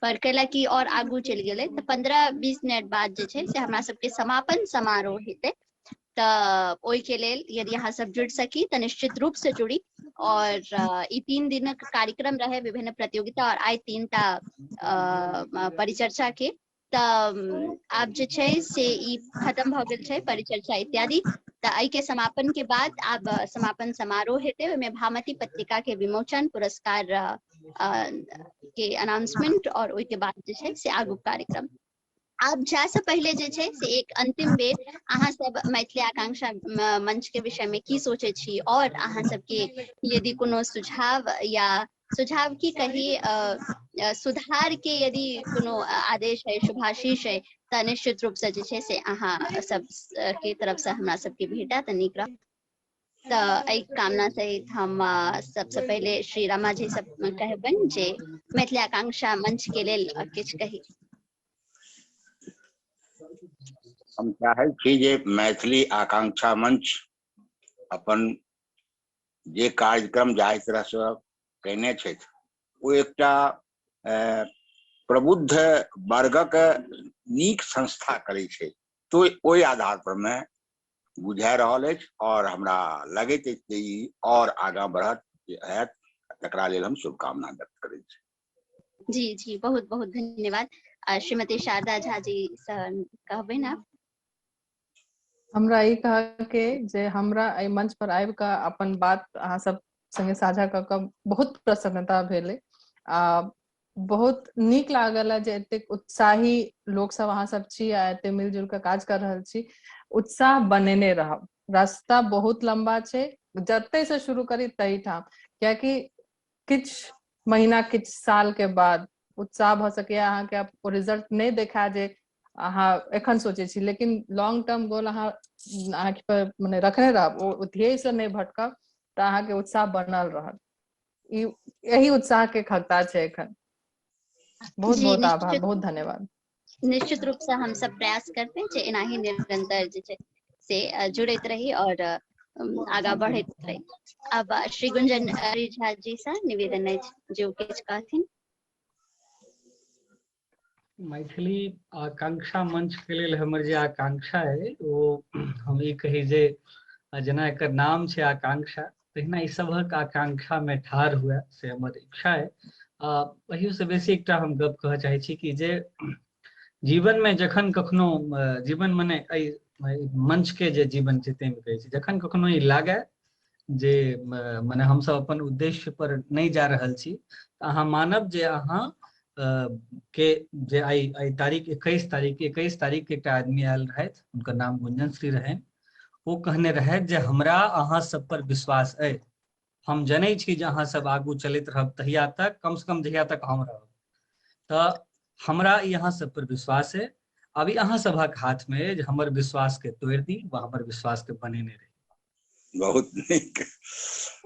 पर कैला कि और आगू चलि गेलै, तऽ 15-20 मिनट बाद जे छै से हमरा सबके समापन समारोह हेतै। तऽ ओहिके लेल यदि अहाँ सब जुड़ि सकी तऽ निश्चित रूप से जुड़ी। और ई 3 दिनक कार्यक्रम रहे, विभिन्न प्रतियोगिता और आइ 3 टा परिचर्चा के। तऽ आब जे छै से ई खत्म भऽ गेल छै परिचर्चा इत्यादि। तऽ एहि के समापन के बाद आब समापन समारोह हेतै, ओहिमे भामती पत्रिका के विमोचन, पुरस्कार के अनाउंसमेंट और ओहिके बाद जे छै से आगू कार्यक्रम। आब जाय से पहिले जे छै से एक अंतिम बेर अहाँ सब मैथिली आकांक्षा मंच के विषय में की सोचे छी और अहाँ सबके यदि कोनो सुझाव या सुझाव की कही सुधार के यदि कोनो आदेश है, शुभाशीष है, तऽ निश्चित रूप से जे छै से अहाँ सब के तरफ से हमरा सबके भेटा तऽ नीक रहत। तऽ एहि कामना सहित हम सबसे पहिले श्री रमा जी सब कहबनि जे मैथिली आकांक्षा मंच के लेल किछु कही। हम चाहै छी जे मैथिली आकांक्षा मंच अपन जे कार्यक्रम जाहि तरह से कयने छथि ओ एकटा प्रबुद्ध वर्गक नीक संस्था करै छै, तो ओहि आधार पर मे बुझा रहल अछि और हमरा लगैत अछि जे ई और आगाँ बढ़त हैत, तकरा लेल हम शुभकामना व्यक्त करै छी। जी जी, बहुत बहुत धन्यवाद। श्रीमती शारदा झा जी से कहबै ना। हमरा ई कह के जे हमरा एहि मंच पर आबि कऽ अपन बात अहाँ सब संगे साझा कऽ कऽ बहुत प्रसन्नता भेलै आ बहुत नीक लागल है जे एतेक उत्साही लोक सब अहाँ सब छी आ एते मिलजुल कऽ काज कर रहल छी। उत्साह बनेने रहब, रास्ता बहुत लंबा छै, जते से शुरू करी तही ठाम, कियाकि किछु महीना किछु साल के बाद उत्साह भऽ सकैया अहाँके रिजल्ट नहि देखा जे अहाँ एखन सोचै छी, लेकिन लॉन्ग टर्म गोल अहाँ आँखि पर मने रखने रहब, ओ ध्येय से नहि भटकब तऽ अहाँके उत्साह बनल रहत। ई एहि उत्साह के खगता छै एखन। बहुत बहुत आभार, बहुत धन्यवाद। निश्चित रूप से हम सब प्रयास करते जे एनाही निरंतर जे छै से जुड़ैत रही और आगा बढ़ैत रही। अब श्री गुंजन झा जी से निवेदन अछि जे ओ किछु कहथिन। मैथिली आकांक्षा मंच के लेल हमर जे आकांक्षा है ओ हम ई कही जे जेना एकर नाम छै आकांक्षा, तहिना ई सबहक आकांक्षा में ठाढ़ हुए से हमर इच्छा है। अहियो से बेसी एकटा हम गप कहऽ चाहै छी कि जे जीवन में जखन कखनो जीवन मने एहि मंच के जे जीवन छै ताहिमे कहै छी, जखन कखनो ई लागए जे मने हमसब अपन उद्देश्य पर नहि जा रहल छी, तऽ अहाँ मानब जे अहाँ के जे आइ आइ तारीख 21 तारीख के एकटा आदमी आयल रहथि, हुनकर नाम गुंजन श्री रहनि। ओ कहने रहथि जे हमरा अहाँ सब पर विश्वास अइ, हम जनै छी जे अहाँ सब आगू चलैत रहब तहिया तक, कम से कम जहिया तक हम रहब, तऽ हमरा ई अहाँ सब पर विश्वास है। अभी अहाँ सभक हाथ में अइ जे हमर विश्वास के तोड़ि दी वा हमर विश्वास के बनेने रही। बहुत नीक।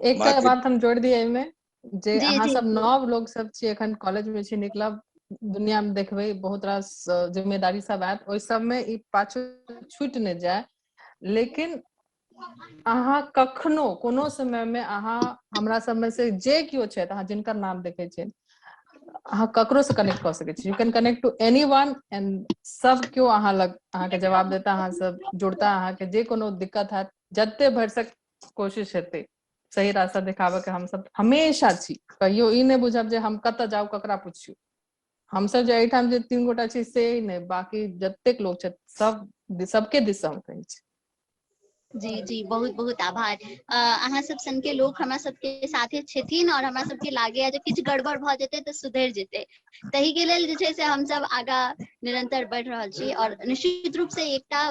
एकटा बात हम जोड़ दिए एहिमे जे अहाँ सब नव लोग सब छी, एखन कॉलेज में छी, निकलब दुनिया में देखबै बहुत रास जिम्मेदारी सब आयत, ओहि सब में ई पाछू छूटि नहि जाय। लेकिन अहाँ कखनो कोनो समय में अहाँ हमरा सब में से जे केओ छथि, अहाँ जिनकर नाम देखै छियनि, अहाँ ककरो से कनेक्ट कऽ सकै छी। You can connect to anyone and सब केओ अहाँ लग अहाँके जवाब देता, अहाँ सब जुड़ता, अहाँके जे कोनो दिक्कत हैत जते भरिसक कोशिश हेतै सही रास्ता देखाबऽ के हमसब हमेशा छी। कहियो ई नहि बुझब जे हम कतऽ जाउ ककरा पुछियौ। हमसब जे एहिठाम जे 3 गोटा छी से नहि, बाकी जतेक लोक छथि सब सबके दिस हम कहै छी। जी जी, बहुत बहुत आभार। अहाँ सब सनके लोक हमरा सबके साथे छथिन और हमरा सबके लागैया जे किछु गड़बड़ भऽ जेतै तऽ सुधरि जेतै, ताहि के लेल जे छै से हमसब आगाँ निरंतर बढ़ि रहल छी। और निश्चित रूप से एकटा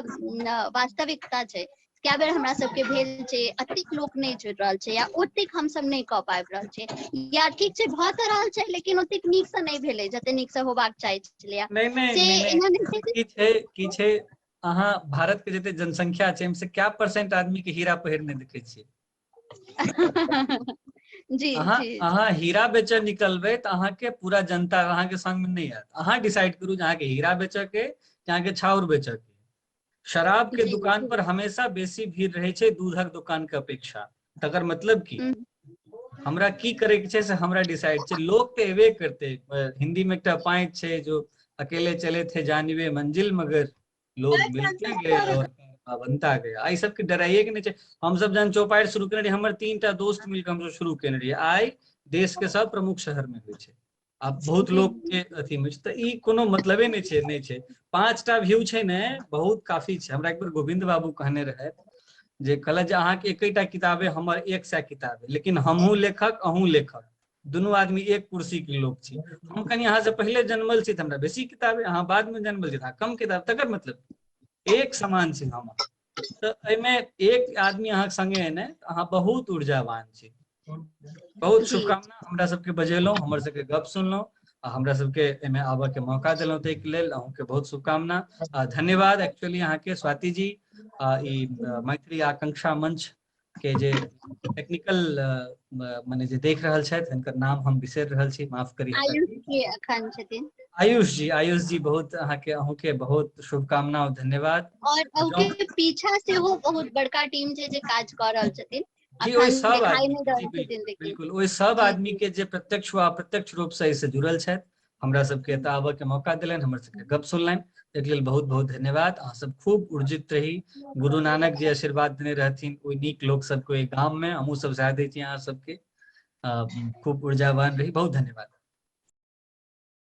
वास्तविकता छै, कए बेर हमरा सबके भेल छै अतेक लोक नहि जुड़ि रहल छै या ओतेक हमसब नहि कऽ पाबि रहल छै, या ठीक छै भऽ तऽ रहल छै लेकिन ओतेक नीकसँ नहि भेलै जते नीकसँ होबाक चाही छलैया। से एना नहि छै की छै अहाँ भारत के जते जनसंख्या छै से क्या परसेंट आदमी के हीरा पहिरने देखे छियै? जी अहाँ हीरा बेचऽ निकलबै तऽ अहाँके पूरा जनता अहाँके संग में नहीं आयत। अहाँ डिसाइड करू जे अहाँके हीरा बेचऽ के अहाँके छाउर बेचऽ के। शराब के दुकान पर हमेशा बेसी भीड़ रहे छै दूधक दुकान के अपेक्षा। तकर मतलब की हमरा की करे के छै से हमरा डिसाइड छै। लोग तऽ एबे करते। हिंदी में एकटा पाँच छै जो अकेले चले थे जानिबे मंजिल मगर लोग मिलते गए और बनता गया। एहि सबके डराइए के नहि छै। हमसब जहन चौपाड़ि शुरू केने रहियै, हमर 3टा दोस्त मिलके हमसब शुरू केने रहियै। आइ देश के सब प्रमुख शहर में होइ छै, आब बहुत लोग के अथी में तऽ ई कोनो मतलबे नहि छै, नहि छै। 5टा व्यू छै ने, बहुत काफी छै। हमरा एक बेर गोविंद बाबू कहने रहथि जे कहलथि जे अहाँके एकेटा किताब है, हमर 100 किताब है, लेकिन हमहूँ लेखक अहूँ लेखक, दुनू आदमी एक कुर्सी के लोग छी। हम कनि अहाँ से पहिले जन्मल छी तऽ हमरा बेसी किताब है, अहाँ बाद में जन्मल छी तऽ कम किताब, तकर मतलब एक समान छी हम। तऽ एहिमे एक आदमी अहाँके संगे एने अहाँ बहुत ऊर्जावान छी। बहुत शुभकामना। हमरा सबके बजेलहुँ, हमर सबके गप सुनलहुँ आ हमरा सबके एहिमे आबऽ के मौका देलहुँ, ताहिके लेल अहूँके बहुत शुभकामना आ धन्यवाद। एक्चुअली अहाँके स्वाति जी ई मैथिली आकांक्षा मंच के जे टेक्निकल मने जे देख रहल छथि, हिनकर नाम हम बिसरि रहल छी, माफ करी। आयुष जी अखन छथिन। आयुष जी, बहुत अहाँके अहूँके बहुत शुभकामना और धन्यवाद। और अहूँके पीछा सेहो बहुत बड़का टीम छै जे काज कऽ रहल छथिन। जी, ओहि सब आदमी, बिल्कुल ओहि सब आदमी के जे प्रत्यक्ष व अप्रत्यक्ष रूप से एहिसँ जुड़ल छथि, हमरा सबके एतऽ आबऽ के मौका देलनि, हमर सबके गप सुनलनि, ताहिके लेल बहुत बहुत धन्यवाद। अहाँ सब खूब ऊर्जित रही। गुरु नानक जी आशीर्वाद देने रहथिन ओहि नीक लोक सबके ओहि गाम में, हमहूँ सब सएह दै छी अहाँ सबके। खूब ऊर्जावान रही। बहुत धन्यवाद।